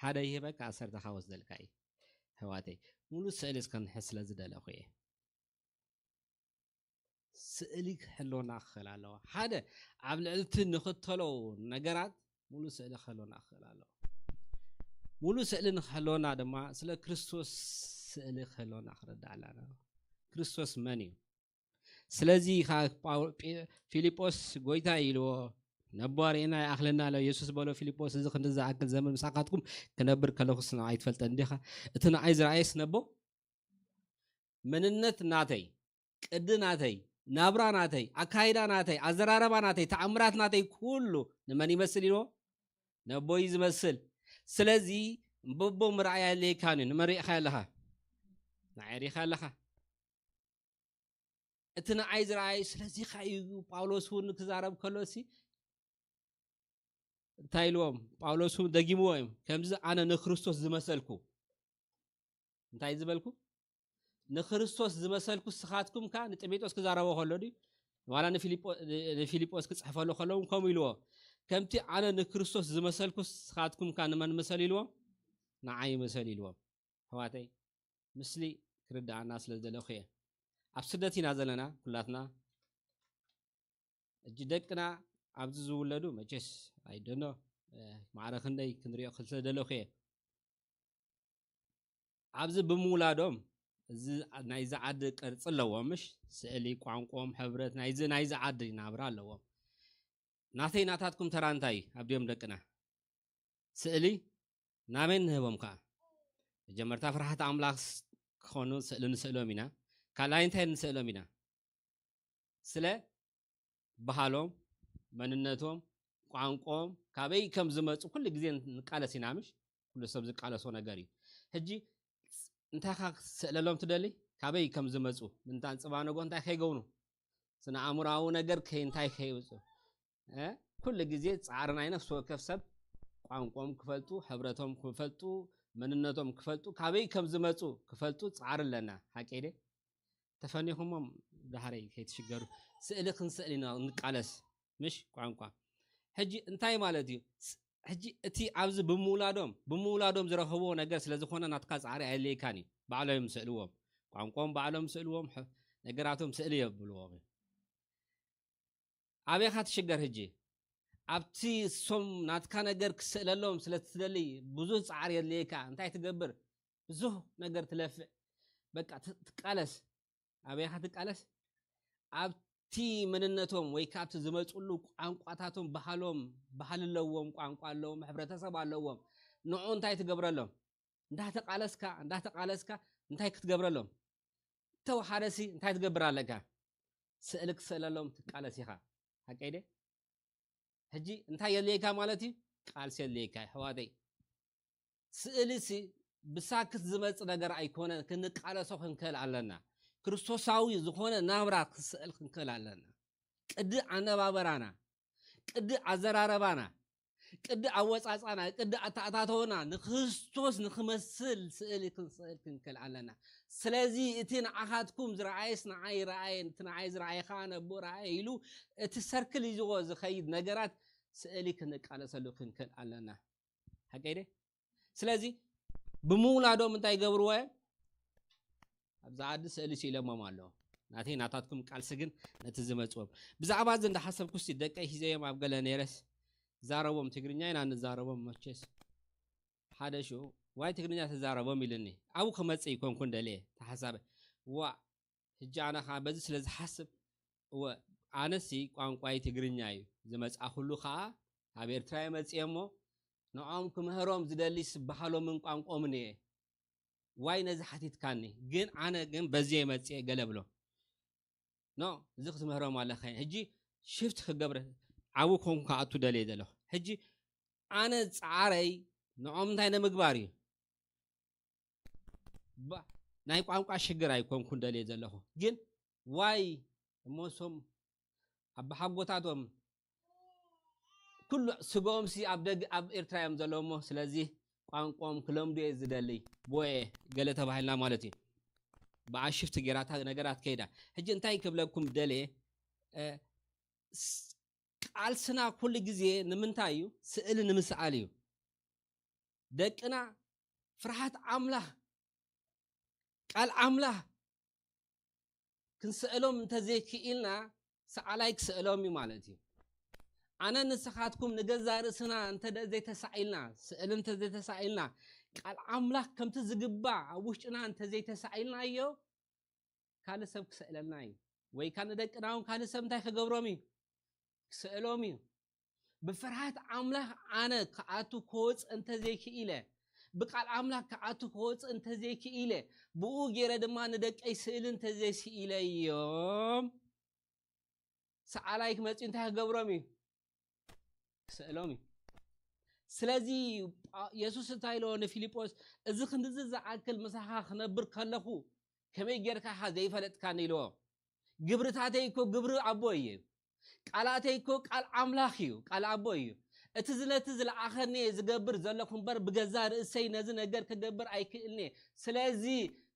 ሓደ ይህበካ ዓሰርተ ወስደልካ እዩ ኣሕዋተይ ሙሉ ስእሊ እስከንሕዝ ስለ ዝደለኹ እየ ስእሊ ክሕልወና ክኽእል ኣለዎ ሓደ ኣብ ልዕልቲ ንኽተለው ነገራት ሙሉ ስእሊ ክሕልወና ክኽእል ኣለዎ ሙሉ ስእሊ ንክሕልወና ድማ ስለ ክርስቶስ ስእሊ ክሕልወና ክረዳእ ኣለና ክርስቶስ መን እዩ ስለዚ ፊልጶስ ጎይታ ኢልዎ ነቦ ኣርእየና ይኣኽለና ኣሎ የሱስ በሎ ፊልጶስ እዚ ክንዲ ዝኣክል ዘመን ምሳኻትኩም ክነብር ከለኹስ ንዓይ ትፈልጠኒ ዲኻ እቲ ንዓይ ዝረኣየስ ነቦ መንነት ናተይ ቅዲ ናተይ ናብራ ናተይ ኣካይዳ ናተይ ኣዘራረባ ናተይ ተኣምራት ናተይ ኩሉ ንመን ይመስል ኢልዎ ነቦይ ዝመስል ስለዚ በቦ ምርኣይ ኣየድልየካን እዩ ንመን ሪእኻ ኣለኻ ንዓይ ሪእኻ ኣለኻ እቲ ንዓይ ዝረኣዩ ስለዚ ከ እዩ ጳውሎስ እውን ክዛረብ ከሎ ሲ እንታይ ኢልዎም ጳውሎስ እውን ደጊምዎ እዮም ከምዚ ኣነ ንክርስቶስ ዝመሰልኩ እንታይ ዝበልኩ ንክርስቶስ ዝመሰልኩ ስኻትኩም ከ ንጢሞቴዎስ ክዛረቦ ከሎ ድዩ ዋላ ንፊልጶስ ክፅሕፈሉ ከለውን ከምኡ ኢልዎ ከምቲ ኣነ ንክርስቶስ ዝመሰልኩ ስኻትኩም ከ ንመን ምሰል ኢልዎም ንዓይ ምሰል ኢልዎም ኣሕዋተይ ምስሊ ክርድኣና ስለ ዝደለኹ እየ ኣብ ስደት ኢና ዘለና ኩላትና እጂ ደቅና ኣብዚ ዝውለዱ መቸስ ኣይደኖ ማዕረ ክንደይ ክንሪኦ ክልተ ደለኹ እየ ኣብዚ ብምውላዶም እዚ ናይዚ ዓዲ ቅርፂ ኣለዎም ምሽ ስእሊ ቋንቋም ሕብረት ናይዚ ናይዚ ዓዲ ናብራ ኣለዎም ናተይ ናታትኩም ተራ እንታይ እዩ ኣብዲኦም ደቅና? ስእሊ ናበይ ንህቦም ከዓ? መጀመርታ ፍርሃት ኣምላኽ ክኾኑ ስእሊ ንስእሎም ኢና። ካልኣይ እንታይ ንስእሎም ኢና? ስለ ባህሎም፣ መንነቶም፣ ቋንቋኦም፣ ካበይ ከም ዝመፁ ኩሉ ግዜ ንቃለስ ኢና ምሽ? ኩሉ ሰብ ዝቃለሶ ነገር እዩ። ሕጂ እንታይ ካ ክስእለሎም ትደሊ? ካበይ ከም ዝመፁ፣ ምንታን ፅባነጎ እንታይ ከይገብኑ፣ ስነ ኣእምሮኣዊ ነገር ከይ እንታይ ከይውፁ፣ ኩሉ ግዜ ፃዕሪ ናይ ነፍሲ ወከፍ ሰብ ቋንቋኦም ክፈልጡ፣ ሕብረቶም ክፈልጡ፣ መንነቶም ክፈልጡ፣ ካበይ ከም ዝመፁ ክፈልጡ ፃዕሪ ኣለና። ሓቂ ደ ተፈኒኹሞም ዳሕረይ ከይትሽገሩ። ስእሊ ክንስእል ኢና ንቃለስ፣ ምሽ ቋንቋ። ሕጂ እንታይ ማለት እዩ? ሕጂ እቲ ኣብዚ ብምውላዶም ብምውላዶም ዝረኸብዎ ነገር ስለ ዝኾነ ናትካ ፃዕሪ ኣየድልየካን እዩ። ባዕሎም ይስእልዎም፣ ቋንቋኦም ባዕሎም ይስእልዎም፣ ነገራቶም ስእሊ የብልዎም። ኣበይኻ ትሽገር ሕጂ? ኣብቲ እሶም ናትካ ነገር ክስእለሎም ስለ ትደሊ ብዙህ ፃዕሪ የድልየካ። እንታይ ትገብር? ብዙህ ነገር ትለፍዕ። በቃ ትቃለስ። ኣበይኻ ትቃለስ? ኣብቲ መንነቶም ወይ ካብቲ ዝመፅሉ ቋንቋታቶም፣ ባህሎም፣ ባህሊ ኣለዎም፣ ቋንቋ ኣለዎም፣ ሕብረተሰብ ኣለዎም። ንዑ እንታይ ትገብረሎም? እንዳተቃለስካ እንዳተቃለስካ እንታይ ክትገብረሎም? ተወሓደሲ እንታይ ትገብር ኣለካ? ስእሊ ክትስእለሎም ትቃለስ ኢኻ። ሓቀይ ደ? ሕጂ እንታይ የድልየካ ማለት እዩ? ቃልሲ የድልየካ ኣሕዋተይ። ስእሊሲ ብሳክት ዝመጽእ ነገር ኣይኮነን፣ ክንቃለሶ ክንክእል ኣለና። ክርስቶሳዊ ዝኾነ ናብራ ክስእል ክንክእል ኣለና። ቅዲ ኣነባበራና፣ ቅዲ ኣዘራረባና፣ ቅዲ ኣወጻጻና፣ ቅዲ ኣተኣታተወና ንክርስቶስ ንክመስል ስእሊ ክንስእል ክንክእል ኣለና። ስለዚ እቲ ንዓኻትኩም ዝረኣየስ ንዓይ ረኣየ፣ እቲ ንዓይ ዝረኣየ ከዓ ነቦ ረኣየ ኢሉ እቲ ሰርክል ይዝዎ ዝኸይድ ነገራት ስእሊ ክንቃለሰሉ ክንክእል ኣለና። ሓቀይ ደ? ስለዚ ብምውላዶም እንታይ ይገብርዎ እዮም? ኣብዚ ዓዲ ስእሊ ስኢሎሞም ኣለዉ። ናተይ ናታትኩም ቃልሲ ግን ነቲ ዝመጽዎም። ብዛዕባ እዚ እንዳሓሰብኩ እስቲ ደቀይ ሒዘዮም ኣብ ገለ ነይረስ ዛረቦም ትግርኛ ኢና ንዛረቦም መቸስ። ሓደ ሽኡ ዋይ ትግርኛ ተዛረቦም ኢልኒ። ኣብኡ ክመጽእ ይኮንኩን ደልየ ተሓሳበ። ዋ ሕጂ ኣነ ከዓ በዚ ስለ ዝሓስብ እወ ኣነሲ ቋንቋይ ትግርኛ እዩ ዝመፅኣኩሉ ከዓ ካብ ኤርትራ እየ መፅየ እሞ ንዖም ክምህሮም ዝደሊ ስበሃሎምን ቋንቆምን እየ ዋይ ነዚ ሓቲትካኒ ግን ኣነ ግን በዚ እየ መፅየ ገለ ብሎ ኖ እዚ ክትምህሮም ኣለካ ሕጂ ሽፍት ክገብረ ዓቡ ኮንኩ ክኣቱ ደልየ ዘለኹ ሕጂ ኣነ ፃዕረይ ንዖም እንታይ ንምግባር እዩ ናይ ቋንቋ ሽግር ኣይኮንኩን ደልየ ዘለኹ ግን ዋይ እሞ እሶም ኣባሓጎታቶም ኩሉ ስጋኦም ሲ ኣብ ደግ ኣብ ኤርትራ እዮም ዘለዉ እሞ ስለዚ ቋንቋኦም ክለምዱ እየ ዝደሊ ቦየ ገለ ተባሂልና ማለት እዩ ብኣሽፍቲ ጌራታ ነገራት ከይዳ ሕጂ እንታይ ክብለኩም ደልየ ቃልስና ኩሉ ግዜ ንምንታይ እዩ ስእሊ ንምስኣል እዩ ደቅና ፍርሃት ኣምላኽ ቃል ኣምላኽ ክንስእሎም እንተዘይክኢልና ሰኣላይ ክስእሎም እዩ ማለት እዩ ኣነ ንስኻትኩም ንገዛ ርእስና እንተ ዘይተሳኢልና ስእሊ እንተ ዘይተሳኢልና ቃል ኣምላኽ ከምቲ ዝግባእ ኣብ ውሽጥና እንተ ዘይተሳኢልና እዮ ካልእ ሰብ ክስእለልና እዩ ወይ ካ ንደቅና እውን ካልእ ሰብ እንታይ ክገብሮም እዩ ክስእሎም እዩ ብፍርሃት ኣምላኽ ኣነ ክኣቱ ክወፅእ እንተዘይክኢለ ብቃል ኣምላኽ ክኣቱ ክወፅእ እንተዘይክኢለ ብኡ ገይረ ድማ ንደቀይ ስእሊ እንተዘይስኢለ እዮም ሰኣላይ ክመፅኡ እንታይ ክገብሮም እዩ ክስእሎም እዩ ስለዚ የሱስ እንታይ ኢለዎ ንፊልጶስ እዚ ክንድዚ ዝኣክል ምሳኻ ክነብር ከለኹ ከመይ ጌርካ ኢኻ ዘይፈለጥካኒ ኢልዎ ግብርታተይ እኮ ግብሪ ኣቦ እዩ ቃላተይ እኮ ቃል ኣምላኽ እዩ ቃል ኣቦ እዩ እቲ ዝነቲ ዝለኣኸኒ ዝገብር ዘለኹ እምበር ብገዛ ርእሰይ ነዚ ነገር ክገብር ኣይክእልኒ ስለዚ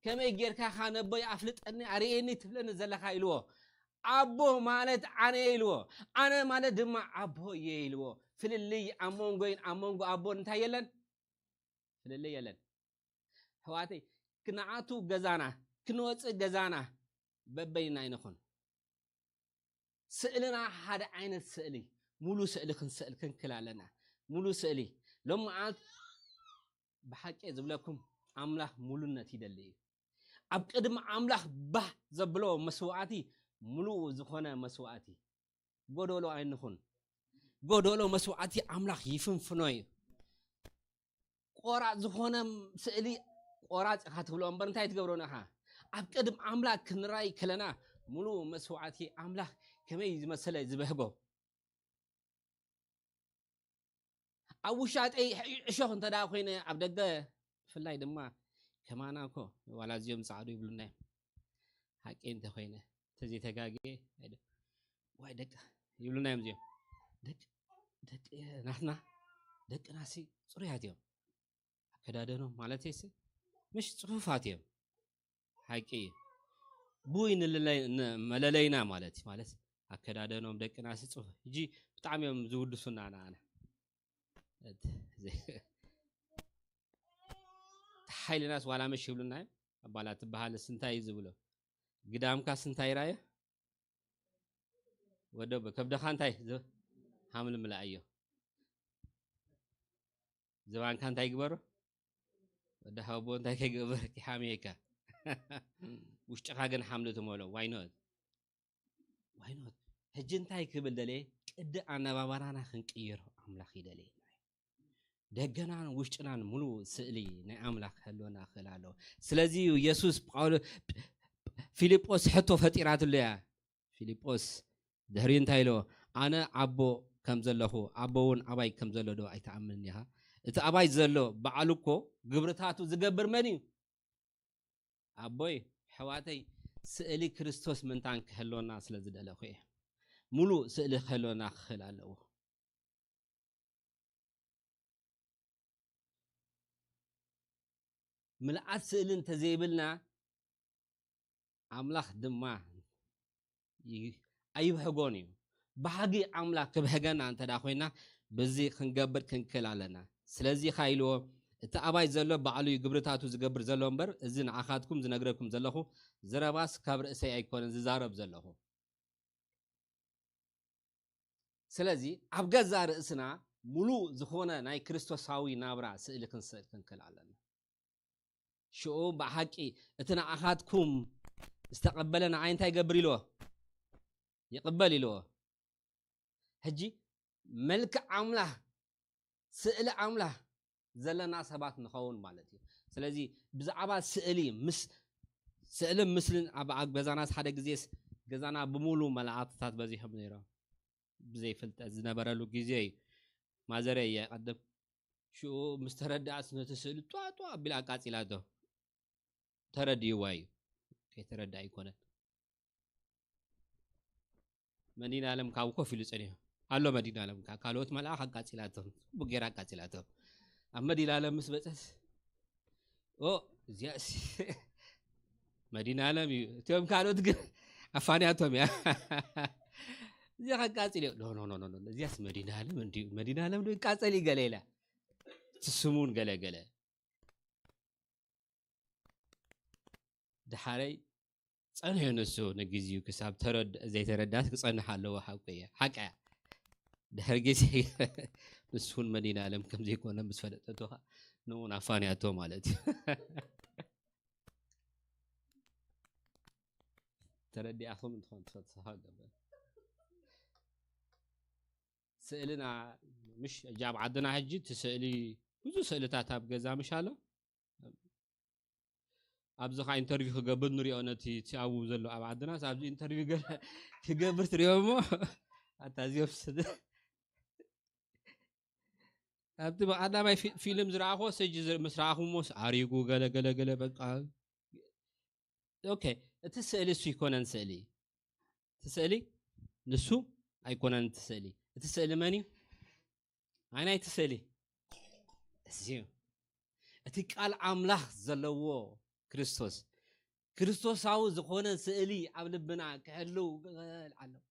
ከመይ ጌርካ ኢኻ ነቦይ ኣፍልጠኒ ኣርእየኒ ትብለኒ ዘለኻ ኢልዎ ኣቦ ማለት ኣነ ኢልዎ ኣነ ማለት ድማ ኣቦ እየ ኢልዎ ፍልልይ ኣብ መንጎይን ኣብ መንጎ ኣቦን እንታይ የለን ፍልልይ የለን ኣሕዋተይ ክንኣቱ ገዛና ክንወፅእ ገዛና በበይና ኣይንኹን ስእልና ሓደ ዓይነት ስእሊ ሙሉ ስእሊ ክንስእል ክንክል ኣለና ሙሉ ስእሊ ሎም መዓልት ብሓቂ ዝብለኩም ኣምላኽ ሙሉነት ይደሊ እዩ ኣብ ቅድሚ ኣምላኽ ባህ ዘብሎ መስዋዕቲ ሙሉእ ዝኾነ መስዋዕቲ ጎደሎ ኣይንኹን ጎደሎ መስዋዕቲ ኣምላኽ ይፍንፍኖ እዩ። ቆራፅ ዝኾነ ስእሊ ቆራፅ ኢኻ ትብሎ እምበር እንታይ ትገብሮ ንኻ? ኣብ ቅድም ኣምላኽ ክንራይ ከለና ሙሉ መስዋዕቲ ኣምላኽ ከመይ ዝመሰለ ዝበህጎ። ኣብ ውሻጠይ እሾኽ እንተ ደኣ ኮይነ ኣብ ደገ ብፍላይ ድማ ከማና እኮ ዋላ እዚኦም ጻዕዱ ይብሉና እዮም። ሓቂ እንተ ኮይነ ተዘይተጋግየ ኣይደ-፣ ዋይ ደቂ ይብሉና እዮም እዚኦም። ደቂ ደቂ ናትና ደቅናሲ ጽሩያት እዮም። ኣከዳደኖም ማለት ሲ ምሽ ጽፉፋት እዮም። ሓቂ እዩ። ብይ ንለለይ-፣ ን-፣ መለለይና ማለት እዩ። ማለት ኣከዳደኖም ደቅናሲ ጽፉፍ። ሕጂ ብጣዕሚ እዮም ዝውድሱና ንኣና። እቲ ዘ-፣ ሓይልናስ ዋላ መሽ ይብሉና እዮም። ኣባላት ትበሃልስ እንታይ እዩ ዝብሎ? ግዳምካስ እንታይ ራየ? ወደብ ከብደኻ እንታይ ዝ-፣ ሓምል ምላእዮ። ዝባንካ እንታይ ግበሮ? ወዲ ሓወቦ እንታይ ከይገበር ይሓምየካ። ውሽጥኻ ግን ሓምሊ ትመሎ። ዋይ ኖት? ዋይ ኖት? ሕጂ እንታይ ክብል ደልየ? ቅዲ ኣነባበራና ክንቅይሮ ኣምላኽ ይደልየና እዩ። ደገናን ውሽጥናን ሙሉ ስእሊ ናይ ኣምላኽ ክህልወና ክኽእል ኣለዎ። ስለዚ እዩ የሱስ ጳውሎ-፣ ፊልጶስ ሕቶ ፈጢራትሉ እያ። ፊልጶስ ድሕሪ እንታይ ኢልዎ? ኣነ ኣቦ ከም ዘለኹ፣ ኣቦ እውን ኣባይ ከም ዘሎ ዶ ኣይትኣምንን ኢኻ? እቲ ኣባይ ዘሎ በዓሉ እኮ ግብርታቱ ዝገብር መን እዩ? ኣቦይ፣ ኣሕዋተይ፣ ስእሊ ክርስቶስ ምእንታን ክህልወና ስለ ዝደለኹ እየ። ሙሉእ ስእሊ ክህልወና ክኽእል ኣለዎ። ምልኣት ስእሊ እንተዘይብልና፣ ኣምላኽ ድማ ይ-፣ ኣይብሕጎን እዩ። ባህጊ ኣምላኽ ክብሕገና እንተ ደኣ ኮይና፣ በዚ ክንገብር ክንክእል ኣለና። ስለዚ ኸኣ ኢልዎ፣ እቲ ኣባይ ዘሎ ባዕሉ እዩ ግብርታቱ ዝገብር ዘሎ እምበር፣ እዚ ንዓኻትኩም ዝነግረኩም ዘለኹ ዘረባስ ካብ ርእሰይ ኣይኮነን ዝዛረብ ዘለኹ። ስለዚ ኣብ ገዛ ርእስና ሙሉእ ዝኾነ ናይ ክርስቶሳዊ ናብራ ስእሊ ክንስእል ክንክእል ኣለና። ሽኡ ብሓቂ እቲ ንዓኻትኩም ዝተቐበለ ንዓይ እንታይ ይገብር ኢልዎ? ይቕበል ኢልዎ። ሕጂ መልክዕ ኣምላኽ፣ ስእሊ ኣምላኽ ዘለና ሰባት ንኸውን ማለት እዩ። ስለዚ ብዛዕባ ስእሊ ምስ-፣ ስእልን ምስልን ኣብ፣ ኣብ ገዛናስ ሓደ ግዜስ ገዛና ብምሉእ መላእኽትታት በዚሖም ነይሮም። ብዘይ ፍልጠት ዝነበረሉ ግዜ እዩ። ማዘረይ እየ ቀደም ሽኡ ምስ ተረድኣስ ነቲ ስእሊ ጧ ጧ ኣቢላ ኣቃጺላቶ። ተረድእዋ እዩ። ከይተረድኣ ኣይኮነን። መድኃኔዓለም ካብ ኮፍ ኢሉ ጸኒሑ ኣሎ። መድኃኔዓለም ካብ ካልኦት መልኣኽ ኣቃጺላቶም፣ ጽቡቕ ጌራ ኣቃጺላቶም። ኣብ መድኃኔዓለም ምስ በጸስ፣ ኦ፣ እዚኣስ መድኃኔዓለም እዩ። እቲኦም ካልኦት ግን ኣፋንያቶም እያ። እዚኣ ከቃጽል እዩ። ኖ፣ ኖ፣ ኖ፣ ኖ፣ ኖ፣ እዚኣስ መድኃኔዓለም እንድዩ። መድኃኔዓለም ዶ ይቃጸል እዩ ገለ ኢላ። እቲ ስሙን ገለ ገለ። ደሓረይ ጸንሑ ንሱ ንግዜኡ ክሳብ ተረድ-፣ ዘይተረዳት ክጸንሕ ኣለዎ። ሓቂ እያ፣ ሓቂ እያ። ድሕሪ ግዜ ንሱ እውን መድኃኔዓለም ከም ዘይኮነ ምስ ፈለጠቶ ኸኣ ንእውን ኣፋንያቶ ማለት እዩ። ተረዲኣኹም እንትኾን ተሳትፎ ገበር። ስእልና ምሽ፣ ሕጂ ኣብ ዓድና ሕጂ እቲ ስእሊ፣ ብዙ ስእልታት ኣብ ገዛ ምሽ ኣሎ። ኣብዚ ኸዓ ኢንተርቪው ክገብር ንሪኦ ነቲ፣ እቲ ኣብኡ ዘሎ ኣብ ዓድናስ ኣብዚ ኢንተርቪው ገለ ክገብር ትሪኦ እሞ ኣታ እዚኦም ስድ-፣ ኣብቲ ብቐዳማይ ፊ-፣ ፊልም ዝረኣኹዎ ሕጂ ዝር-፣ ምስ ረኣኹሞስ ኣሪጉ ገለ ገለ ገለ በቃ። ኦኬ፣ እቲ ስእሊ እሱ ኣይኮነን ስእሊ። እቲ ስእሊ ንሱ ኣይኮነን እቲ ስእሊ። እቲ ስእሊ መን እዩ? ኣይ ናይ እቲ ስእሊ እዚ እዩ። እቲ ቃል ኣምላኽ ዘለዎ ክርስቶስ፣ ክርስቶሳዊ ዝኾነ ስእሊ ኣብ ልብና ክሕልው ክኽእል ኣለዎ።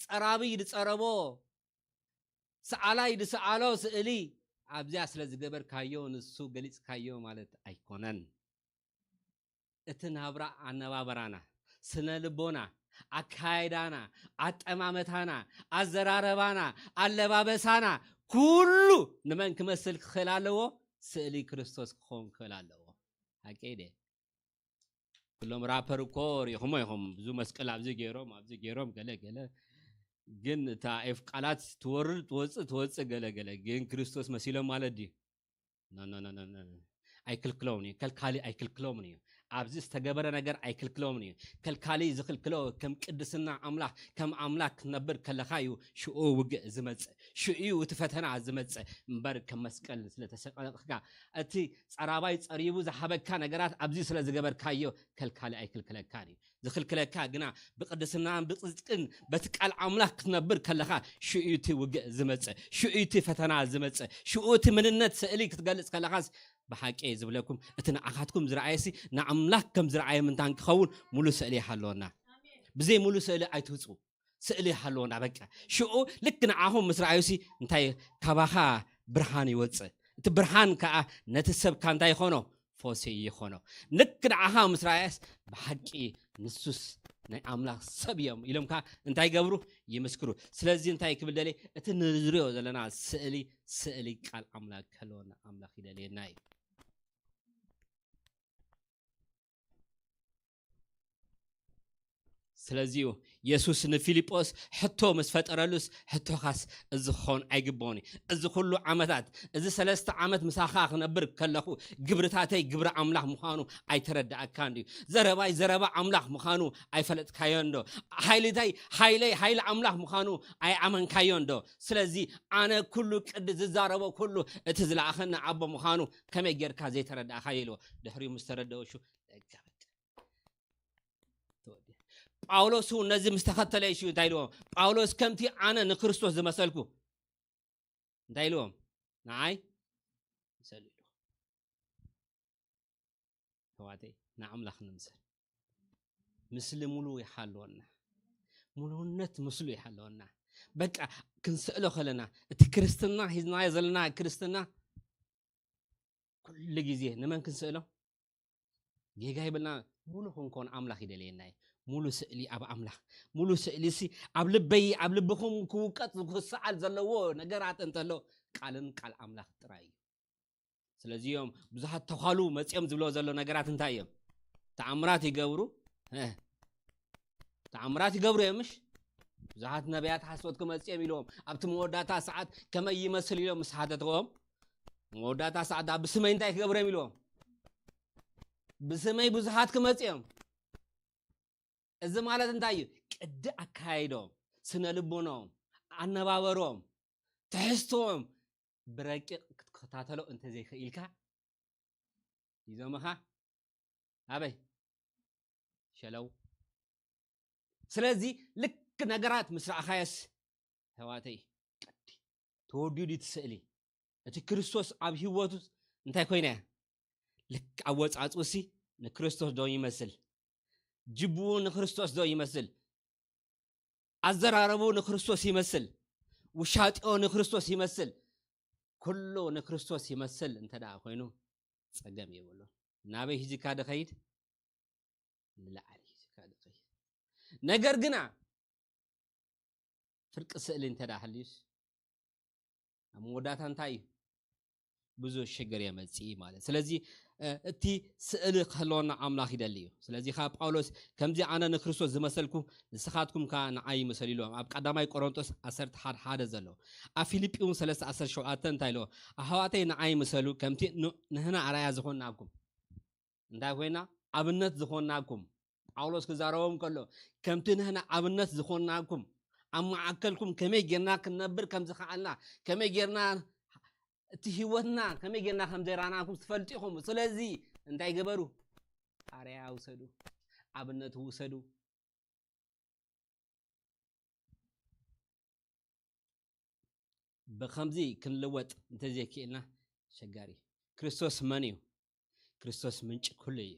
ጸራቢ ዝጸረቦ፣ ሰኣላይ ዝሰኣሎ ስእሊ ኣብዚኣ ስለ ዝገበርካዮ ንሱ ገሊጽካዮ ማለት ኣይኮነን። እቲ ናብራ ኣነባበራና፣ ስነ ልቦና፣ ኣካይዳና፣ ኣጠማመታና፣ ኣዘራረባና፣ ኣለባበሳና፣ ኩሉ ንመን ክመስል ክኽእል ኣለዎ? ስእሊ ክርስቶስ ክኸውን ክኽእል ኣለዎ። ሓቀይ ድየ? ኩሎም ራፐር እኮ ሪኢኹሞ ኢኹም። ብዙ መስቀል ኣብዚ ገይሮም፣ ኣብዚ ገይሮም፣ ገለ ገለ። ግን እታ ኤፍ ቃላት ትወርድ ትወፅእ ትወፅእ ገለገለ ግን ክርስቶስ መሲሎም ማለት ድዩ? ኣይክልክለውን እዩ። ከልካሊ ኣይክልክለውን እዩ። ኣብዚ ዝተገበረ ነገር ኣይክልክለውን እዩ። ከልካሊ ዝክልክሎ ከም ቅድስና ኣምላኽ ከም ኣምላኽ ክትነብር ከለኻ እዩ ሽኡ ውግእ ዝመፅእ፣ ሽኡ እዩ እቲ ፈተና ዝመፅእ እምበር ከም መስቀል ስለተሰቀልካ እቲ ፀራባይ ፀሪቡ ዝሃበካ ነገራት ኣብዚ ስለ ዝገበርካዮ ከልካሊ ኣይክልክለካን እዩ። ዝኽልክለካ ግና ብቅድስናን ብጽድቅን በቲ ቃል ኣምላኽ ክትነብር ከለኻ ሽኡ እቲ ውግእ ዝመጽእ፣ ሽኡ እቲ ፈተና ዝመጽእ፣ ሽኡ እቲ ምንነት ስእሊ ክትገልጽ ከለኻስ ብሓቂ እየ ዝብለኩም እቲ ንዓኻትኩም ዝረኣየሲ ንኣምላኽ ከም ዝረኣየ ምንታን ክኸውን ሙሉ ስእሊ ይሃለወና። ብዘይ ሙሉ ስእሊ ኣይትውፁ። ስእሊ ይሃለወና በቃ። ሽኡ ልክ ንዓኹም ምስ ረኣዩሲ እንታይ ካባኻ ብርሃን ይወፅእ። እቲ ብርሃን ከዓ ነቲ ሰብካ እንታይ ይኾኖ? ፈውሲ ይኾኖ። ልክ ንዓኻ ምስ ረኣየስ ብሓቂ ንሱስ ናይ ኣምላኽ ሰብ እዮም ኢሎም ከዓ እንታይ ይገብሩ? ይምስክሩ። ስለዚ እንታይ ክብል ደልየ? እቲ ንሪኦ ዘለና ስእሊ ስእሊ ቃል ኣምላኽ ክህልወና ኣምላኽ ይደልየና እዩ። ስለዚዩ የሱስ ንፊልጶስ ሕቶ ምስ ፈጠረሉስ ሕቶኻስ እዚ ክኸውን ኣይግብኦን እዩ። እዚ ኩሉ ዓመታት እዚ ሰለስተ ዓመት ምሳኻ ክነብር ከለኹ ግብርታተይ ግብሪ ኣምላኽ ምዃኑ ኣይተረዳእካን ድዩ? ዘረባይ ዘረባ ኣምላኽ ምዃኑ ኣይፈለጥካዮን ዶ? ሓይልታይ ሓይለይ ሓይሊ ኣምላኽ ምዃኑ ኣይኣመንካዮን ዶ? ስለዚ ኣነ ኩሉ ቅዲ ዝዛረቦ ኩሉ እቲ ዝለኣኸኒ ኣቦ ምዃኑ ከመይ ጌርካ ዘይተረዳእካዮ ኢልዎ። ድሕሪኡ ምስ ተረደኦ ሹ ደጋበጥ ተወዲኣ። ጳውሎስ እውን ነዚ ምስ ተኸተለ እዩ እንታይ ኢልዎም? ጳውሎስ ከምቲ ኣነ ንክርስቶስ ዝመሰልኩ እንታይ ኢልዎም? ንዓይ ምሰሉ ኢሉ። ተዋተይ ንኣምላኽ ንምሰል። ምስሊ ሙሉ ይሓልወና። ሙሉነት ምስሉ ይሓልወና። በቃ ክንስእሎ ከለና እቲ ክርስትና ሂዝናዮ ዘለና ክርስትና ኩሉ ግዜ ንመን ክንስእሎ? ጌጋ ይብልና። ሙሉ ክንኮን ኣምላኽ ይደልየና እዩ። ሙሉ ስእሊ ኣብ ኣምላኽ። ሙሉ ስእሊ ሲ ኣብ ልበይ ኣብ ልብኹም ክውቀጥ ክሰዓል ዘለዎ ነገራት እንተሎ ቃልን ቃል ኣምላኽ ጥራይ እዩ። ስለዚ እዮም ብዙሓት ተዃሉ መፅኦም ዝብሎ ዘሎ ነገራት እንታይ እዮም? ተኣምራት ይገብሩ እ፣ ተኣምራት ይገብሩ እዮም ምሽ? ብዙሓት ነቢያት ሓሶት ክመፅኦም ኢልዎም ኣብቲ መወዳእታ ሰዓት ከመይ ይመስል ኢሎም ምስ ሓተትዎም መወዳእታ ሰዓት ኣብ ብስመይ እንታይ ክገብሩ እዮም ኢልዎም? ብስመይ ብዙሓት ክመፅኦም። እዚ ማለት እንታይ እዩ? ቅዲ ኣካይዶም፣ ስነ ልቦኖም፣ ኣነባበሮም፣ ትሕዝቶዎም ብረቂቕ ክትከታተሎ እንተዘይክኢልካ ይዞምኻ ኣበይ ሸለው። ስለዚ ልክ ነገራት ምስ ረኣኻየስ ኣሕዋተይ ቀዲ ተወዲኡ ድዩ እቲ ስእሊ? እቲ ክርስቶስ ኣብ ህይወቱ እንታይ ኮይነ? ልክ ኣወጻጽኡ ሲ ንክርስቶስ ዶ ይመስል? ጅብኡ ንክርስቶስ ዶ ይመስል? ኣዘራረቡ ንክርስቶስ ይመስል? ውሻጢኦ ንክርስቶስ ይመስል? ኩሉ ንክርስቶስ ይመስል እንተ ደኣ ኮይኑ ጸገም የብሉን። ናበይ ሂዝካ ድኸይድ? ንላዕሊ ሂዝካ ድኸይድ። ነገር ግና ፍርቂ ስእሊ እንተ ደኣ ሃልዩስ ኣብ መወዳእታ እንታይ እዩ? ብዙ ሽግር የመጽእ ማለት። ስለዚ እቲ ስእሊ ክህልወና ኣምላኽ ይደሊ እዩ። ስለዚ ካብ ጳውሎስ ከምዚ ኣነ ንክርስቶስ ዝመሰልኩ ንስኻትኩም ከኣ ንዓይ ይምሰሉ ኢልዎም ኣብ ቀዳማይ ቆሮንጦስ ዓሰርተ ሓደ ሓደ ዘሎ። ኣብ ፊልጲ እውን ሰለስተ ዓሰርተ ሸውዓተ እንታይ ኢልዎ? ኣሕዋተይ ንዓይ ምሰሉ ከምቲ ንሕና ኣርኣያ ዝኾንናኩም እንታይ ኮይና ኣብነት ዝኾንናኩም ጳውሎስ ክዛረቦም ከሎ ከምቲ ንሕና ኣብነት ዝኾንናኩም ኣብ መዓከልኩም ከመይ ጌርና ክንነብር ከም ዝኸኣልና ከመይ ጌርና እቲ ህይወትና ከመይ ጌርና ከም ዘራናኩም ትፈልጡ ኢኹም። ስለዚ እንታይ ገበሩ? ኣርያ ውሰዱ፣ ኣብነት ውሰዱ። ብኸምዚ ክንልወጥ እንተዘይክእልና ኣሸጋሪ እዩ። ክርስቶስ መን እዩ? ክርስቶስ ምንጪ ኩሉ እዩ።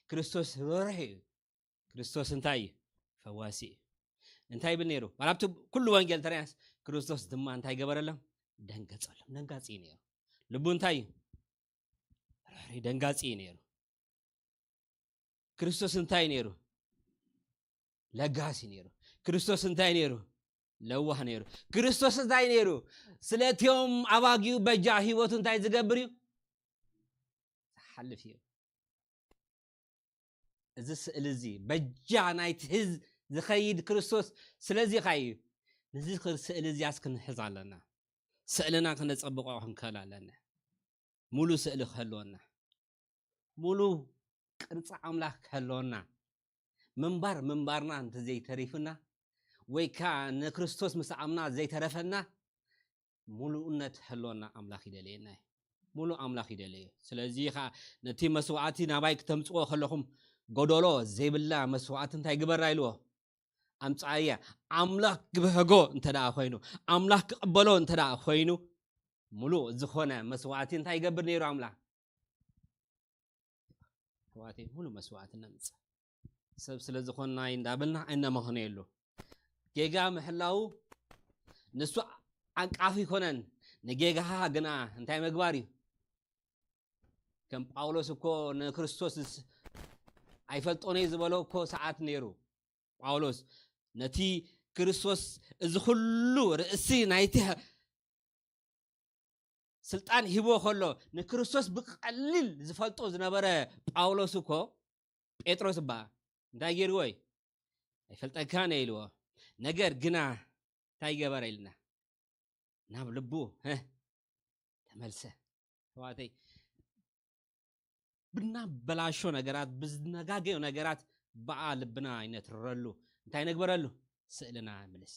ክርስቶስ ርሩህ እዩ። ክርስቶስ እንታይ እዩ? ፈዋሲ እዩ። እንታይ ይብል ነይሩ? ዋላ ኣብቲ ኩሉ ወንጌል ተረያስ ክርስቶስ ድማ እንታይ ገበረሎም? ደንገጸሎም። ደንጋጺ እዩ ነይሩ። ልቡ እንታይ እዩ? ርሩህ ደንጋጺ እዩ ነይሩ። ክርስቶስ እንታይ ነይሩ? ለጋሲ ነይሩ። ክርስቶስ እንታይ ነይሩ? ለዋህ ነይሩ። ክርስቶስ እንታይ ነይሩ? ስለቲኦም ኣባጊኡ በጃ ህይወቱ እንታይ ዝገብር እዩ? ዝሓልፍ እዩ። እዚ ስእሊ እዚ በጃ ናይቲ ህዝብ ዝኸይድ ክርስቶስ ስለዚ ኸ እዩ ነዚ ክር-፣ ስእሊ እዚያስ ክንሕዝ ኣለና። ስእልና ክነጸብቆ ክንክእል ኣለና። ሙሉ ስእሊ ክህልወና፣ ሙሉ ቅርጺ ኣምላኽ ክህልወና፣ ምንባር ምንባርና እንተዘይተሪፍና፣ ወይ ከኣ ንክርስቶስ ምስ ኣምና ዘይተረፈና፣ ሙሉእነት ክህልወና ኣምላኽ ይደልየና እዩ። ሙሉ ኣምላኽ ይደልዮ። ስለዚ ከኣ ነቲ መስዋዕቲ ናባይ ክተምጽዎ ከለኹም፣ ጎደሎ ዘይብላ መስዋዕቲ እንታይ ግበራ ኢልዎ? ኣምጽኣያ። ኣምላኽ ክብህጎ እንተ ደኣ ኮይኑ፣ ኣምላኽ ክቕበሎ እንተ ደኣ ኮይኑ፣ ሙሉእ ዝኾነ መስዋዕቲ እንታይ ይገብር ነይሩ ኣምላኽ? ኣሕዋተይ፣ ሙሉእ መስዋዕቲ ነምጽእ። ሰብ ስለ ዝኾንና እዩ እንዳበልና ኣይነመኽንየሉ። ጌጋ ምሕላው ንሱ ዓንቃፊ ይኮነን፣ ንጌጋኻ ግና እንታይ ምግባር እዩ? ከም ጳውሎስ እኮ ንክርስቶስ ዝስ-፣ ኣይፈልጦን እየ ዝበሎ እኮ ሰዓት ነይሩ። ጳውሎስ ነቲ ክርስቶስ እዚ ኩሉ ርእሲ ናይቲ ስልጣን ሂቦ ከሎ፣ ንክርስቶስ ብቐሊል ዝፈልጦ ዝነበረ ጳውሎስ እኮ፣ ጴጥሮስ እባ እንታይ ገይርዎ እዩ? "ኣይፈልጠካን እየ" ኢልዎ። ነገር ግና እንታይ ገበረ ኢልና? ናብ ልቡ፣ ህ፣ ተመልሰ። ኣሕዋተይ፣ ብናበላሾ ነገራት፣ ብዝነጋገዮ ነገራት ብኣ ልብና ኣይነትርረሉ። እንታይ ነግበረሉ? ስእልና ምልስ።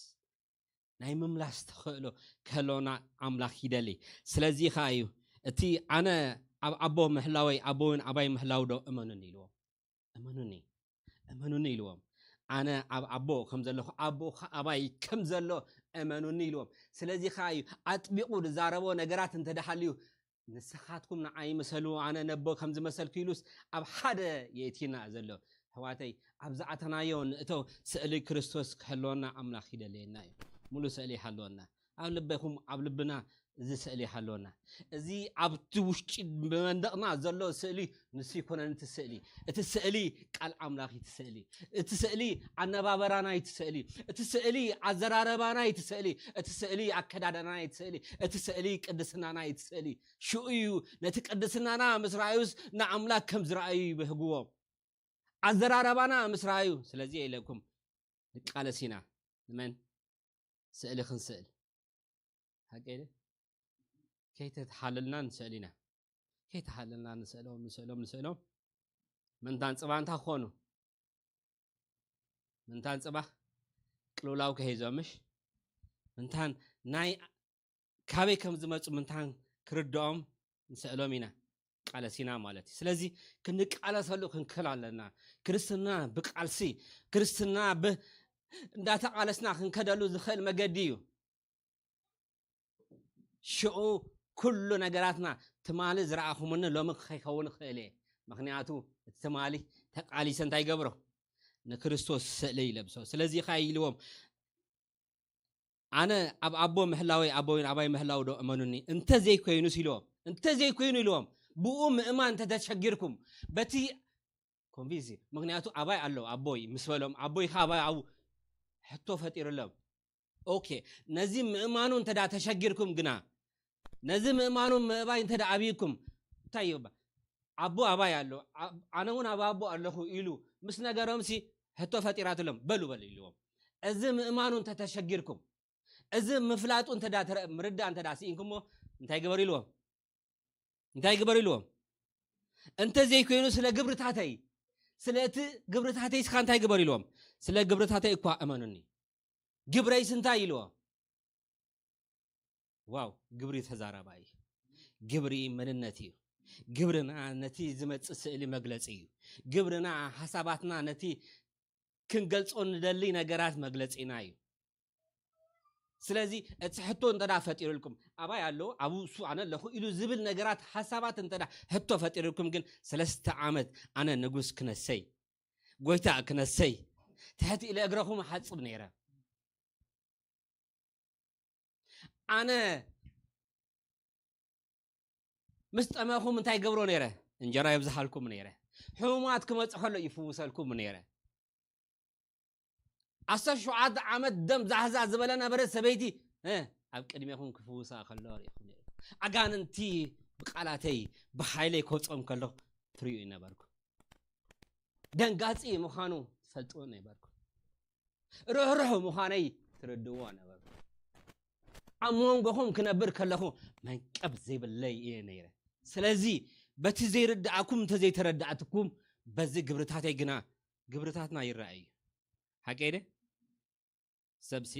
ናይ ምምላስ ተኽእሎ ክህልወና ኣምላኽ ይደሊ። ስለዚ ኸኣ እዩ እቲ ኣነ ኣብ ኣቦ ምህላወይ፣ ኣቦ እውን ኣባይ ምህላው ዶ እመኑኒ ኢልዎም። እመኑኒ፣ እመኑኒ ኢልዎም። ኣነ ኣብ ኣቦ ከም ዘለኹ፣ ኣቦ ኸኣ ኣባይ ከም ዘሎ እመኑኒ ኢልዎም። ስለዚ ኸኣ እዩ ኣጥቢቑ ዝዛረቦ ነገራት እንተ ደኣ ሃልዩ፣ "ንስኻትኩም ንዓይ ምሰሉ፣ ኣነ ነቦ ከም ዝመሰልኩ" ኢሉስ ኣብ ሓደ የእቲና ዘሎ። ኣሕዋተይ፣ ኣብ ዝኣተናዮ ንእቶ፣ ስእሊ ክርስቶስ ክህልወና ኣምላኽ ይደልየና እዩ። ሙሉ ስእሊ ይሃልወና። ኣብ ልበኹም፣ ኣብ ልብና እዚ ስእሊ ይሃልወና። እዚ ኣብቲ ውሽጢ መንደቕና ዘሎ ስእሊ ንሱ ይኮነን እቲ ስእሊ። እቲ ስእሊ ቃል ኣምላኽ እዩ እቲ ስእሊ። እቲ ስእሊ ኣነባበራና እዩ እቲ ስእሊ። እቲ ስእሊ ኣዘራረባና እዩ እቲ ስእሊ። እቲ ስእሊ ኣከዳድናና እዩ እቲ ስእሊ። እቲ ስእሊ ቅድስናና እዩ እቲ ስእሊ። ሽኡ እዩ ነቲ ቅድስናና ምስ ረኣዩስ ንኣምላኽ ከም ዝረኣዩ ይብህግዎም። ኣዘራረባና ምስ ረኣዩ፣ ስለዚ እየ ኢለኩም፣ ንቃለስ ኢና። ንመን? ስእሊ ክንስእል። ሓቂ ኢለ? ከይተተሓለልና ንስእል ኢና። ከይተሓለልና ንስእሎም፣ ንስእሎም፣ ንስእሎም። ምንታን ጽባ እንታይ ክኾኑ? ምንታን ጽባ ቅልውላው ከሂዞም፣ ምሽ? ምንታን ናይ ካበይ ከም ዝመጹ ምንታን ክርድኦም ንስእሎም ኢና። ቃለሲና ማለት እዩ። ስለዚ ክንቃለሰሉ ክንክእል ኣለና። ክርስትና ብቃልሲ፣ ክርስትና ብ-፣ እንዳተቃለስና ክንከደሉ ዝኽእል መገዲ እዩ። ሽዑ ኩሉ ነገራትና ትማሊ ዝረኣኹምኒ ሎሚ ከይከውን ይኽእል እየ። ምኽንያቱ እቲ ትማሊ ተቃሊሰ እንታይ ይገብሮ? ንክርስቶስ ስእሊ ይለብሶ። ስለዚ ኸኣ ኢልዎም፣ "ኣነ ኣብ ኣቦ ምህላወይ ኣቦ እውን ኣባይ ምህላው ዶ እመኑኒ? እንተ ዘይኮይኑስ" ኢልዎም። "እንተ ዘይኮይኑ" ኢልዎም። ብኡ ምእማን እንተ ተሸጊርኩም፣ በቲ ኮንቪንስ፣ ምኽንያቱ ኣባይ ኣሎ ኣቦይ ምስ በሎም፣ ኣቦይ ኸኣ ኣባይ ኣብኡ ሕቶ ፈጢሩሎም። ኦኬ፣ ነዚ ምእማኑ እንተ ደኣ ተሸጊርኩም ግና፣ ነዚ ምእማኑ ምእባይ እንተ ደኣ ኣብይኩም፣ እንታይ ይባ-? "ኣቦ ኣባይ ኣሎ፣ ኣብ-፣ ኣነ እውን ኣብ ኣቦ ኣለኹ" ኢሉ ምስ ነገሮምሲ፣ ሕቶ ፈጢራትሎም። "በሉ፣ በሉ" ኢልዎም። እዚ ምእማኑ እንተ ተሸጊርኩም፣ እዚ ምፍላጡ እንተ ደኣ ተረ-፣ ምርዳእ እንተ ደኣ ስኢንኩሞ፣ እንታይ ግበሩ ኢልዎም? እንታይ ግበሩ ኢልዎም? "እንተ ዘይኮይኑ ስለ ግብርታተይ፣ ስለ እቲ ግብርታተይ እስኻ እንታይ ግበሩ?" ኢልዎም። "ስለ ግብርታተይ እኳ እመኑኒ፣ ግብረይስ እንታይ?" ኢልዎ። ዋው፣ ግብሪ ተዛራባይ እዩ። ግብሪ መንነት እዩ። ግብርና ነቲ ዝመጽእ ስእሊ መግለጺ እዩ። ግብርና ሓሳባትና ነቲ ክንገልጾ ንደሊ ነገራት መግለጺና እዩ። ስለዚ እቲ ሕቶ እንተ ደኣ ፈጢሩልኩም፣ ኣባይ ኣሎ፣ ኣብኡ እሱ ኣነ ኣለኹ ኢሉ ዝብል ነገራት፣ ሓሳባት እንተ ደኣ ሕቶ ፈጢሩልኩም ግን፣ ሰለስተ ዓመት ኣነ ንጉስ ክነሰይ፣ ጎይታ ክነሰይ፣ ትሕቲ ኢለ እግረኹም እሓጽብ ነይረ። ኣነ ምስ ጠመኹም እንታይ ገብሮ ነይረ? እንጀራ የብዝሓልኩም ነይረ። ሕሙማት ክመጽእ ከሎ ይፍውሰልኩም ነይረ። ዓሰርተ ሸውዓተ ዓመት ደም ዛህዛ ዝበለ ነበረ ሰበይቲ፣ እ፣ ኣብ ቅድሜኹም ክፍውሳ ከሎ ርኢኹም ነይርኩም። ኣጋንንቲ ብቃላተይ ብሓይለይ ከውጾም ከለኹ ትርእዩ ነበርኩም። ደንጋጺ ምዃኑ ትፈልጥዎ ነበርኩም። ርሕሩሕ ምዃነይ ትርድዎ ነበርኩም። ኣብ መንጎኹም ክነብር ከለኹ መንቀብ ዘይብለይ እየ ነይረ። ስለዚ በቲ ዘይርድኣኩም እንተዘይተረዳእትኩም በዚ ግብርታተይ ግና ግብርታትና ይረኣዩ። ሓቀይ ደ ሰብሲ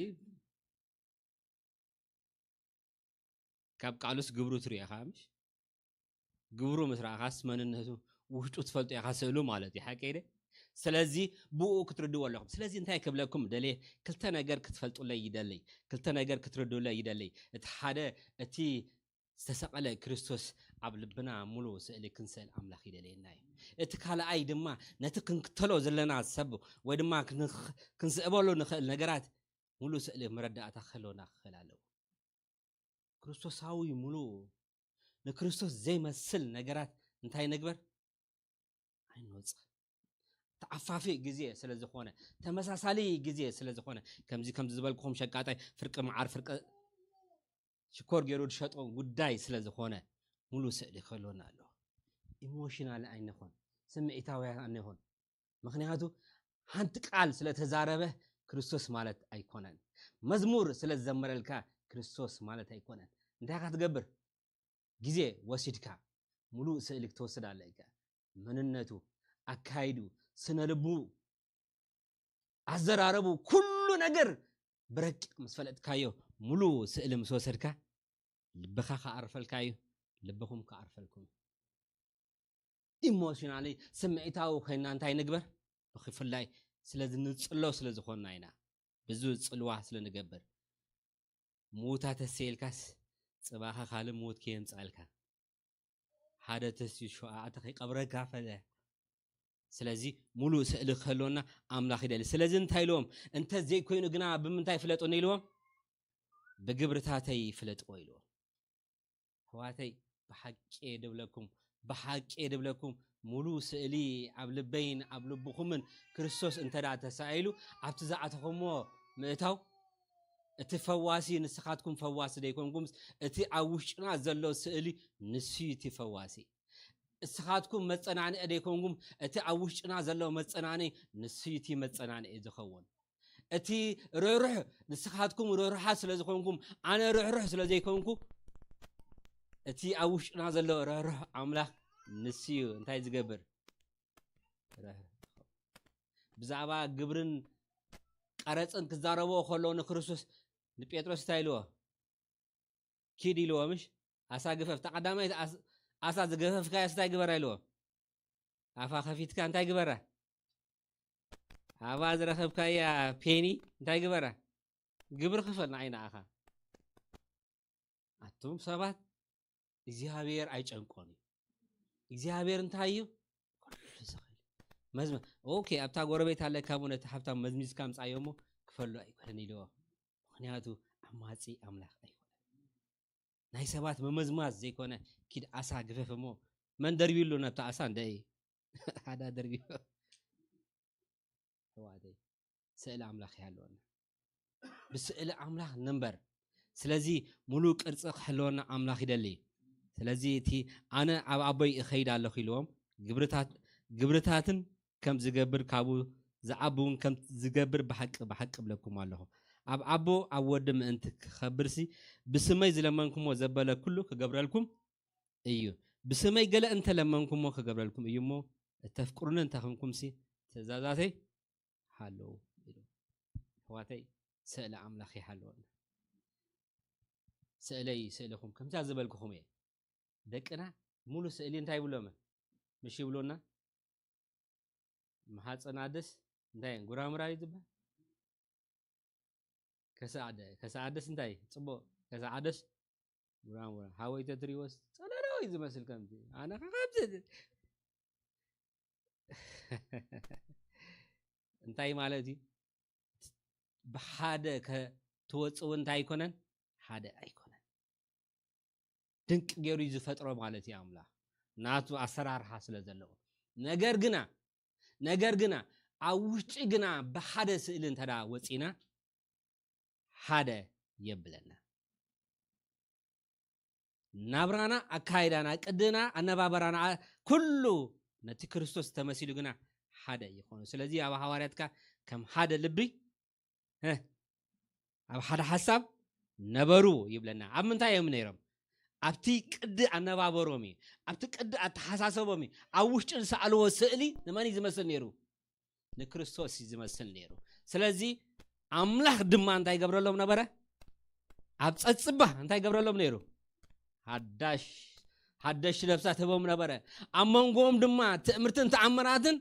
ካብ ቃሉስ ግብሩ ትሪኦ ኢኻ ምሽ? ግብሩ ምስ ረኣኻስ መንነቱ ውሽጡ ትፈልጦ ኢኻ ስእሉ ማለት እዩ። ሓቀይ ደ ስለዚ ብኡ ክትርድዎ ኣለኹም። ስለዚ እንታይ ክብለኩም ደልየ፣ ክልተ ነገር ክትፈልጡለይ ይደልይ፣ ክልተ ነገር ክትርድኡለይ ይደልይ። እቲ ሓደ እቲ ዝተሰቐለ ክርስቶስ ኣብ ልብና ሙሉ ስእሊ ክንስእል ኣምላኽ ይደልየና እዩ። እቲ ካልኣይ ድማ ነቲ ክንክተሎ ዘለና ሰብ ወይ ድማ ክንኽ- ክንስእበሉ ንኽእል ነገራት ሙሉ ስእሊ መረዳእታ ክህልወና ክኽእል ኣለዎ። ክርስቶሳዊ ሙሉ ንክርስቶስ ዘይመስል ነገራት እንታይ ንግበር? ኣይንወፅእ። ተዓፋፊ ግዜ ስለ ዝኾነ፣ ተመሳሳሊ ግዜ ስለ ዝኾነ፣ ከምዚ ከምዚ ዝበልኩኹም ሸቃጣይ ፍርቂ መዓር ፍርቂ ሽኮር ገይሩ ዝሸጦ ጉዳይ ስለ ዝኾነ ሙሉ ስእሊ ክህልወና ኣለዎ። ኢሞሽናል ኣይንኾን፣ ስምዒታውያን ኣይንኾን። ምክንያቱ ሓንቲ ቃል ስለ ተዛረበ ክርስቶስ ማለት ኣይኮነን። መዝሙር ስለ ዝዘመረልካ ክርስቶስ ማለት ኣይኮነን። እንታይ ኢኻ ትገብር? ግዜ ወሲድካ ሙሉእ ስእሊ ክትወስድ ኣለካ። መንነቱ፣ ኣካይዱ፣ ስነ ልቡ፣ ኣዘራረቡ፣ ኩሉ ነገር ብረቂቕ ምስ ፈለጥካዮ ሙሉ ስእሊ ምስ ወሰድካ ልብኻ ክኣርፈልካ እዩ፣ ልብኹም ክኣርፈልኩም እዩ። ኢሞሽናሊ ስምዒታዊ ኮይና እንታይ ንግበር? ብፍላይ ስለዚ ንጽሎ ስለ ዝኾንና ኢና። ብዙ ጽልዋ ስለ ንገብር ምዉታ ተስኢልካስ ጽባኻ ካልእ ምዉት ከየምጻልካ ሓደ ተስዩ ሸውዓተ ከይቀብረካ ፈለ። ስለዚ ሙሉእ ስእሊ ክህልወና ኣምላኽ ይደሊ። ስለዚ እንታይ ኢልዎም? እንተ ዘይኮይኑ ግና ብምንታይ ፍለጡኒ ኢልዎም? ብግብርታተይ ፍለጥዎ ኢልዎም። ኣሕዋተይ ብሓቂ እየ ድብለኩም፣ ብሓቂ እየ ድብለኩም፣ ሙሉእ ስእሊ ኣብ ልበይን ኣብ ልብኹምን ክርስቶስ እንተ ደኣ ተሳኢሉ ኣብቲ ዝኣተኹምዎ ምእታው እቲ ፈዋሲ ንስኻትኩም ፈዋሲ ደይኮንኩምስ እቲ ኣብ ውሽጥና ዘሎ ስእሊ ንሱ እዩ እቲ ፈዋሲ። እስኻትኩም መጸናንዒ ደይኮንኩም እቲ ኣብ ውሽጥና ዘሎ መጸናንዒ ንሱ እዩ እቲ መጸናንዒ ዝኸውን። እቲ ርህሩሕ ንስኻትኩም ርህሩሓት ስለ ዝኾንኩም ኣነ ርህሩሕ ስለ ዘይኮንኩ እቲ ኣብ ውሽጥና ዘሎ ርህሩሕ ኣምላኽ ንሱ እዩ እንታይ ዝገብር? ርህሩሕ። ብዛዕባ ግብርን ቀረፅን ክዛረብዎ ከለዉ ንክርስቶስ ንጴጥሮስ እንታይ ኢልዎ? ኪድ ኢልዎ ምሽ ኣሳ ግፈፍ። እታ ቀዳማይ ኣሳ ዝገፈፍካያ እንታይ ግበራ ኢልዎ? ኣፋ ከፊትካ እንታይ ግበራ? ኣባ ዝረኸብካያ ፔኒ እንታይ ግበራ? ግብር ክፈል ንዓይ ንኣኻ። ኣቱም ሰባት እግዚኣብሔር ኣይጨንቆን እዩ። እግዚኣብሔር እንታይ እዩ? ኩሉ ዝኽእል። መዝመ ኦኬ ኣብታ ጎረቤት ኣለካ እሞ ነቲ ሃብታም መዝሚዝካ ምጻዮ እሞ ክፈሉ ኣይኮነን ኢልዎ። ምክንያቱ ዓማጺ ኣምላኽ ኣይኮነን። ናይ ሰባት መመዝማዝ ዘይኮነ ኪድ ኣሳ ግፈፍ እሞ መን ደርቢሉ ነብታ ኣሳ እንደ ሓደ ደርቢሉ ኣሕዋተይ ስእሊ ኣምላኽ ይሃለወና። ብስእሊ ኣምላኽ ንንበር። ስለዚ ሙሉእ ቅርፂ ክሕልወና ኣምላኽ ይደሊ። ስለዚ እቲ ኣነ ኣብ ኣቦይ እኸይድ ኣለኹ ኢልዎም ግብርታትን ከም ዝገብር ካብኡ ዝዓቢ እውን ከም ዝገብር ብሓቂ ብሓቂ እብለኩም ኣለኹ። ኣብ ኣቦ ኣብ ወዲ ምእንቲ ክኸብርሲ ብስመይ ዝለመንኩሞ ዘበለ ኩሉ ክገብረልኩም እዩ። ብስመይ ገለ እንተለመንኩሞ ክገብረልኩም እዩ እሞ እተፍቅሩኒ እንተኾንኩምሲ ትእዛዛተይ ሓልዉ ኢሉ። ኣሕዋተይ ስእሊ ኣምላኽ ይሓልወና። ስእለይ ስእልኹም ከምዛ ዝበልኩኹም እየ። ደቅና ሙሉ ስእሊ እንታይ ይብሎመ ምሽ ይብሉና? መሓፀን ኣደስ እንታይ እየን? ጉራምራ እዩ ዝበሃል። ከሰዓደ ከሰዓደስ እንታይ ፅቡቅ ከሰዓደስ ጉራምራ ሓወይ ተትሪዎስ ፀለሎ እዩ ዝመስል ከምዚ ኣነ ከ ከምዚ እንታይ ማለት እዩ? ብሓደ ከ- ትወፅእ እውን እንታይ ኣይኮነን ሓደ ኣይኮነን። ድንቂ ገይሩ እዩ ዝፈጥሮ ማለት እዩ ኣምላኽ ናቱ ኣሰራርሓ ስለ ዘለዎ። ነገር ግና ነገር ግና ኣብ ውሽጢ ግና ብሓደ ስእሊ እንተ ደኣ ወፂና ሓደ የብለና። ናብራና፣ ኣካይዳና፣ ቅድና፣ ኣነባበራና ኩሉ ነቲ ክርስቶስ ተመሲሉ ግና ሓደ ይኾኑ። ስለዚ ኣብ ሃዋርያትካ ከም ሓደ ልቢ እ፣ ኣብ ሓደ ሓሳብ ነበሩ ይብለና። ኣብ ምንታይ እዮም ነይሮም? ኣብቲ ቅዲ ኣነባበሮም እዩ። ኣብቲ ቅዲ ኣተሓሳሰቦም እዩ። ኣብ ውሽጢ ዝሰኣልዎ ስእሊ ንመን እዩ ዝመስል ነይሩ? ንክርስቶስ እዩ ዝመስል ነይሩ። ስለዚ ኣምላኽ ድማ እንታይ ይገብረሎም ነበረ? ኣብ ጸጽባ እንታይ ይገብረሎም ነይሩ? ሓዳሽ ሓደሽ ነፍሳት ህቦም ነበረ። ኣብ መንጎኦም ድማ ትእምርትን ተኣምራትን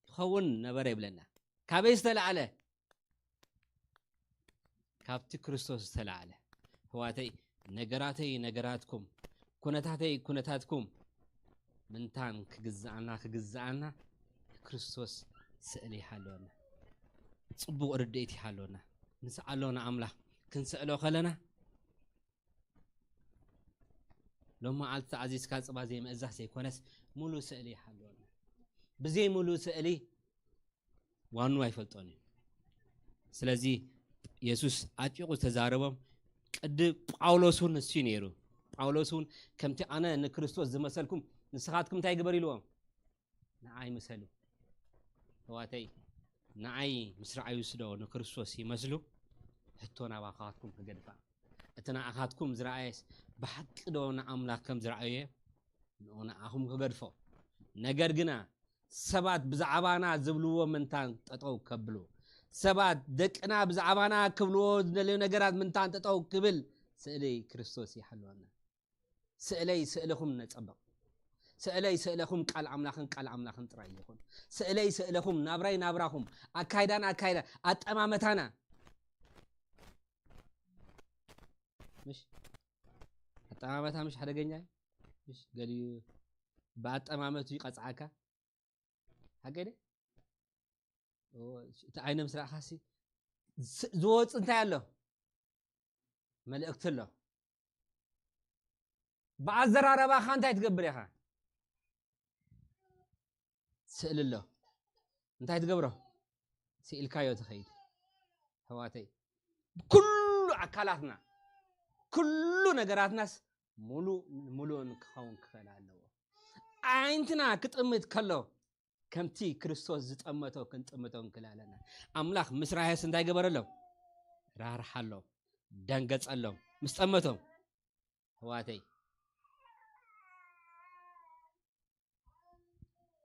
ይኸውን ነበረ ይብለና። ካበይ ዝተለዓለ? ካብቲ ክርስቶስ ዝተለዓለ። ኣሕዋተይ፣ ነገራተይ ነገራትኩም፣ ኩነታተይ ኩነታትኩም ምንታን ክግዝኣና ክግዝኣና ንክርስቶስ ስእሊ ይሃለወና። ጽቡቕ ርድኢት ይሃለወና። ንስኣሎ ንኣምላኽ ክንስእሎ ከለና ሎሚ መዓልቲ ተኣዚዝካ ጽባ ዘይምእዛዝ ዘይኮነስ፣ ሙሉ ስእሊ ይሃልወና። ብዘይ ሙሉ ስእሊ ዋኑ ኣይፈልጦን እዩ። ስለዚ የሱስ ኣጢቑ ዝተዛረቦም፣ ቅዲ ጳውሎስ እውን ንሱ እዩ ነይሩ። ጳውሎስ እውን ከምቲ ኣነ ንክርስቶስ ዝመሰልኩም ንስኻትኩም እንታይ ግበር ኢልዎም? ንዓይ ምሰሉ። ኣሕዋተይ፣ ንዓይ ምስ ረኣዩስ ዶ ንክርስቶስ ይመስሉ? ሕቶ ናባኻትኩም ክገድፋ። እቲ ንኣኻትኩም ዝረኣየስ ብሓቂ ዶ ንኣምላኽ ከም ዝረኣየ ንኡ ንኣኹም ክገድፎ። ነገር ግና ሰባት ብዛዕባና ዝብልዎ ምንታን ጠጠው ከብሉ፣ ሰባት ደቅና ብዛዕባና ክብልዎ ዝደለዩ ነገራት ምንታን ጠጠው ክብል ስእሊ ክርስቶስ ይሓልወና። ስእለይ ስእልኹም ነጸብቕ። ስእለይ ስእለኹም ቃል ኣምላኽን ቃል ኣምላኽን ጥራይ ይኹን። ስእለይ ስእለኹም ናብራይ ናብራኹም፣ ኣካይዳና ኣካይዳ፣ ኣጠማመታና። ምሽ ኣጠማመታ ምሽ ሓደገኛ እዩ። ምሽ ገሊኡ ብኣጠማመቱ ይቐጽዓካ። ሓቂ ድየ? ኦ፣ እቲ ዓይነ ምስ ረኣኻሲ ዝ-፣ ዝወጽእ እንታይ ኣሎ? መልእክቲ ኣሎ። ብኣዘራረባኻ እንታይ ትገብር ኢኻ? ስእሊ ኣሎ። እንታይ ትገብሮ? ስኢልካዮ ትኸይድ። ኣሕዋተይ፣ ኩሉ ኣካላትና፣ ኩሉ ነገራትናስ ሙሉእ፣ ሙሉእን ክኸውን ክኽእል ኣለዎ። ኣዒንትና ክጥምት ከሎ፣ ከምቲ ክርስቶስ ዝጠመቶ ክንጥምቶ እንክእል ኣለና። ኣምላኽ ምስ ራእየስ እንታይ ገበረሎም? ራርሓሎም፣ ደንገጸሎም። ምስ ጠመቶም፣ ኣሕዋተይ፣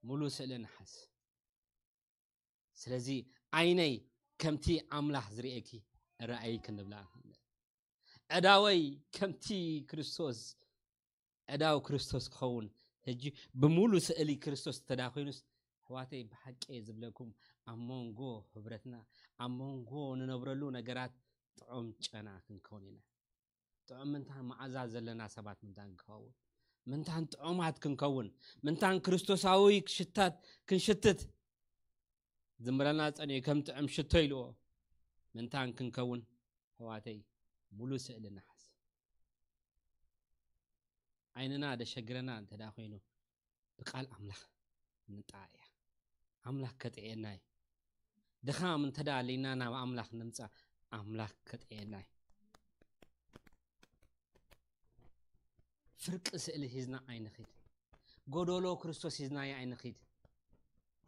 ሙሉ ስእሊ ንሓዝ። ስለዚ ዓይነይ ከምቲ ኣምላኽ ዝርእየኪ ርኣይ ክንብላ ንኽእል። ዕዳወይ ከምቲ ክርስቶስ፣ ዕዳው ክርስቶስ ክኸውን። ሕጂ ብሙሉ ስእሊ ክርስቶስ እንተ ደኣ ኮይኑስ፣ ኣሕዋተይ፣ ብሓቂ እየ ዝብለኩም፣ ኣብ መንጎ ህብረትና፣ ኣብ መንጎ ንነብረሉ ነገራት ጥዑም ጨና ክንከውን ኢና። ጥዑም ምንታን መዓዛ ዘለና ሰባት ምንታን ክንከውን፣ ምንታን ጥዑማት ክንከውን፣ ምንታን ክርስቶሳዊ ሽታት ክንሽትት፣ ዝምረና ጸኒሑ ከም ጥዑም ሽቶ ኢልዎ ምንታን ክንከውን፣ ኣሕዋተይ፣ ሙሉ ስእሊ ንሓዝ። ዓይንና ደሸግረና እንተ ደኣ ኮይኑ፣ ብቃል ኣምላኽ ንጥዓያ። ኣምላኽ ከጥዕየና እዩ። ድኻም እንተ ደኣ ኣሊና ናብ ኣምላኽ ንምጻእ፣ ኣምላኽ ከጥዕየና እዩ። ፍርቂ ስእሊ ሒዝና ኣይንኺድ። ጎዶሎ ክርስቶስ ሒዝናዮ ኣይንኺድ።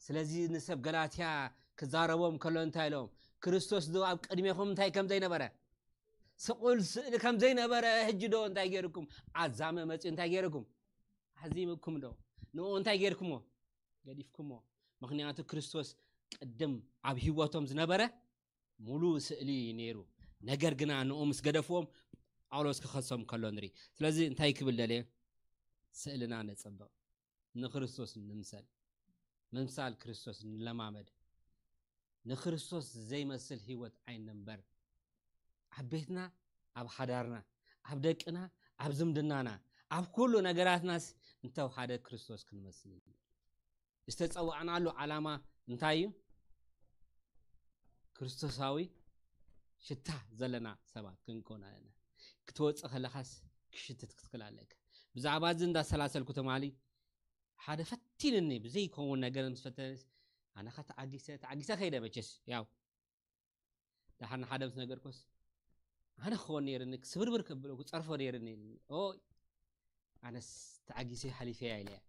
ስለዚ ንሰብ ገላትያ ክዛረቦም ከሎ እንታይ ኢሎም? ክርስቶስ ዶ ኣብ ቅድሜኹም እንታይ ከም ዘይነበረ? ስቑል ስእሊ ከም ዘይነበረ፣ ሕጂ ዶ እንታይ ገይርኩም? ኣዛመ መጺኡ እንታይ ገይርኩም? ኣሕዚምኩም ዶ? ንኡ እንታይ ገይርኩሞ? ገዲፍኩሞ። ምኽንያቱ ክርስቶስ ቅድም ኣብ ህይወቶም ዝነበረ ሙሉ ስእሊ እዩ ነይሩ። ነገር ግና ንኡ ምስ ገደፍዎም፣ ጳውሎስ ክኸሶም ከሎ ንርኢ። ስለዚ እንታይ ክብል ደልየ? ስእልና ነጸብቕ። ንክርስቶስ ንምሰል። ምምሳል ክርስቶስ ንለማመድ። ንክርስቶስ ዘይመስል ህይወት ኣይንንበር። ኣብ ቤትና፣ ኣብ ሓዳርና፣ ኣብ ደቅና፣ ኣብ ዝምድናና፣ ኣብ ኩሉ ነገራትናስ እንተው ሓደ ክርስቶስ ክንመስል። ዝተጸዋዕናሉ ዓላማ እንታይ እዩ? ክርስቶሳዊ ሽታ ዘለና ሰባት ክንከውን ኣለና። ክትወጽእ ከለኻስ ክሽትት ክትክል ኣለካ። ብዛዕባ እዚ እንዳሰላሰልኩ ትማሊ ሓደ ፈቲንኒ ብዘይከውን ነገር ምስ ፈተነስ፣ ኣነ ኸ ተዓጊሰ፣ ተዓጊሰ ከይደ መቸስ፣ ያው፣ ደሓር ንሓደ ምስ ነገርኩስ፣ ኣነ ክኸውን ነይርኒ፣ ክስብርብር ከብሎ፣ ክጸርፎ ነይርኒ። ኦይ፣ ኣነስ ተዓጊሰ ሓሊፈያ ኢለያ።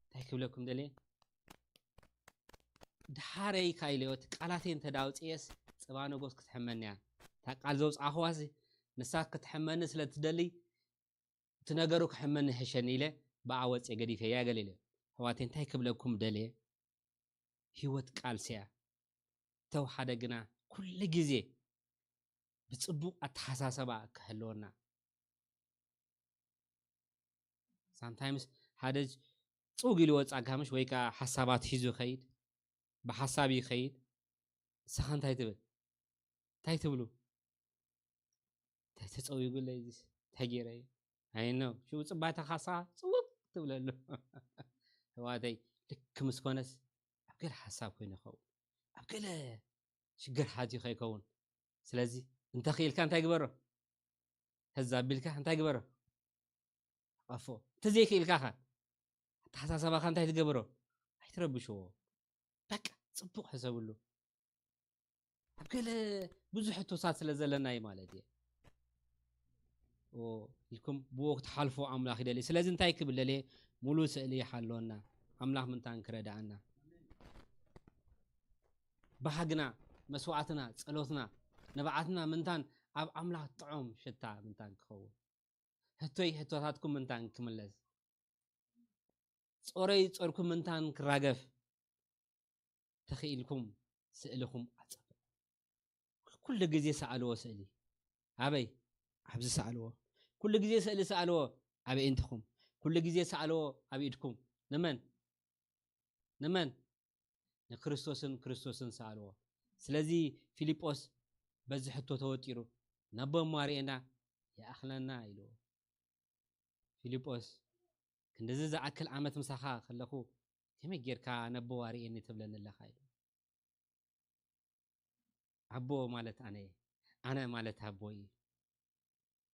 እንታይ ክብለኩም ደልየ? ደሓረይ ካይለዮ፣ እቲ ቃላተይ እንተ ዳውፅየስ፣ ጽባ ነጎስ ክትሕመኒ እያ። እታ ቃል ዘውፅኣኽዋሲ፣ ንሳ ክትሕመኒ ስለ ትደሊ፣ እቲ ነገሩ ክሕመኒ ሕሸኒ ኢለ ብኣ ወፅየ ገዲፈያ ገለ ኢለ። ኣሕዋተይ፣ እንታይ ክብለኩም ደልየ? ህይወት ቃልሲ እያ። ተወሓደ ግና ኩሉ ግዜ ብፅቡቕ ኣተሓሳሰባ ክህልወና። ሳምታይምስ ሓደ ፅውግ ኢሉ ወፃ ጋምሽ ወይ ከዓ ሓሳባት ሒዙ ይኸይድ፣ ብሓሳብ ይኸይድ። ንስኻ እንታይ ትብል? እንታይ ትብሉ? እንታይ ተፀዊጉለይ እዚስ? እንታይ ገይረ እዩ? ኣይ ነው ሽው ፅባተ ካሳ ፅውግ ትብለሉ። ኣሕዋተይ፣ ልክ ምስ ኮነስ ኣብ ገለ ሓሳብ ኮይኑ ይኸውን፣ ኣብ ገለ ሽግር ሓትዩ ከይከውን። ስለዚ እንተኽኢልካ እንታይ ግበሮ? ሕዝ ኣቢልካ እንታይ ግበሮ? ኣፎ። እንተዘይክኢልካ ኸ ኣተሓሳሰባኻ እንታይ ትገብሮ? ኣይትረብሽዎ። በቃ ፅቡቕ ሕሰብሉ። ኣብ ገለ ብዙሕ ሕቶታት ስለ ዘለና እዩ ማለት እየ። ኦ፣ ኢልኩም ብኡ ክትሓልፎ ኣምላኽ ይደሊ። ስለዚ እንታይ ክብል ደልየ? ሙሉ ስእሊ ይሓልወና። ኣምላኽ ምንታን ክረድኣና። ባህግና፣ መስዋዕትና፣ ጸሎትና፣ ንብዓትና ምንታን ኣብ ኣምላኽ ጥዑም ሽታ ምንታን ክኸውን። ሕቶይ ሕቶታትኩም ምንታን ክምለስ። ጾረይ ጾርኩም ምንታን ክራገፍ። ተኽኢልኩም ስእልኹም ኣጸብቑ። ኩሉ ግዜ ሰኣልዎ ስእሊ። ኣበይ? ኣብዚ ሰኣልዎ። ኩሉ ግዜ ስእሊ ሰኣልዎ ኣብ ኣዒንትኹም። ኩሉ ግዜ ሰኣልዎ ኣብ ኢድኩም። ንመን? ንመን? ንክርስቶስን ክርስቶስን ሰኣልዎ። ስለዚ ፊልጶስ በዚ ሕቶ ተወጢሩ፣ "ነቦ እሞ ኣርእየና ይኣኽለና" ኢልዎ። ፊልጶስ፣ "ክንድዚ ዝኣክል ዓመት ምሳኻ ከለኹ ከመይ ጌርካ ነቦ ኣርእየኒ ትብለኒ ኣለኻ?" ኢሉ። ኣቦ ማለት ኣነ እየ፣ ኣነ ማለት ኣቦ እዩ።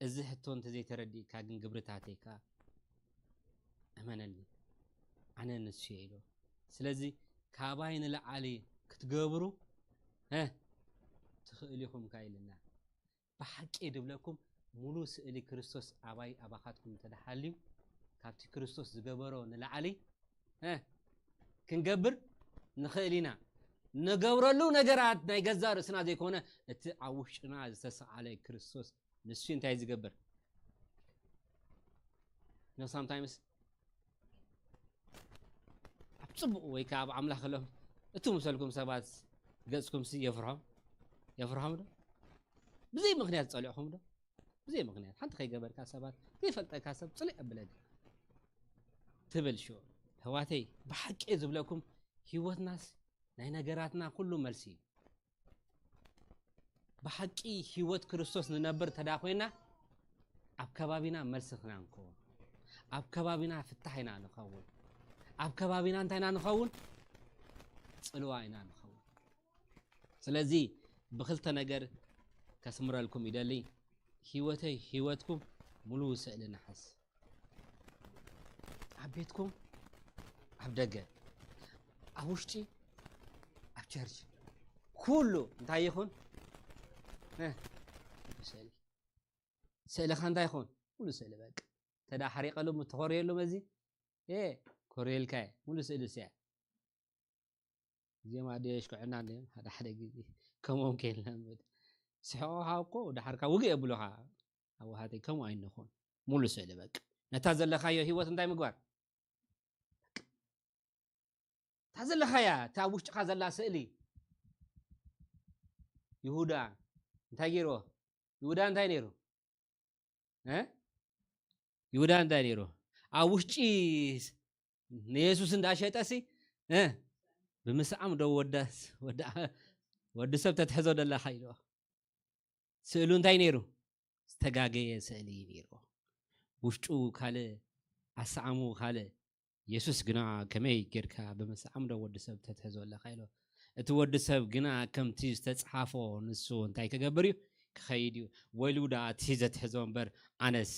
እዚ ሕቶ እንተዘይተረዲእካ ግን ግብርታተይ ከኣ እመነኒ፣ ኣነ ንሱ እየ ኢሉ። ስለዚ ካባይ ንላዕሊ ክትገብሩ እ ትኽእሉ ኢኹም ከኣ ኢልና። ብሓቂ ድብለኩም፣ ሙሉ ስእሊ ክርስቶስ ኣባይ ኣባኻትኩም እንተ ደሓልዩ፣ ካብቲ ክርስቶስ ዝገበሮ ንላዕሊ እ ክንገብር ንኽእል ኢና። ንገብረሉ ነገራት ናይ ገዛእ ርእስና ዘይኮነ፣ እቲ ኣብ ውሽጥና ዝተሰኣለ ክርስቶስ ንሱ እንታይ ዝገብር? You know, sometimes ኣብ ጽቡቕ ወይ ከኣ ኣብ ኣምላኽ ሎም እቲ ምሰልኩም ሰባት ገጽኩም ሲ የፍርሖም? የፍርሖም ዶ? ብዘይ ምኽንያት ጸሊዕኹም ዶ? ብዘይ ምኽንያት ሓንቲ ከይገበርካ ሰባት ዘይፈልጠካ ሰብ ጽልእ ኣብለኒ ትብል። ሽዑ ኣሕዋተይ፣ ብሓቂ ዝብለኩም፣ ህይወትናስ ናይ ነገራትና ኩሉ መልሲ እዩ። ብሓቂ ህይወት ክርስቶስ ንነብር ተዳ ኮይና፣ ኣብ ከባቢና መልሲ ኢና ንኸውን። ኣብ ከባቢና ፍታሕ ኢና ንኸውን። ኣብ ከባቢና እንታይ ኢና ንኸውን? ጽልዋ ኢና ንኸውን። ስለዚ ብኽልተ ነገር ከስምረልኩም ይደሊ። ህይወተይ፣ ህይወትኩም ሙሉ ስእሊ ንሓዝ። ኣብ ቤትኩም፣ ኣብ ደገ፣ ኣብ ውሽጢ፣ ኣብ ቸርች፣ ኩሉ እንታይ ይኹን? እ፣ ስእሊ። ስእልኻ እንታይ ይኹን? ሙሉ ስእሊ በቃ። ተዳ ሓሪቐሉ፣ ተኾርየሉ መዚ፣ እ፣ ኮርየልካ እየ። ሙሉ ስእሊ ስያ። እዚኦም ኣደ የሽክዕና እንድዮም። ሓደ ሓደ ግዜ ከምኦም ከይልና ንብል። ስሕቆኻ እኮ ደሓርካ ውግእ የብሉኻ። ኣዋሃተይ ከምኡ ኣይንኹን። ሙሉ ስእሊ በቃ። ነታ ዘለኻዮ ህይወት እንታይ ምግባር? እታ ዘለኻያ፣ እታ ኣብ ውሽጥኻ ዘላ ስእሊ። ይሁዳ እንታይ ገይርዎ? ይሁዳ እንታይ ነይሩ? እ? ይሁዳ እንታይ ነይሩ? ኣብ ውሽጢ ንየሱስ እንዳሸጠ ሲ፣ እ? ብምስዓም ዶ ወዳስ-፣ ወዲ፣ ወዲ ሰብ ተትሕዞ ደለኻ ኢልዎ። ስእሉ እንታይ ነይሩ? ዝተጋገየ ስእሊ እዩ ነይርዎ። ውሽጡ ካልእ፣ ኣሰዓሙ ካልእ። የሱስ ግና፣ "ከመይ ጌርካ ብምስዓም ዶ ወዲ ሰብ ተትሕዞ ኣለኻ?" ኢሎ። እቲ ወዲ ሰብ ግና ከምቲ ዝተጽሓፎ ንሱ እንታይ ክገብር እዩ? ክኸይድ እዩ። ወይሉ ደኣ እቲ ዘትሕዞ እምበር፣ ኣነስ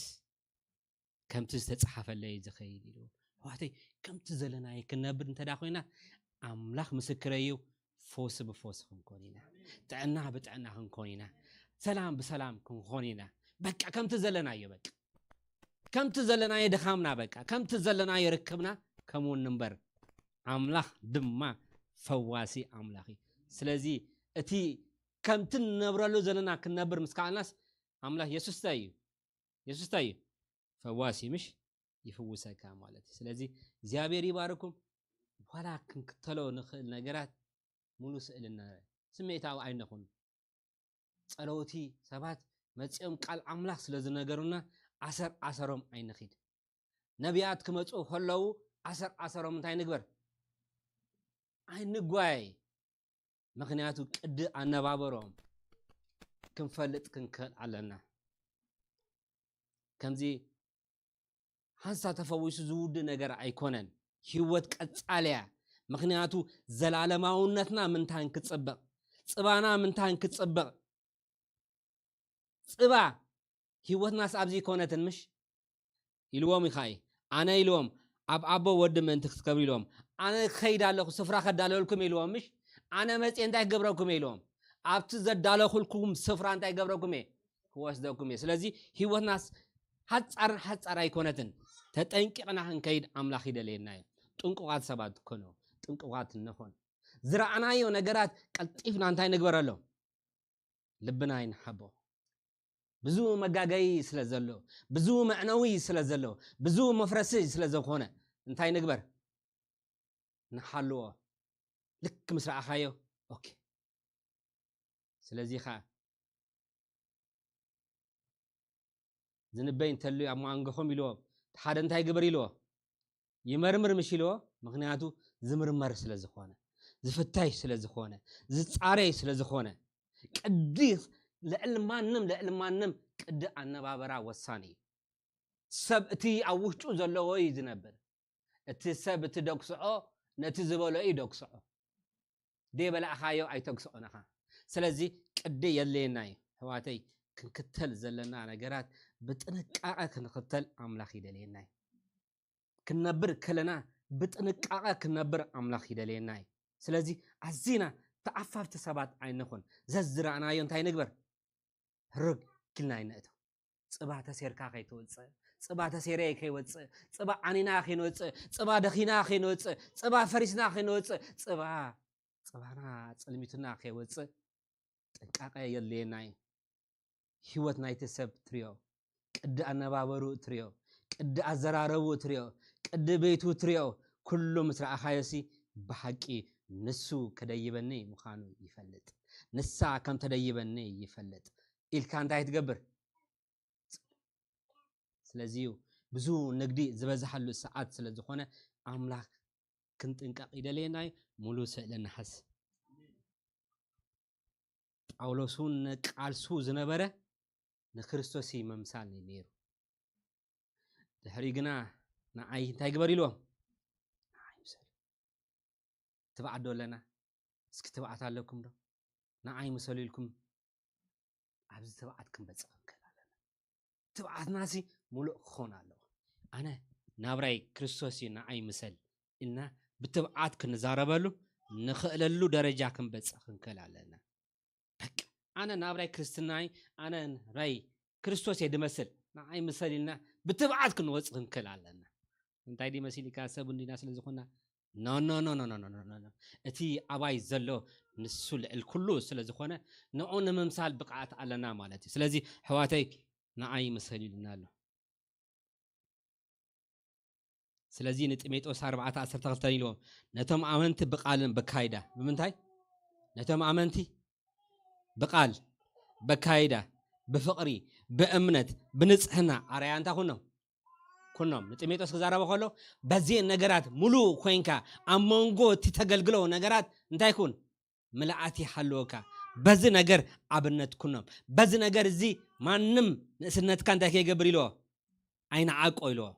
ከምቲ ዝተጽሓፈለይ ዝኸይድ ኢሉ። ኣሕዋተይ፣ ከምቲ ዘለናዮ ክንነብር እንተ ደኣ ኮይና፣ ኣምላኽ ምስክረይ እዩ፣ ፈውሲ ብፈውሲ ክንኮን ኢና። ጥዕና ብጥዕና ክንኮን ኢና። ሰላም ብሰላም ክንኮን ኢና። በቃ ከምቲ ዘለናዮ፣ በቃ ከምቲ ዘለናዮ ድኻምና፣ በቃ ከምቲ ዘለናዮ ርክብና፣ ከምኡ ንንበር። ኣምላኽ ድማ ፈዋሲ ኣምላኽ እዩ። ስለዚ እቲ ከምቲ ንነብረሉ ዘለና ክንነብር ምስ ከኣልናስ፣ ኣምላኽ የሱስ እንታይ እዩ? የሱስ እንታይ እዩ? ፈዋሲ ምሽ ይፍውሰካ ማለት እዩ። ስለዚ እግዚኣብሔር ይባርኩም። ዋላ ክንክተሎ ንኽእል ነገራት ሙሉ ስእልና ስሜታዊ ኣይነኹን። ጸለውቲ ሰባት መጺኦም ቃል ኣምላኽ ስለ ዝነገሩና ኣሰር ኣሰሮም ኣይንኺድ። ነቢያት ክመጹ ከለዉ ኣሰር ኣሰሮም እንታይ ንግበር? ኣይንጓይ። ምኽንያቱ ቅዲ ኣነባበሮም ክንፈልጥ ክንክእል ኣለና። ከምዚ ሓንሳ ተፈዊሱ ዝውድእ ነገር ኣይኮነን። ህይወት ቀጻልያ። ምኽንያቱ ዘላለማውነትና ምንታን ክጽብቕ፣ ጽባና ምንታን ክጽብቕ። ጽባ ህይወትናስ ኣብዚ ይኮነትን ምሽ ኢልዎም ኢኻ። ኣነ ኢልዎም ኣብ ኣቦ ወዲ ምእንቲ ክትከብሩ ኢልዎም ኣነ ክኸይድ ኣለኹ፣ ስፍራ ከዳለልኩም ኢልዎም ምሽ ኣነ መጽ እንታይ ክገብረኩም ኢልዎም ኣብቲ ዘዳለኹልኩም ስፍራ እንታይ ገብረኩም እየ ክወስደኩም እየ። ስለዚ ህይወትናስ ሓጻርን ሓጻር ኣይኮነትን። ተጠንቂቕና ክንከይድ ኣምላኽ ይደልየና እዩ። ጥንቁቓት ሰባት ኮኑ፣ ጥንቁቓት ንኾን። ዝረኣናዮ ነገራት ቀልጢፍና እንታይ ንግበረሎም? ልብና ይንሓቦ። ብዙ መጋገይ ስለ ዘሎ፣ ብዙ መዕነዊ ስለ ዘሎ፣ ብዙ መፍረሲ ስለ ዝኾነ እንታይ ንግበር? ንሓልዎ። ልክ ምስ ረኣኻዮ ኦኬ። ስለዚ ኸ ዝንበይ እንተልዩ ኣብ መኣንገኹም ኢልዎ፣ እቲ ሓደ እንታይ ግበር ኢልዎ? ይመርምር ምሽ ኢልዎ። ምኽንያቱ ዝምርመር ስለ ዝኾነ፣ ዝፍተሽ ስለ ዝኾነ፣ ዝጻረይ ስለ ዝኾነ፣ ቅዲ ልዕሊ ማንም፣ ልዕሊ ማንም ቅዲ ኣነባበራ ወሳኒ እዩ። ሰብ እቲ ኣብ ውሽጡ ዘለዎ እዩ ዝነብር። እቲ ሰብ እቲ ደግስዖ ነቲ ዝበሎ እዩ ደግስዖ። ደይበላእኻዮ ኣይተግስዖን ኢኻ። ስለዚ ቅዲ የድልየና እዩ። ኣሕዋተይ፣ ክንክተል ዘለና ነገራት ብጥንቃቐ ክንኽተል ኣምላኽ ይደልየና እዩ። ክንነብር ከለና ብጥንቃቐ ክንነብር ኣምላኽ ይደልየና እዩ። ስለዚ ኣዚና ተዓፋፍቲ ሰባት ኣይንኹን። ዘዝረኣናዮ እንታይ ንግበር? ህርግ ኢልና ኣይንእቶ። ጽባ ተሴርካ ከይትወጽእ፣ ጽባ ተሴረ ከይወጽእ፣ ጽባ ዓኒና ከይንወጽእ፣ ጽባ ደኺና ከይንወጽእ፣ ጽባ ፈሪስና ከይንወጽእ፣ ጽባ፣ ጽባና ጸልሚቱና ከይወጽእ ጥንቃቐ የድልየና እዩ። ህይወት ናይቲ ሰብ ትሪኦ፣ ቅዲ ኣነባበሩ ትሪኦ፣ ቅዲ ኣዘራረቡ ትሪኦ፣ ቅዲ ቤቱ ትሪኦ፣ ኩሉ ምስ ረኣኻዮሲ ብሓቂ ንሱ ከደይበኒ ምዃኑ ይፈልጥ፣ ንሳ ከም ተደይበኒ ይፈልጥ ኢልካ እንታይ ትገብር? ስለዚ እዩ ብዙ ንግዲ ዝበዝሓሉ ሰዓት ስለ ዝኾነ ኣምላኽ ክንጥንቀቕ ይደልየና እዩ። ሙሉ ስእሊ ንሓዝ። ጳውሎስ እውን ቃልሱ ዝነበረ ንክርስቶስ እዩ ምምሳል እዩ ነይሩ። ድሕሪ ግና ንዓይ እንታይ ግበር ኢልዎም? ንዓይ ምሰል። ትብዓት ዶ ኣለና? እስኪ ትብዓት ኣለኩም ዶ? ንዓይ ምሰሉ ኢልኩም ኣብዚ ትብዓት ክንበጽሕ ክንክእል ኣለና። ትብዓትናሲ ሙሉእ ክኸውን ኣለዎ። ኣነ ናብራይ ክርስቶስ እዩ ንዓይ ምሰል ኢልና ብትብዓት ክንዛረበሉ ንኽእለሉ ደረጃ ክንበጽሕ ክንክእል ኣለና። በቃ ኣነ ናብራይ ክርስትናይ ኣነ ራይ ክርስቶስ እየ ድመስል ንዓይ ምሰል ኢልና ብትብዓት ክንወጽእ ክንክእል ኣለና። እንታይ ድመስል ኢልካ ሰብ እንዲና ስለ ዝኾንና ኖ ኖ ኖ ኖ ኖ ኖ ኖ ኖ። እቲ ኣባይ ዘሎ ንሱ ልዕል ኩሉ ስለ ዝኾነ ንዑ ንምምሳል ብቕዓት ኣለና ማለት እዩ። ስለዚ ኣሕዋተይ ንዓይ ምሰል ኢሉና ኣሎ። ስለዚ ንጢሞቴዎስ ኣርባዕተ ዓሰርተ ክልተ ኢልዎም ነቶም ኣመንቲ ብቓልን በካይዳ ብምንታይ ነቶም ኣመንቲ ብቓል በካይዳ ብፍቕሪ ብእምነት ብንጽሕና ኣርኣያ እንታይ ኩኖም ኩኖም ንጢሞቴዎስ ክዛረቦ ከሎ በዚን ነገራት ሙሉእ ኮይንካ ኣብ መንጎ እቲ ተገልግሎ ነገራት እንታይ ኩን ምልኣት ይሃልወካ። በዚ ነገር ኣብነት ኩኖም። በዚ ነገር እዚ ማንም ንእስነትካ እንታይ ከይገብር ኢልዎ ኣይንዓቆ ኢልዎ።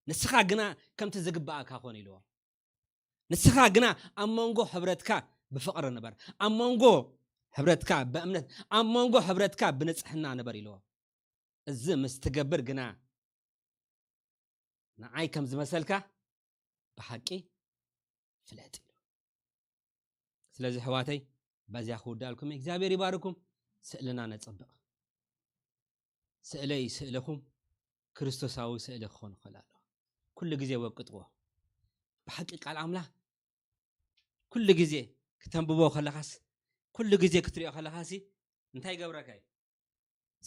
ንስኻ ግና ከምቲ ዝግባኣካ ኮን ኢልዎ። ንስኻ ግና ኣብ መንጎ ሕብረትካ ብፍቕሪ ንበር፣ ኣብ መንጎ ሕብረትካ ብእምነት፣ ኣብ መንጎ ሕብረትካ ብንጽሕና ንበር ኢልዎ። እዚ ምስ ትገብር ግና ንዓይ ከም ዝመሰልካ ብሓቂ ፍለጥ ኢሉ። ስለዚ ኣሕዋተይ በዚያ ክውዳልኩም እግዚኣብሔር ይባርኩም። ስእልና ነጸብቕ። ስእለይ ስእልኹም ክርስቶሳዊ ስእሊ ክኾን ይኽእል ኣለዎ። ኩሉ ግዜ ወቅጥዎ። ብሓቂ ቃል ኣምላኽ ኩሉ ግዜ ክተንብቦ ከለኻስ ኩሉ ግዜ ክትሪኦ ከለኻሲ እንታይ ይገብረካ እዩ?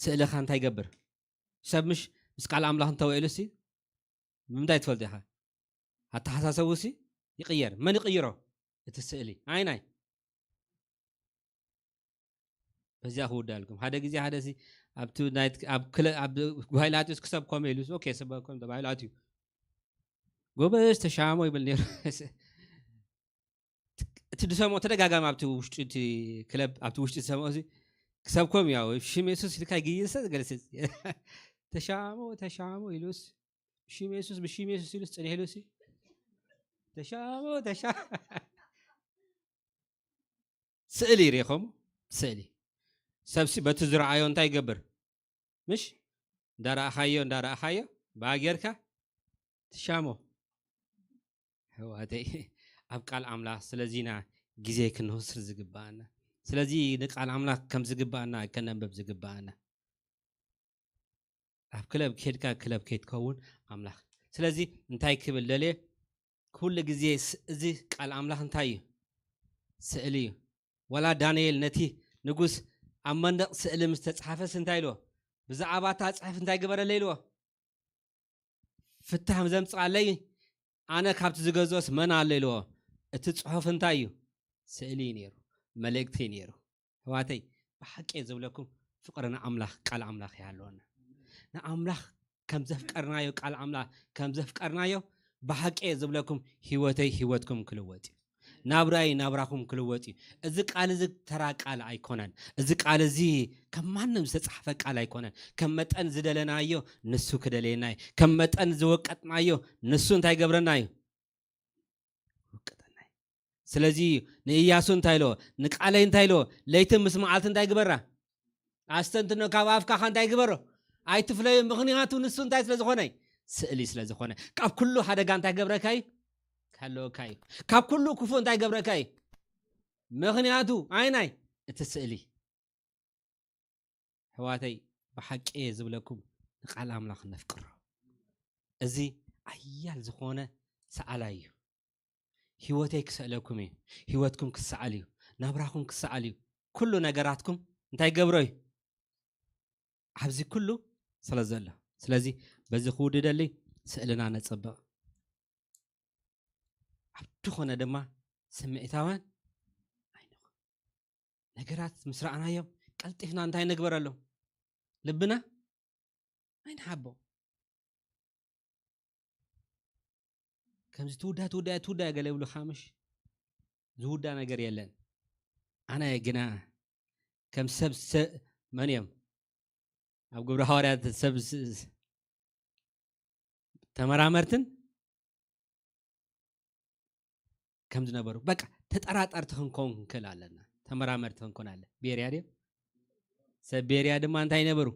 ስእልኻ እንታይ ይገብር? ሰብ ምሽ ምስ ቃል ኣምላኽ እንተውዒሉ ሲ ብምንታይ ትፈልጡ ኢኻ? ኣተሓሳሰቡ ሲ ይቕየር። መን ይቕይሮ? እቲ ስእሊ። ኣይ ናይ በዚኣ ክውዳልኩም ሓደ ግዜ ሓደ ሲ ኣብቲ ናይ ኣብ ክለ ኣብ ጓይላትዩስ ክሰብ ኮም ኢሉ ኦኬ ሰብ ኮም ተባሂሉ ኣትዩ ጎበዝ ተሻሞ ይብል ነይሩ። እቲ ዝሰምዖ ተደጋጋሚ ኣብቲ ውሽጢ እቲ ክለብ ኣብቲ ውሽጢ ዝሰምዖ እዚ ክሰብ ኮም ያው ሽም የሱስ ኢልካ ይግይሰ ዝገልጽ ተሻሞ ተሻሞ ኢሉስ ሽም የሱስ ብሽም የሱስ ኢሉስ ጽኒሕ ኢሉስ ተሻሞ ተሻ ስእሊ ሪኢኹም ስእሊ ሰብሲ በቲ ዝረኣዮ እንታይ ይገብር ምሽ እንዳረኣኻዮ እንዳረኣኻዮ ብኣ ጌርካ ትሻሞ ሕዋተይ ኣብ ቃል ኣምላኽ ስለዚና ግዜ ክንወስድ ዝግባኣና ስለዚ ንቃል ኣምላኽ ከም ዝግባኣና ከነንበብ ዝግባኣና ኣብ ክለብ ከድካ ክለብ ከይትከውን ኣምላኽ ስለዚ እንታይ ክብል ደልየ ኩሉ ግዜ እዚ ቃል ኣምላኽ እንታይ እዩ ስእሊ እዩ ወላ ዳንኤል ነቲ ንጉስ ኣብ መንደቕ ስእሊ ምስ ተጻሓፈስ እንታይ ኢልዎ ብዛዕባ እታ ጽሕፍ እንታይ ግበረለ ኢልዎ ፍታህ ዘምጽኣለይ ኣነ ካብቲ ዝገዝኦስ መን ኣሎ ኢልዎ እቲ ጽሑፍ እንታይ እዩ ስእሊ እዩ ነይሩ መልእክቲ እዩ ነይሩ ኣሕዋተይ ብሓቂ እየ ዝብለኩም ፍቕሪ ንኣምላኽ ቃል ኣምላኽ ይሃለወና ንኣምላኽ ከም ዘፍቀርናዮ ቃል ኣምላኽ ከም ዘፍቀርናዮ ብሓቂ እየ ዝብለኩም ህይወተይ ህይወትኩም ክልወጥ እዩ ናብራይ ናብራኹም ክልወጥ እዩ እዚ ቃል እዚ ተራ ቃል ኣይኮነን እዚ ቃል እዚ ከም ማንም ዝተፃሕፈ ቃል ኣይኮነን ከም መጠን ዝደለናዮ ንሱ ክደለየና እዩ ከም መጠን ዝወቀጥናዮ ንሱ እንታይ ገብረና እዩ ስለዚ ንእያሱ እንታይ ኢልዎ ንቃለይ እንታይ ኢልዎ ለይትን ምስ መዓልቲ እንታይ ግበራ ኣስተንትኖ ካብ ኣፍካኻ እንታይ ግበሮ ኣይትፍለዩ ምኽንያቱ ንሱ እንታይ ስለ ዝኾነ ስእሊ ስለ ዝኾነ ካብ ኩሉ ሓደጋ እንታይ ገብረካ እዩ ከለወካ እዩ ካብ ኩሉ ክፉ እንታይ ገብረካ እዩ ምኽንያቱ ኣይናይ እቲ ስእሊ ሕዋተይ ብሓቂ እየ ዝብለኩም ንቃል ኣምላኽ ነፍቅሮ እዚ ኣያል ዝኾነ ሰኣላይ እዩ ህይወተይ ክስእለኩም እዩ ህይወትኩም ክሰኣል እዩ ናብራኹም ክሰኣል እዩ ኩሉ ነገራትኩም እንታይ ገብሮ እዩ ኣብዚ ኩሉ ስለ ዘሎ ስለዚ በዚ ክውድደሊ ስእልና ነፀብቕ ኣብ ዝኾነ ድማ ስምዒታውያን ኣይንኹን ነገራት ምስ ረኣናዮም ቀልጢፍና እንታይ ንግበረሎም ልብና ኣይንሓቦ ከምዚ ትውዳ ትውዳ ትውዳ ገለ ይብሉካ ምሽ ዝውዳ ነገር የለን ኣነ ግና ከም ሰብ መን እዮም ኣብ ግብረ ሃዋርያት ሰብ ተመራመርትን ከም ዝነበሩ በቃ ተጠራጠርቲ ክንከውን ክንክእል ኣለና ተመራመርቲ ክንኮን ኣለ ቤርያ ድዮም ሰብ ቤርያ ድማ እንታይ ነበሩ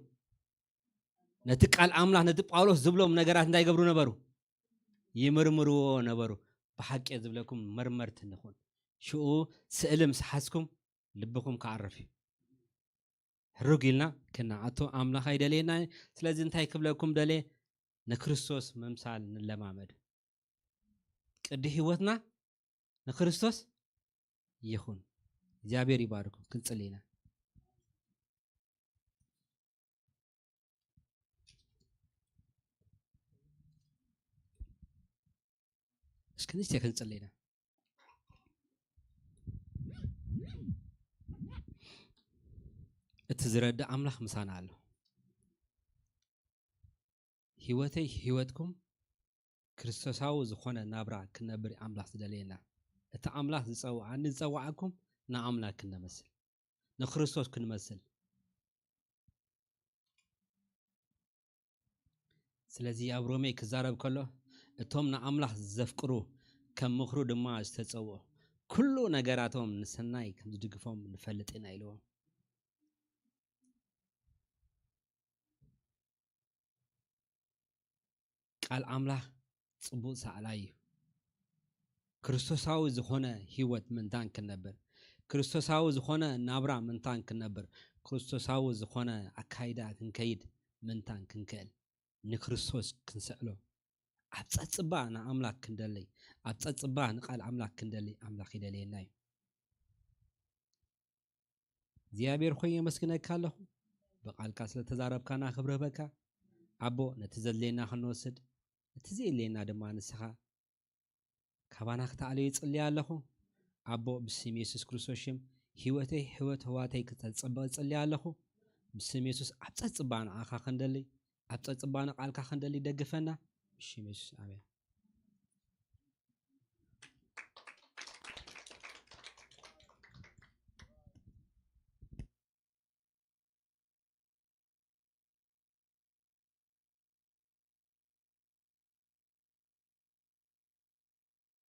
ነቲ ቃል ኣምላኽ ነቲ ጳውሎስ ዝብሎም ነገራት እንታይ ይገብሩ ነበሩ ይምርምርዎ ነበሩ ብሓቂ ዝብለኩም መርመርቲ ንኹን ሽኡ ስእሊ ምስ ሓዝኩም ልብኹም ክዓርፍ እዩ ሕሩግ ኢልና ክነኣቶ ኣምላኽ ኣይደለየና ስለዚ እንታይ ክብለኩም ደልየ ንክርስቶስ ምምሳል ንለማመድ ቅዲ ህይወትና ንክርስቶስ ይኹን እግዚኣብሔር ይባርኩም ክንፅል ኢና እስኪ ንስተ ክንፅል ኢና እቲ ዝረዳ ኣምላኽ ምሳና ኣሎ ህይወተይ ህይወትኩም ክርስቶሳዊ ዝኾነ ናብራ ክነብር ኣምላኽ ዝደለየና እቲ ኣምላኽ ዝፀውዓኒ ዝፀዋዓኩም ንኣምላኽ ክንመስል ንክርስቶስ ክንመስል ስለዚ ኣብ ሮሜ ክዛረብ ከሎ እቶም ንኣምላኽ ዘፍቅሩ ከም ምኽሩ ድማ ዝተፀውዑ ኩሉ ነገራቶም ንሰናይ ከም ዝድግፎም ንፈልጥ ኢና ኢልዎም ቃል ኣምላኽ ጽቡቕ ሳዕላ እዩ። ክርስቶሳዊ ዝኾነ ህይወት ምንታን ክንነብር፣ ክርስቶሳዊ ዝኾነ ናብራ ምንታን ክንነብር፣ ክርስቶሳዊ ዝኾነ ኣካይዳ ክንከይድ ምንታን ክንክእል፣ ንክርስቶስ ክንስዕሎ ኣብ ጸጽባ ንኣምላኽ ክንደሊ፣ ኣብ ጸጽባ ንቃል ኣምላኽ ክንደሊ ኣምላኽ ይደልየና እዩ። እግዚኣብሔር ኾይ የመስግነካ ኣለኹ። ብቃልካ ስለተዛረብካና ክብሪ ህበካ። ኣቦ፣ ነቲ ዘድልየና ክንወስድ፣ እቲ ዘየድልየና ድማ ንስኻ ካባና ክተኣልዮ ይጽሊ ኣለኹ። ኣቦ፣ ብስም የሱስ ክርስቶስ ሽም ህይወተይ፣ ህይወት ህዋተይ ክተጽብቕ እጽሊ ኣለኹ። ብስም የሱስ ኣብ ጸጽባ ንዓኻ ክንደሊ፣ ኣብ ጸጽባ ንቃልካ ክንደሊ ደግፈና። ብሽም የሱስ፣ ኣሜን።